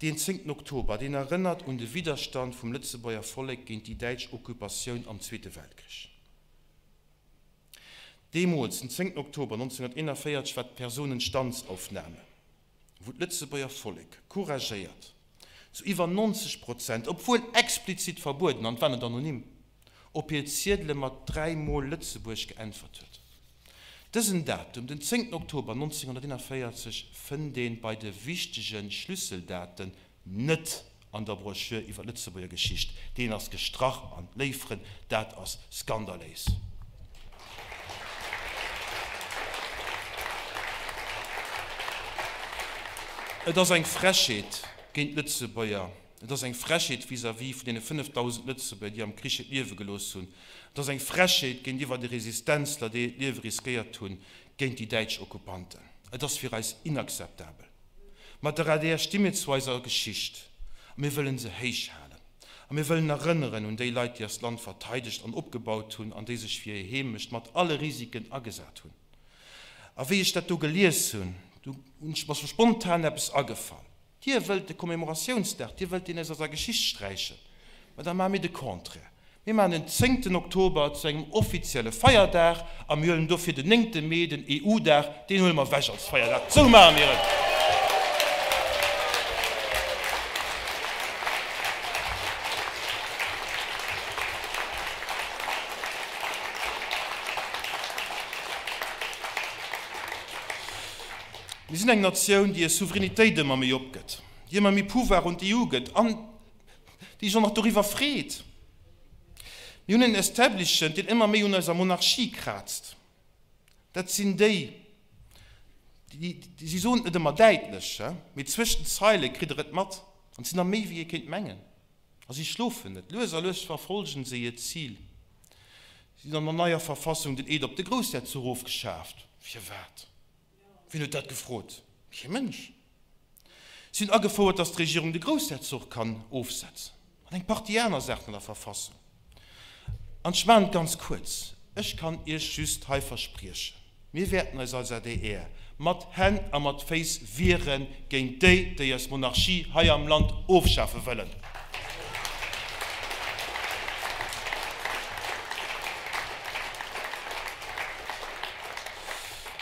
Deen zéngten Oktober, deen erënnert un de Widderstand vum Lëtzebuerger Vollek géint déi däitsch Occupatioun am Zweete Weltkrich. Deemools, den zéngten Oktober 1941, war d'Personenstandsaufnahme. wou d'Lëtzebuerger Vollek couragéiert zu iwwer 90 Prozent, obwuel explizit verbueden, an et war net anonym, op hir Ziedele mat dräimol Lëtzebuerg geäntwert huet. Dësen Datum, den 10 Oktober 1941, fënnt ee bei de wichtege Schlüsseldaten net an der Broschür iwwer d'Lëtzebuerger Geschicht, deen ass gestrach an, léif Frënn, dat ass skandaléis. Et ass eng Frechheet géint d'Lëtzebuerger, et ass eng Frechheet vis-à-vis vun deene 5.000 Lëtzebuerger, déi am Krich hiert Liewe gelooss hunn, et ass eng Frechheet géintiwwer de Resistenzler, déi hiert Liewe riskéiert hunn géint déi däitsch Okkupanten. Et ass fir eis inakzeptabel. Mat der adr sti mir zu eiser Geschicht a mir wëllen se héich halen. A mir wëllen erënneren un déi Leit, déi eist Land verteidegt an opgebaut hunn an déi sech fir hir Heemecht mat alle Risiken agesat hunn. A wéi ech dat do gelies hunn, du hunn ech, ass mer spontan eppes agefall. Dir wëllt de Commemoratiounsdag, Dir wëllt deen aus eiser Geschicht sträichen. Ma da maache mir de Contraire. Mir maachen den zéngten Oktober zu engem offizielle Feierdag a mir huelen dofir den néngte Mee, den EU-Dag, deen huele mer ewech als Feierdag. Esou maache mir et! Mir sinn eng Natioun, déi hir Souveränitéit ëmmer méi opgëtt. Déi ëmmer méi Pouvoir un d'EU gëtt an déi sech och nach doriwwer freet. Mir hunn en Establishment, deen ëmmer méi un eiser Monarchie kraazt. Dat sinn déi, déi, si soen et net ëmmer däitlech, mee zwëscht den Zeile kritt der et mat, an et sinn der méi wéi ee kéint mengen. A si schlofen net. Lues a lues verfolgen se hiert Zil. Si hunn an der neier Verfassung den Eed op de Groussherzog ofgeschaaft. Firwat? Wien huet dat gefrot? Kee Mënsch. Si hunn agefouert, datt d'Regierung de Groussherzog kann ofsetzen. An eng Partie aner Saachen an der Verfassung. An ech maachen et ganz kuerz, Ech kann Iech just hei verspriechen, Mir wäerten eis als adr mat Hänn a mat Féiss wiere géint déi, déi eis Monarchie hei am Land ofschafe wëllen.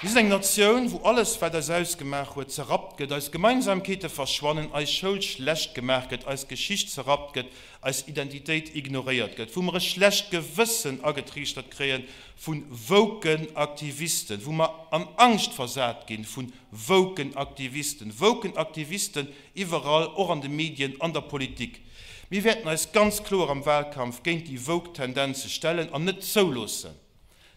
Mir sinn eng Natioun, wou alles, wat eis ausgemaach huet, zerrappt gëtt, eis Gemeinsamkeete verschwannen, eis Schoul schlecht gemaach gëtt, eis Geschicht zerrappt gëtt, eis Identitéit ignoréiert gëtt, wou mer e schlecht Gewëssen agetriichtert kréie vu woken Aktivisten, wou mer an Angscht versat ginn vu woken Aktivisten, woken Aktivisten iwwerall, och an de Medien, an der Politik. Mir wäerten eis ganz kloer am Wahlkampf géint déi woke Tendenze stellen an net zouloossen,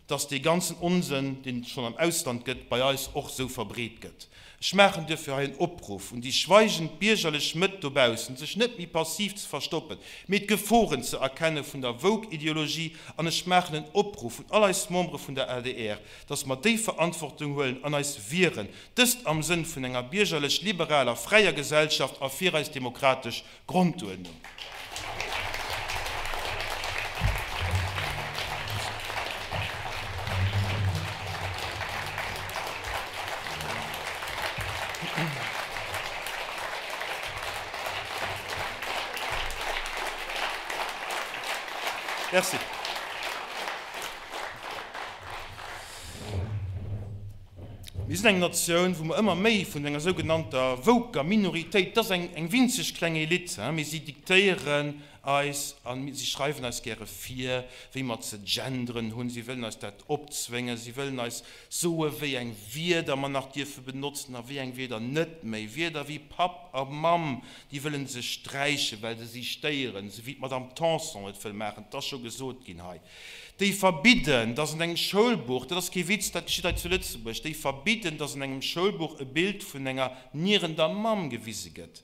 dass dee ganzen Onsënn, deen et schonn am Ausland gëtt, bei eis och sou verbreet gëtt. Ech maachen duerfir hei en Opruff un déi schweigend biergerlech Mëtt dobaussen, sech net méi passiv ze verstoppen, mee d'Geforen ze erkenne vun der Woke-Ideologie an ech maachen en Opruff un all eis Membere vun der adr, dass mer déi Verantwortung huelen an eis wieren, dëst am Sënn vun enger biergerlech-liberaler, fräier Gesellschaft a fir eis demokratesch Grunduerdnung. Merci. Mir sinn eng Natioun, wou mer ëmmer méi vun enger sougenannter woker Minoritéit, dat ass eng winzeg kleng Elite, mee si diktéieren eis a si schreiwen eis gäre vir, wéi mer ze genderen hunn. Si wëllen eis dat opzwéngen. Si wëllen eis soe wéi eng Wierder mer nach dierfe benotzen a wéi eng Wierder net méi. Wierder wéi Papp a Mamm, déi wëlle se sträichen, well se si stéieren, esou wéi d'Madame Tanson et wëll maachen. Et ass scho gesot ginn hei. Déi verbidden, dass an engem Schoulbuch, dat ass kee Witz, dat geschitt hei zu Lëtzebuerg, déi verbidden, dass an engem Schoulbuch e Bild vun enger nierender Mamm gewise gëtt,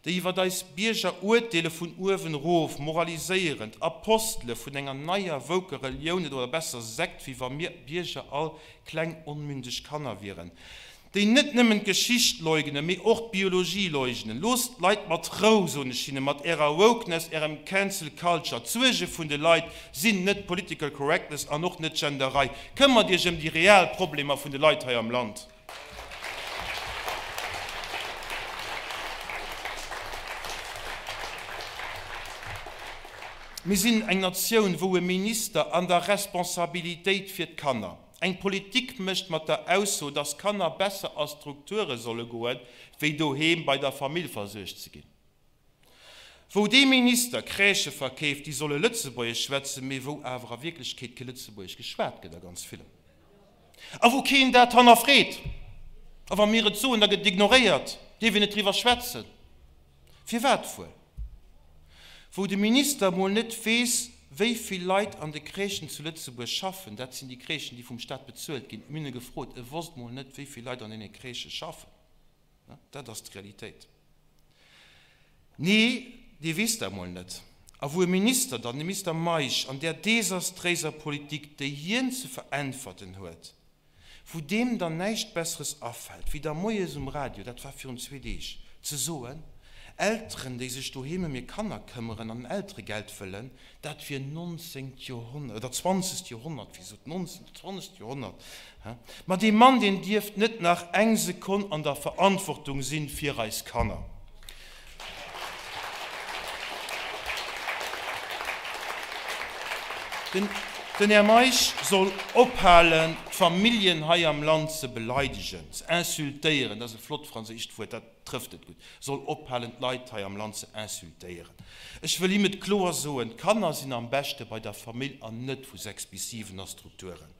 déi iwwert eis Bierger urteele vun uewen erof, moraliséierend, Apostele vun enger neier woker Relioun oder besser Sekt, wéi wa mir Bierger all kleng onmündeg Kanner wieren. Déi net nëmmen d'Geschicht leugnen, mee och d'Biologie leugnen. Loosst d'Leit mat Rou, soen ech hinnen, mat ärer Wokeness, ärem Cancel Culture. D'Suerge vun de Leit sinn net Political Correctness an och net Genderei. Këmmert iech ëm déi real Problemer vun de Leit hei am Land. Mir sinn eng Natioun, wou e Minister an der Responsabilitéit fir d'Kanner, Eng Politik mécht mat der Ausso, dass Kanner besser a Strukture solle goen, wéi doheem bei der Famill versuergt ze ginn. Wou dee Minister Crèchë verkeeft, déi solle Lëtzebuergesch schwätzen, mee wou awer a Wierklechkeet kee Lëtzebuergesch geschwat gëtt a ganz villen. A wou keen dat hannerfreet. A wa mir et soen, da gëtt et ignoréiert, dierf een net driwwer schwätzen. Firwat wuel? Wou de Minister mol net weess, wéi vill Leit an de Crèchen zu Lëtzebuerg schaffen, dat sinn déi Crèchen, déi vum Staat bezuelt ginn, mir hunn e gefrot, e wosst mol net, wéi vill Leit an deene Crèchë schaffen. Dat ass d'Realitéit. Nee, dee weess dat mol net. A wou e Minister dann, de Minister Meisch, an där desastréiser Politik, déi hien ze veräntwerten huet, wou deem dann näischt Besseres afält, wéi da moies um Radio, dat war virun zwee Deeg, ze soen, Elteren, déi sech doheem ëm hir Kanner këmmeren an en Elteregeld wëllen, dat wier nonzéngt Joerhonnert, oder zwanzegt Joerhonnert, wéi sot, nonzéngt, zwanzegt Joerhonnert, hä? Ma dee Mann, deen dierft net nach eng Sekonn an der Verantwortung sinn fir eis Kanner. Den Här Meisch soll ophalen, d'Familljen hei am Land ze beleidegen, ze insultéieren, dat ass e flott franséischt Wuert, dat trëfft et gutt, soll ophalen, d'Leit hei am Land ze insultéieren. Ech wëll him et kloer soen, D'Kanner sinn am beschte bei der Famill an net vu 6 bis 7 a Strukturen.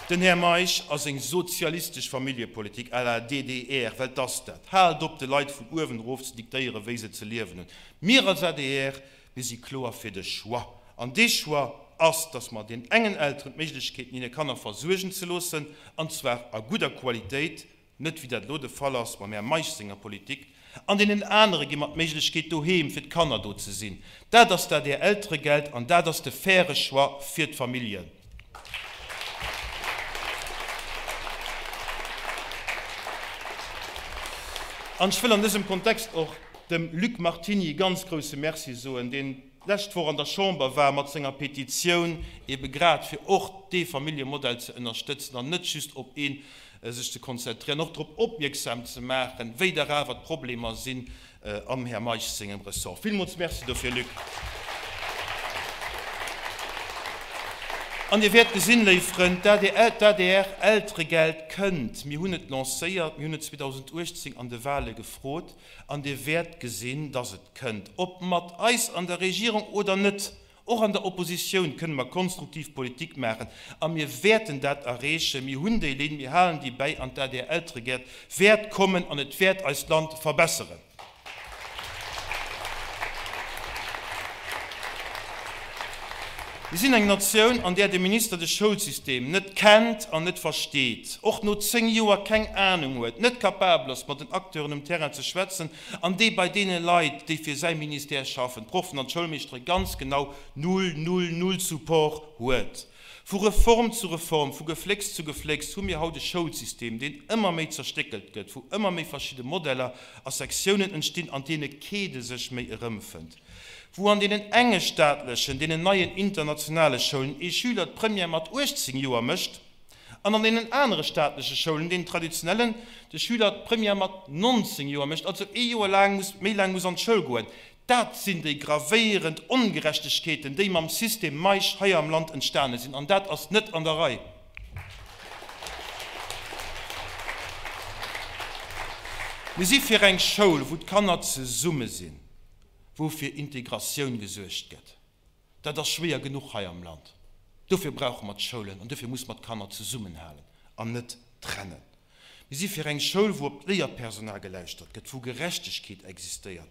Den Här Meisch a seng sozialistesch Familljepolitik à la DDR, well 't ass dat, haalt op de Leit vun uewen erof ze diktéieren, wéi se ze liewen hunn. Mir als adr, mir si kloer fir de Choix. An dee Choix ass, dass mer den engen Elteren d'Méiglechkeet ginn, hir Kanner versuergen ze loossen, an zwar a gudder Qualitéit, net wéi dat elo de Fall ass mam Här Meisch senger Politik, an deenen anere gi mer d'Méiglechkeet, doheem fir d'Kanner do ze sinn. Dat ass d'ADR-Elteregeld an dat ass de faire Choix fir d'Familljen. An ech wëll an dësem Kontext och dem Luc Martini e ganz grouse Merci soen, deen d'lescht Woch an der Chamber war mat senger Petitioun, ebe grad fir och dee Familljemodell ze ënnerstëtzen an net just op ee sech ze konzentrieren, och drop opmierksam ze maachen, wéi dach awer d'Problemer sinn am Här Meisch sengem Ressort. Villmools Merci dofir, Luc. An Dir wäert gesinn, léif Frënn, d'ADR-Elteregeld kënnt. Mir hunn et lancéiert, mir hunn et 2018 an de Wahle gefrot. An Dir wäert gesinn, dass et kënnt, ob mat eis an der Regierung oder net. Och an der Oppositioun kënne mer konstruktiv Politik maachen a mir wäerten dat erreechen. Mir hunn déi Linn, mir halen déi bäi an d'ADR-Elteregeld wäert kommen an et wäert eist Land verbesseren. Mir sinn eng Natioun, an där de Minister de Schoulsystem net kennt an net versteet, och no 10 Joer keng Anung huet, net capabel ass, mat den Acteuren um Terrain ze schwätzen an dee bei deene Leit, déi fir säi Ministère schaffen, d'Proffen an d'Schoulmeeschtere, ganz genau null, null, null Support huet. Vu Reform zu Reform, vu Geflécks zu Geflécks hu mir haut e Schoulsystem, deen ëmmer méi zerstéckelt gëtt, wou ëmmer méi verschidde Modeller a Sektiounen entstinn, an deene kee de sech méi erëmfënnt. Wou an deenen enge staatlechen, deenen neien internationale Schoulen ee Schüler d'Première mat 18 Joer mécht, an an deenen anere staatleche Schoulen, deenen traditionellen, de Schüler d'Première mat 19 Joer mécht, also ee Joer laang muss, méi laang muss an d'Schoul goen. Dat sinn déi gravéierend Ongerechtegkeeten, déi mam System Meisch hei am Land entstane sinn, an dat ass net an der Rei. Mir si fir eng Schoul, wou d'Kanner zesumme sinn. wou fir Integratioun gesuergt gëtt. Dat ass schwéier genuch hei am Land. Dofir brauche mer d'Schoulen an dofir muss mer d'Kanner zesummenhalen an net trennen. Mir si fir eng Schoul, wou op d'Léierpersonal gelauschtert gëtt, wou Gerechtegkeet existéiert,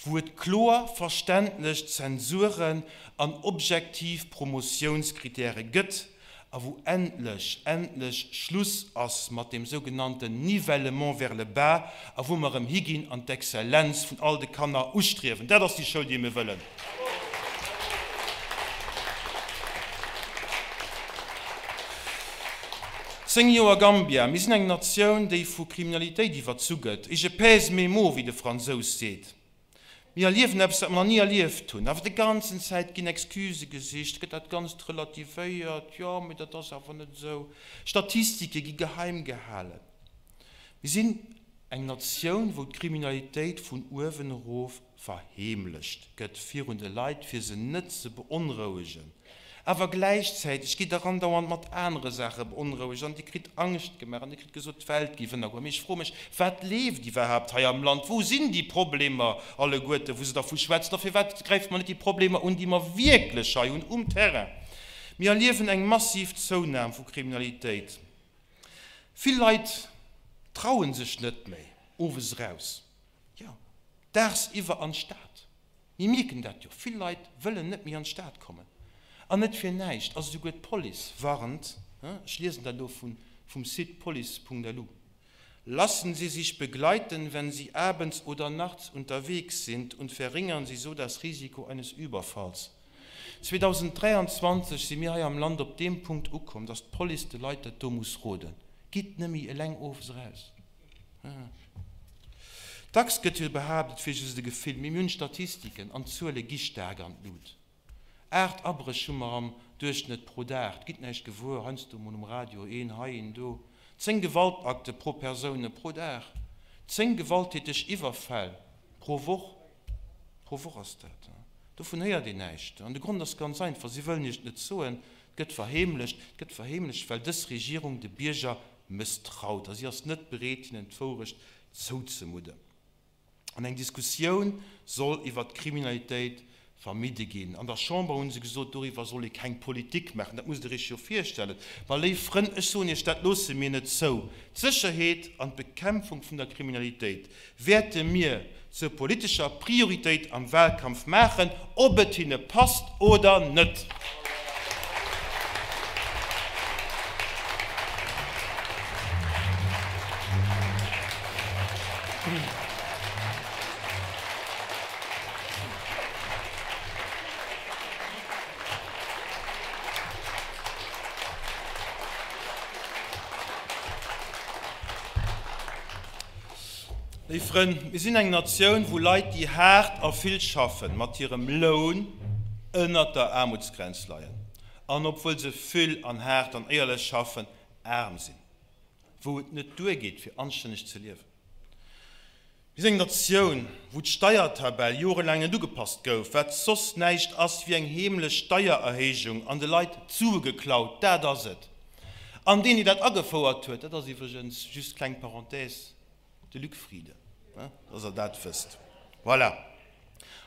wou et kloer verständlech Zensuren an objektiv Promotiounskritäre gëtt, a wou endlech, endlech Schluss ass mat deem sougenannten Nivellement vers le bas a wou mer erëm higinn an d'Exzellenz vun all de Kanner ustriewen. Dat ass déi Schoul, déi mir wëllen. Zéng Joer Gambia, Mir sinn eng Natioun, déi vu Kriminalitéit iwwerzu gëtt. Et je pèse mes mots, wéi de Fransous seet. Mir erliewen eppes, wat mer nach ni erlieft hunn. Awer de ganzen Zäit ginn Excusë gesicht, gëtt dat Ganzt relativéiert, jo, mee dat ass awer net esou. Statistike gi geheim gehalen. Mir sinn eng Natioun, wou d'Kriminalitéit vun uewen erof verheemlecht gëtt virun de Leit, fir se net ze beonrouegen. Awer gläichzäiteg gitt Der andauernd mat anere Saache beonrouegt an Dir kritt Angscht gemaach an Dir kritt gesot, d'Welt géif ënnergoen. Mee ech froe mech, Wat leeft iwwerhaapt hei am Land? Wou sinn déi Problemer alleguerten, wou se dervu schwätzen? A firwat gräife mer net déi Problemer un, déi mer wierklech hei hunn um Terrain? Mir erliewen eng massiv Zounam vu Kriminalitéit. Vill Leit traue sech net méi owes eraus, jo, daagsiwwer an d'Stad. Mir mierken dat jo, vill Leit wëllen net méi an d'Stad kommen. An net fir näischt ass esouguer d'Police warnt, ech liesen dat elo vum Site police.lu, Lassen Sie sich begleiten, wenn Sie abends oder nachts unterwegs sind und verringern Sie so das Risiko eines Überfalls. 2023 si mir hei am Land op deem Punkt ukomm, dass d'Police de Leit dat do muss roden, Gitt net méi eleng owes eraus. Dacks gëtt jo behaapt, et wier just e Gefill, mee mir hunn Statistiken an d'Zuele gi staark an d'Lut. 8 Abréch hu mer am Duerchschnëtt pro Dag, et gitt näischt gewuer, heiansdo mol um Radio een hei, een do. 10 Gewaltakte pro Persoune pro Dag, 10 gewalttäteg Iwwerfäll pro Woch, pro Woch ass dat, dovun héiert een näischt. An de Grond ass ganz einfach, si wëllen iech et net soen, et gëtt verheemlecht, et gëtt verheemlecht, well dës Regierung de Bierger mësstraut a si ass net bereet, hinnen d'Wourecht zouzemudden. An eng Diskussioun soll iwwert d'Kriminalitéit Vermidde ginn. An der Chamber hu se gesot, doriwwer soll ee keng Politik maachen. Dat musst Der Iech jo virstellen. Ma léif Frënn, ech soen Iech, dat loosse mir net zou. D'Sécherheet an d'Bekämpfung vun der Kriminalitéit wäerte mir zur politescher Prioritéit am Wahlkampf maachen, ob et hinne passt oder net. Léif Frënn, mir sinn eng Natioun, wou Leit, déi haart a vill schaffen, mat hirem Loun ënnert der Aarmutsgrenz leien an, obwuel se vill an haart an éierlech schaffen, aarm sinn, wou et net duergeet, fir anstänneg ze liewen. Mir sinn eng Natioun, wou d'Steiertabell jorelaang net ugepasst gouf, wat soss näischt ass wéi eng heemlech Steiererhéijung an de Leit d'Sue geklaut, dat ass et. An deen, deen dat agefouert huet, dat ass iwwregens, just kleng Parenthèse, de Luc Frieden, dass Der dat wësst. Voilà.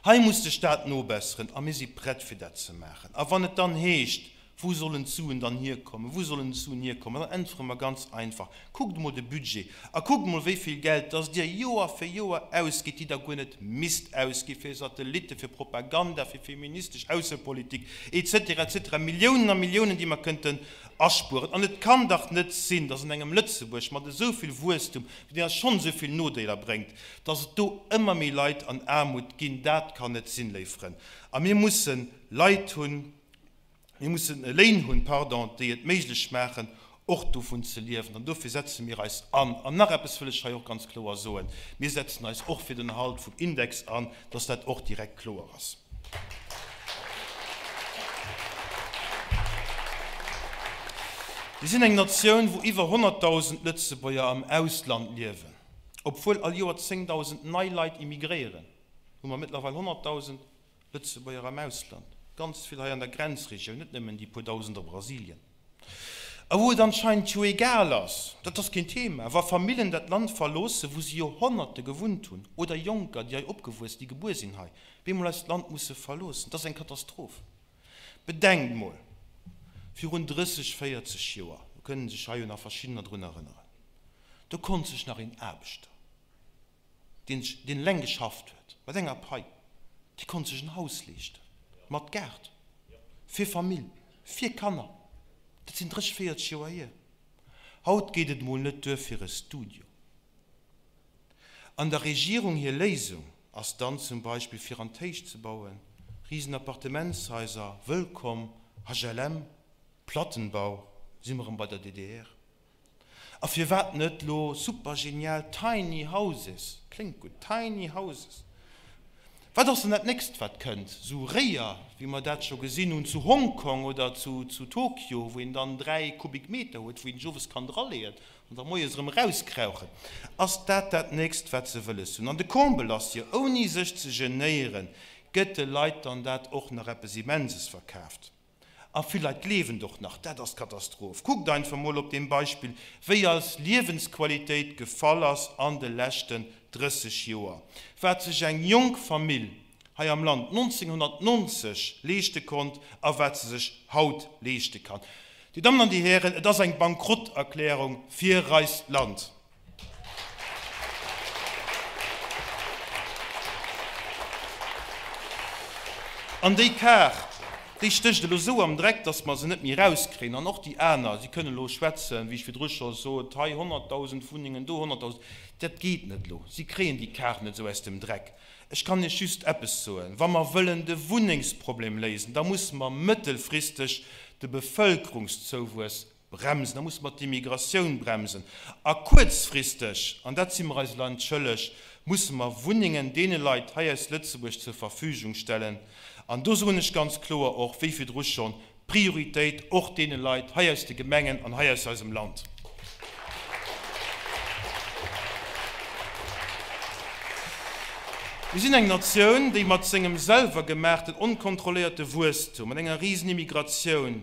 Hei muss de Staat nobesseren a mir si prett fir dat ze maachen. A wann et dann heescht, Wou sollen d'Suen dann hierkommen, wou sollen d'Suen hierkommen, dann äntwere mer ganz einfach, Kuckt emol de Budget a kuckt emol wéi vill Geld dass Dir Joer fir Joer ausgitt, déi Der guer net misst ausgi fir Satellitten, fir Propaganda, fir feministesch Aussepolitik, et cetera, et cetera. Milliounen a Milliounen, déi mer kënnten aspueren. An et kann dach net sinn, dass an engem Lëtzebuerg mat esou vill Wuesstum, deen eis schonn esou vill Nodeeler bréngt, dass et do ëmmer méi Leit an Aarmut ginn, dat kann net sinn, léif Frënn. A mir mussen Leit hunn, mir mussen Léin hunn, pardon, déi et méiglech maachen, och dovun ze liewen. An dofir setze mir eis an. An nach eppes wëll ech hei och ganz kloer soen, Mir setzen eis och fir den Erhalt vum Index an, dass dat och direkt kloer ass. Mir sinn eng Natioun, wou iwwer 100.000 Lëtzebuerger am Ausland liewen. Obwuel all Joer 10.000 nei Leit immigréieren, hu mer mëttlerweil 100.000 Lëtzebuerger am Ausland, ganz vill hei an der Grenzregioun, net nëmmen déi puer Dausend a Brasilien. A wou et anscheinend jo egal ass, dat ass keen Thema, wa Famillen dat Land verloossen, wou se Joerhonnerte gewunnt hunn, oder Jonker, déi hei opgewuess, déi gebuer sinn hei, bemol eist Land musse verloossen. Dat ass eng Katastroph. Bedenkt mol, virun 30, 40 Joer, do kënnen sech hei jo nach verschiddener drun erënneren, Do konnt sech nach een Aarbechter, deen sech, deen eleng geschafft huet, mat enger Pai, dee konnt sech en Haus leeschten, mat Gaart, fir Famill, fir Kanner. Dat sinn 30, 40 Joer hier. Haut geet et mol net duer fir e Studio. An der Regierung hir Léisung ass dann zum Beispill fir an d'Héicht ze bauen, risen Appartementshaiser, wëllkomm HLM, Plattenbau, si mer erëm bei der DDR. A firwat net lo super genial Tiny Houses? Kléngt gutt, Tiny Houses. Wat ass dann dat nächst wat kënnt? Sou Réier, wéi mer dat scho gesinn hunn zu Hong Kong oder zu Tokio, wou een dann 3 Kubikmeter huet, wou een sech owes kann draleeën an da moies erëm erauskrauchen. Ass dat dat nächst wat se wëlles hunn? An de Comble ass jo, ouni sech ze genéieren, gëtt de Leit dann dat och nach eppes Immenses verkaaft. A vill Leit gleewen et och nach. Dat ass d'Katastroph. Kuckt einfach mol op deem Beispill, wéi eis Liewensqualitéit gefall ass an de leschten 30 Joer. Wat sech eng jonk Famill hei am Land 1990 leeschte konnt a wat se sech haut leeschte kann. Dir Dammen an Dir Hären, et ass eng Bankrotterklärung fir eist Land. An déi Kar, déi stécht elo esou am Dreck, datt mer se net méi erauskréien. An och déi aner, si kënnen elo schwätzen, wéi ech virdru scho sot, hei 100.000 Wunnengen, do 100.000, dat geet net elo. Si kréien déi Kar net esou aus dem Dreck. Ech kann Iech just eppes soen, Wa mer wëllen de Wunnengsproblem léisen, da musse mer mëttelfristeg de Bevëlkerungszouwuess Bremsen, da musse mer d'Immigratioun bremsen. A kuerzfristeg, an dat si mer eise Land schëlleg, musse mer Wunnengen deene Leit hei aus Lëtzebuerg zur Verfügung stellen. An do soen ech ganz kloer och, wéi virdru schonn, Prioritéit och deene Leit hei aus de Gemengen an hei aus eisem Land. Mir sinn eng Natioun, déi mat sengem selwergemaachten, onkontrolléierte Wuesstum, mat enger Risen-Immigratioun,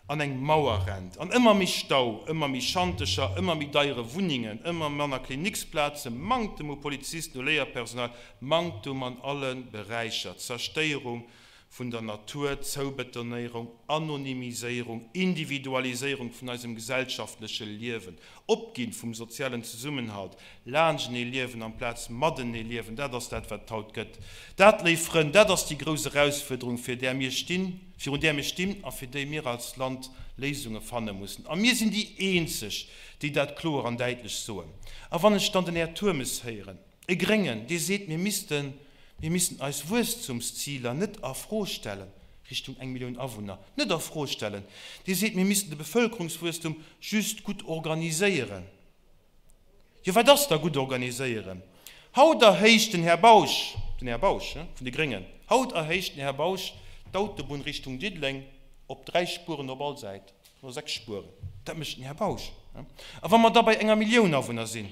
an eng Mauer rennt, an ëmmer méi Stau, ëmmer méi Schantecher, ëmmer méi deiere Wunnengen, ëmmer manner Kliniksplazen, Manktem u Polizisten, u Léierpersonal, Manktum an alle Beräicher, Zerstéierung. vun der Natur, Zoubetonéierung, Anonymiséierung, Individualiséierung vun eisem gesellschaftleche Liewen, Opginn vum sozialen Zesummenhalt, laanschtenee liewen amplaz matenee liewen, dat ass dat, wat et haut gëtt. Dat, léif Frënn, dat ass déi grouss Erausfuerderung, fir där mir stinn, virun där mir stinn a fir déi mir als Land Léisunge fanne mussen. A mir sinn déi eenzeg, déi dat kloer an däitlech soen. A wann ech dann den Här Turmes héieren, e Gréngen, dee seet, mir missten, mir missten eis Wuesstumsziler net a Fro stellen, Richtung eng Millioun Awunner, net a Fro stellen, dee seet, mir missten de Bevëlkerungswuesstum just gutt organiséieren. Jo, wat ass da gutt organiséieren? Haut erhéicht den Här Bausch, den Här Bausch, he, vun de Gréngen, haut erhéicht den Här Bausch d'Autobunn Richtung Diddeleng op 3 Spueren op all Säit, no 6 Spueren. Dat mécht den Här Bausch, he. A wa mer da bei enger Millioun Awunner sinn,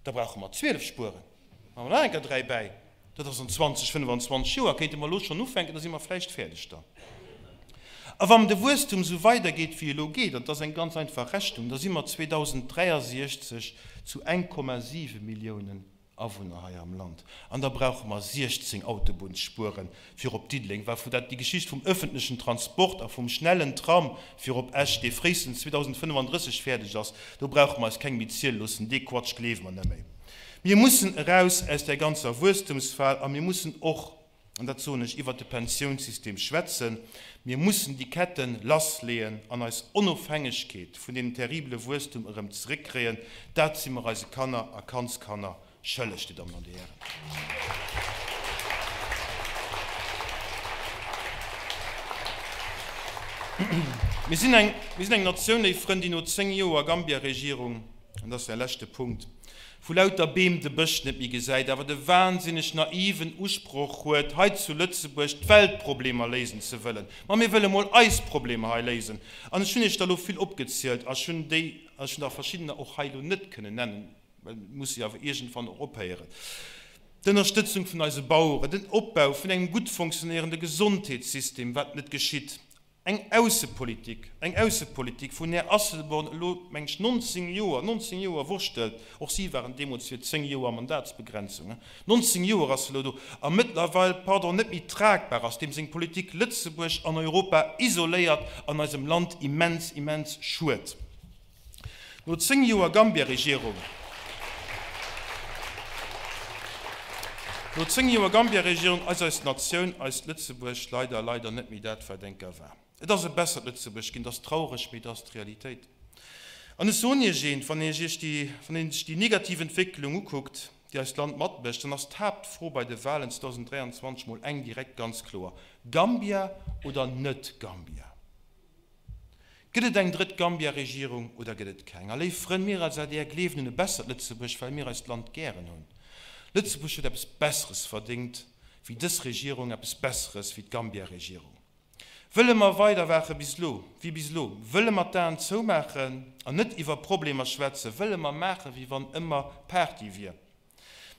da brauche mer 12 Spueren. Maache mer nach eng Kéier 3 bäi. Dat ass an 20, 25 Joer. Kéinte mer elo schonn ufänken, da si mer vläicht fäerdeg dann. A wann de Wuesstum esou weidergeet, wéi e elo geet, an dat ass eng ganz einfach Rechnung, da si mer 2063 zu 1,7 Milliounen Awunner hei am Land. An da brauche mer 16 Autobunnsspuere fir op Diddeleng, well vu dat déi Geschicht vum öffentlechen Transport a vum schnellen Tram fir op Esch, dee fréistens 2035 fäerdeg ass, do brauche mer eis keng méi ziele loossen. Dee Quatsch gleewe mer net méi. Mir mussen eraus aus där ganzer Wuesstumsfal a mir mussen och, an dat soen ech, iwwert de Pensiounssystem schwätzen. Mir mussen déi Ketten lassleeën an eis Onofhängegkeet vun deem terribele Wuesstum erëm zeréckkréien. Dat si mer eise Kanner a Kandskanner schëlleg, Dir Dammen an Dir Hären. Mir sinn eng, mir sinn eng Natioun, léif Frënn, déi no 10 Joer Gambia-Regierung, an dat ass mäi leschte Punkt, vu lauter Beem de Bësch net méi gesäit, awer de wahnsinneg naiven Usproch huet, hei zu Lëtzebuerg d'Weltproblemer léisen ze wëllen. Ma mir wëlle mol eis Problemer hei léisen. An ech hunn Iech der elo vill opgezielt a ech hunn déi, ech hunn der verschiddener och hei elo net kënnen nennen, well et muss jo awer iergendwann och ophéieren, d'Ënnerstëtzung vun eise Baueren, den Opbau vun engem gutt fonctionnéierende Gesondheetssystem, wat net geschitt, Eng Aussepolitik, eng Aussepolitik, wou den Här Asselborn elo, meng ech, 19 Joer, 19 Joer wurschtelt, och si waren deemools fir 10 Joer Mandatsbegrenzung, 19 Joer ass se elo do, a mëttlerweil, pardon, net méi tragbar ass, deem seng Politik Lëtzebuerg an Europa isoléiert an eisem Land immens, immens schued. No 10 Joer Gambia-Regierung, no 10 Joer Gambia-Regierung ass eis Natioun, eist Lëtzebuerg leider, leider net méi dat, wat enker war. Et ass e bessert Lëtzebuerg ginn. Et ass traureg, mee et ass d'Realitéit. An ech soen Iech eent, Wann Iech Iech déi, wann een sech déi negativ Entwécklung ukuckt, déi eist Land matmécht, dann ass d'Haaptfro bei de Wahlen 2023 mol eng direkt ganz kloer, Gambia oder net Gambia? Gëtt et eng drëtt Gambia-Regierung oder gëtt et keng? A léif Frënn, mir als adr gleewen un e bessert Lëtzebuerg, well mir eist Land gären hunn. Lëtzebuerg huet eppes Besseres verdéngt wéi dës Regierung, eppes Besseres wéi d'Gambia-Regierung. Wëlle mer weiderwaache bis elo, wéi bis elo? Wëlle mer d'Aen zoumaachen an net iwwer Problemer schwätzen? Wëlle mer maachen, wéi wann ëmmer Party wier?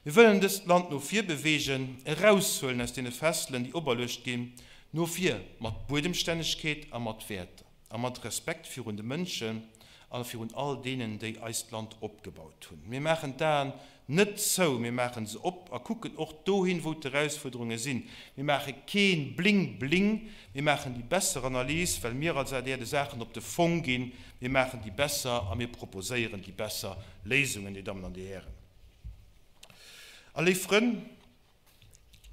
Mir wëllen dëst Land no vir beweegen, eraushuelen aus deene Fesselen, déi operluecht ginn, no vir mat Buedemstännegkeet a mat Wäerter a mat Respekt virun de Mënschen a virun all deenen, déi eist Land opgebaut hunn. Mir maachen d'Aen net zou, mir maache se op a kucken och dohin, wou d'Erausfuerderunge sinn. Mir maache kee Bling-Bling, mir maachen déi besser Analys, well mir als adr de Saachen op de Fong ginn. Mir maachen déi besser a mir proposéieren déi besser Léisungen, Dir Dammen an Dir Hären. A léif Frënn,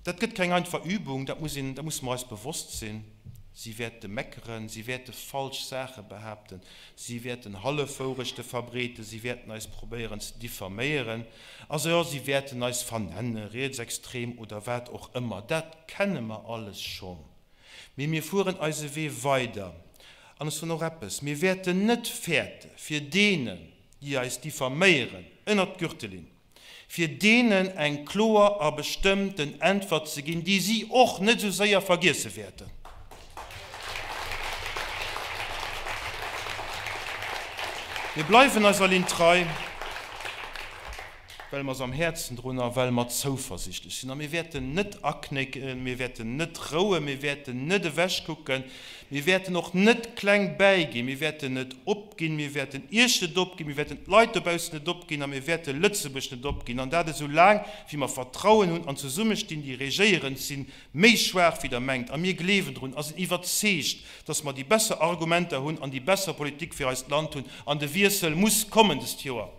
dat gëtt keng einfach Übung, dat muss een, dat musse mer eis bewosst sinn. Si wäerte meckeren, si wäerte falsch Saache behaapten, si wäerten Hallefwourechte verbreeten, si wäerten eis probéieren ze diffaméieren, also jo, si wäerten eis vernennen, rietsextrem oder wat och ëmmer. Dat kenne mer alles schonn. Mee mir fueren eise Wee weider. An ech soen och eppes, Mir wäerten net fäerte fir deenen, déi eis diffaméieren, ënnert d'Gürtellinn, fir deenen eng kloer a bestëmmten Äntwert ze ginn, déi si och net esou séier vergiesse wäerten. Mir bleiwen eiser Linn trei. Well mer se am Häerzen droen a well mer zouversichtlech sinn. A mir wäerten net aknécken, mir wäerten net rouen, mir wäerten net ewechkucken, mir wäerten och net kleng bäiginn, mir wäerten net opginn, mir wäerten Iech net opginn, mir wäerten d'Leit dobaussen net opginn a mir wäerte Lëtzebuerg net opginn. An dat esou laang, wéi mer Vertrauen hunn an zesummestinn. Déi Regéierend si méi schwaach, wéi Der mengt. A mir gleewen drun a sinn iwwerzeegt, dass mer déi besser Argumenter hunn an déi besser Politik fir eist Land hunn. An de Wiessel muss kommen dëst Joer.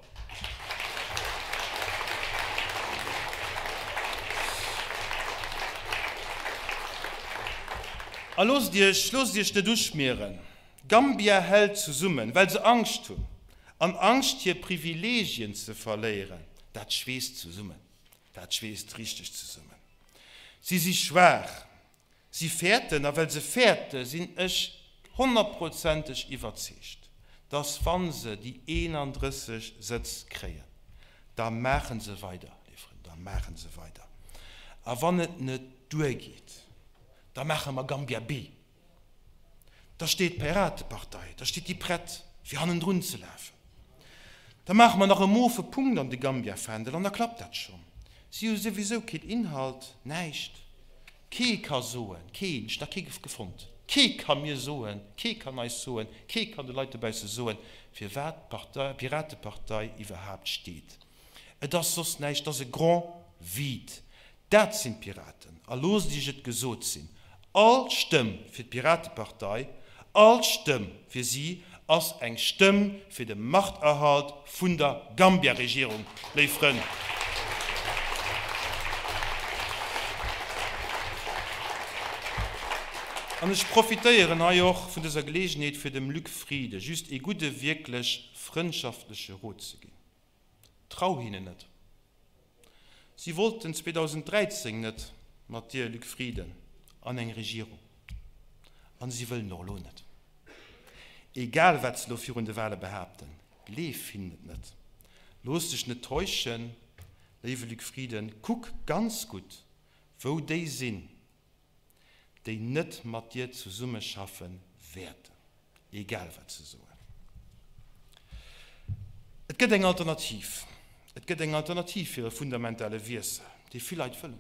A loosst Iech, loosst Iech net uschmieren, Gambia hält zesummen, well se Angscht hunn, an Angscht hir Privilegien ze verléieren. Dat schweesst zesummen, dat schweesst richteg zesummen. Si si schwaach, Si fäerten, a well se fäerte sinn ech honnertprozenteg iwwerzeegt, dass wa se déi 31 Sëtz kréien, da maache se weider, léif Frënn, da maache se weider. A wann et net duergeet, da maache mer Gambia B. Da steet d'Piratepartei, da steet déi prett, fir hannendrun ze lafen. Da maache mer nach e mofe Punkt an de Gambia-Fändel an da klappt dat schonn. Si hu souwisou keen Inhalt, näischt. Kee ka soen, keen, ech hunn nach kee gefonnt, kee ka mir soen, kee kann eis soen, kee kann de Leit dobausse soen, firwat d'Piratepartei iwwerhaapt steet. Et ass soss näischt, et ass e grand vide. Dat sinn d'Piraten. A loosst Iech et gesot sinn, All Stëmm fir d'Piratepartei, all Stëmm fir si ass eng Stëmm fir de Machterhalt vun der Gambia-Regierung, léif Frënn. An ech profitéieren hei och vun dëser Geleegenheet, fir dem Luc Frieden just ee gudde, wierklech frëndschaftleche Rot ze ginn. Trau hinnen net. Si wollten 2013 net mat dir, Luc Frieden, an eng Regierung. An si wëllen och elo net. Egal wat se elo virun de Wahle behaapten, gleef hinnen et net. Looss dech net täuschen, léiwe Luc Frieden, kuck ganz gutt, wou déi sinn, déi net mat dir zesummeschaffe wäerten, egal wat se soen. Et gëtt eng Alternativ. Et gëtt eng Alternativ fir e fundamentale Wiessel, dee vill Leit wëllen,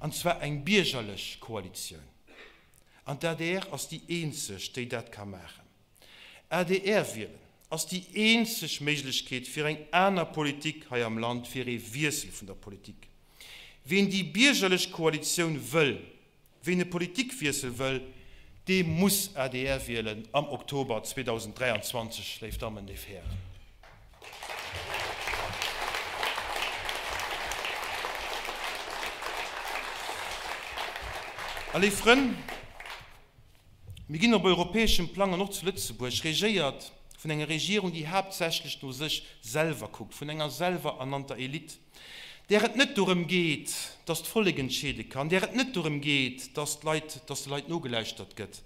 an zwar eng biergerlech Koalitioun. An d'ADR ass déi eenzeg, déi dat ka maachen. Adr wielen ass déi eenzeg Méiglechkeet fir eng aner Politik hei am Land, fir ee Wiessel vun der Politik. Ween déi biergerlech Koalitioun wëll, ween e Politikwiessel wëll, dee muss adr wielen am Oktober 2023, léif Dammen, léif Hären. A léif Frënn, Mir ginn op europäeschem Plang an och zu Lëtzebuerg regéiert vun enger Regierung, déi haaptsächlech no sech selwer kuckt, vun enger selwer ernannter Elite, där et net dorëm geet, dass d'Vollek entscheede kann, där et net dorëm geet, dass d'Leit, dass de Leit nogelauschtert gëtt,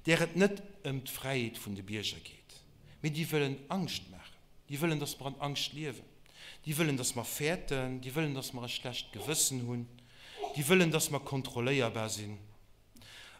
där et net ëm d'Fräiheet vun de Bierger geet, mee déi wëllen Angscht maachen, déi wëllen, dass mer an Angscht liewen, déi wëllen, dass mer fäerten, déi wëllen, dass mer e schlecht Gewëssen hunn, déi wëllen, dass mer kontrolléierbar sinn.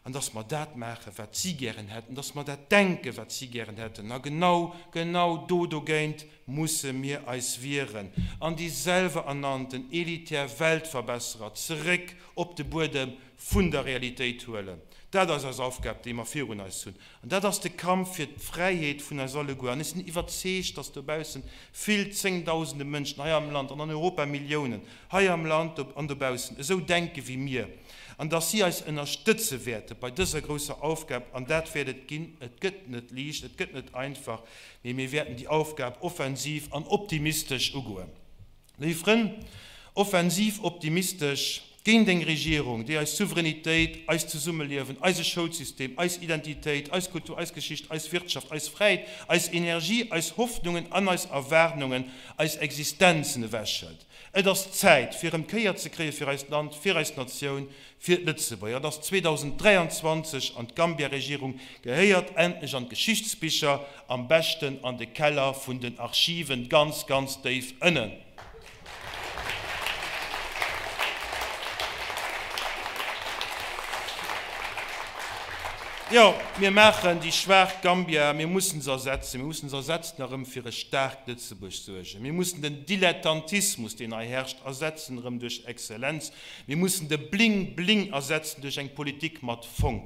An dass mer dat maachen, wat si gären hätten, dass mer dat denken, wat si gären hätten. A genau, genau do dogéint musse mir eis wieren an déi selwerernannten elitär Weltverbesserer zeréck op de Buedem vun der Realitéit huelen. Dat ass eis Aufgab, déi mer virun eis hunn. An dat ass de Kampf fir d'Fräiheet vun eis alleguer. An ech sinn iwwerzeegt, dass dobaussen vill zéngdausende Mënschen, hei am Land an an Europa Milliounen, hei am Land an dobaussen, esou denke wéi mir an dass si eis ënnerstëtze wäerte bei dëser grousser Aufgab. An dat wäert et ginn. Et gëtt net liicht, et gëtt net einfach, mee mir wäerten déi Aufgab offensiv an optimistesch ugoen. Léif Frënn, offensiv optimistesch géint eng Regierung, déi eis Souveränitéit, eist Zesummeliewen, eise Schoulsystem, eis Identitéit, eis Kultur, eis Geschicht, eis Wirtschaft, eis Fräiheet, eis Energie, eis Hoffnungen an eis Erwaardungen, eis Existenzen ewechhëlt. Et ass Zäit, fir erëm d'Kéier ze kréie fir eist Land, fir eis Natioun, fir d'Lëtzebuerger. Et ass 2023 an d'Gambia-Regierung gehéiert endlech an d'Geschichtsbicher, am beschten an de Keller vun den Archiven, ganz, ganz déif ënnen. Jo, mir maachen déi schwaach Gambia, mir mussen se ersetzen, mir mussen se ersetzen a rëm fir e staarkt Lëtzebuerg suergen. Mir mussen den Dilettantismus, deen hei herrscht, ersetzen erëm duerch Exzellenz. Mir mussen de Bling-Bling ersetzen duerch eng Politik mat Fong.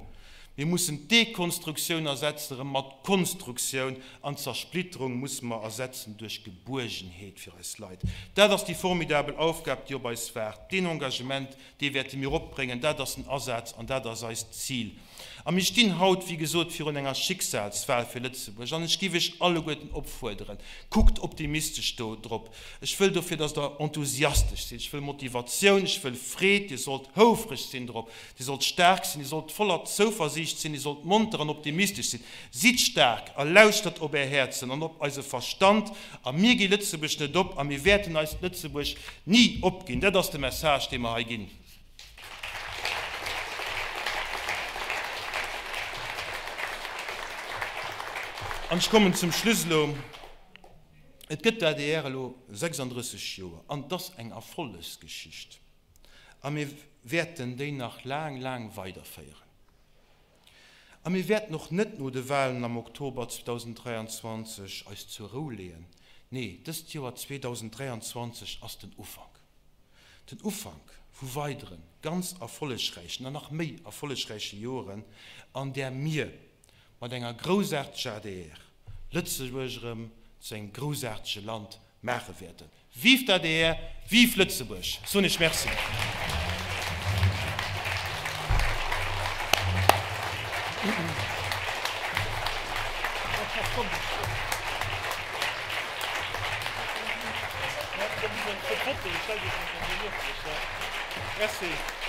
Mir mussen d'Dekonstruktioun ersetzen erëm mat Konstruktioun an d'Zersplitterung musse mer ersetzen duerch Gebuergenheet fir eis Leit. Dat ass déi formidabel Aufgab, déi op eis waart. Deen Engagement, Dee wäerte mir opbréngen. Dat ass den Asaz an dat ass eist Zil. A mir stinn haut, wéi gesot, virun enger Schicksalswahl fir Lëtzebuerg. An ech géif Iech alleguerten opfuerderen, Kuckt optimistesch do drop. Ech wëll dofir, dass Der enthusiastesch sidd. Ech wëll Motivatioun, ech wëll Freed. Dir sollt houfreg sinn drop. Dir sollt staark sinn. Dir sollt voller Zouversiicht sinn. Dir sollt monter an optimistesch sinn. Sidd staark a lauschtert op Är Häerzen an op eise Verstand. A mir gi Lëtzebuerg net op a mir wäerten eist Lëtzebuerg ni opginn. Dat ass de Message, dee mer hei ginn. An ech kommen zum Schluss elo. Et gëtt d'ADR elo 36 Joer an et ass eng Erfollegsgeschicht a mir wäerten déi nach laang, laang weiderféieren. A mir wäerten och net no de Wahlen am Oktober 2023 eis zur Rou leeën. Nee, dëst Joer 2023 ass den Ufank. Den Ufank vu weideren, ganz erfollegräichen an nach méi erfollegräiche Joeren, an där mir mat enger groussaarteger adr Lëtzebuerg erëm zu engem groussaartege Land maache wäerten. Vive d'ADR, vive Lëtzebuerg! Soen ech Merci. Merci.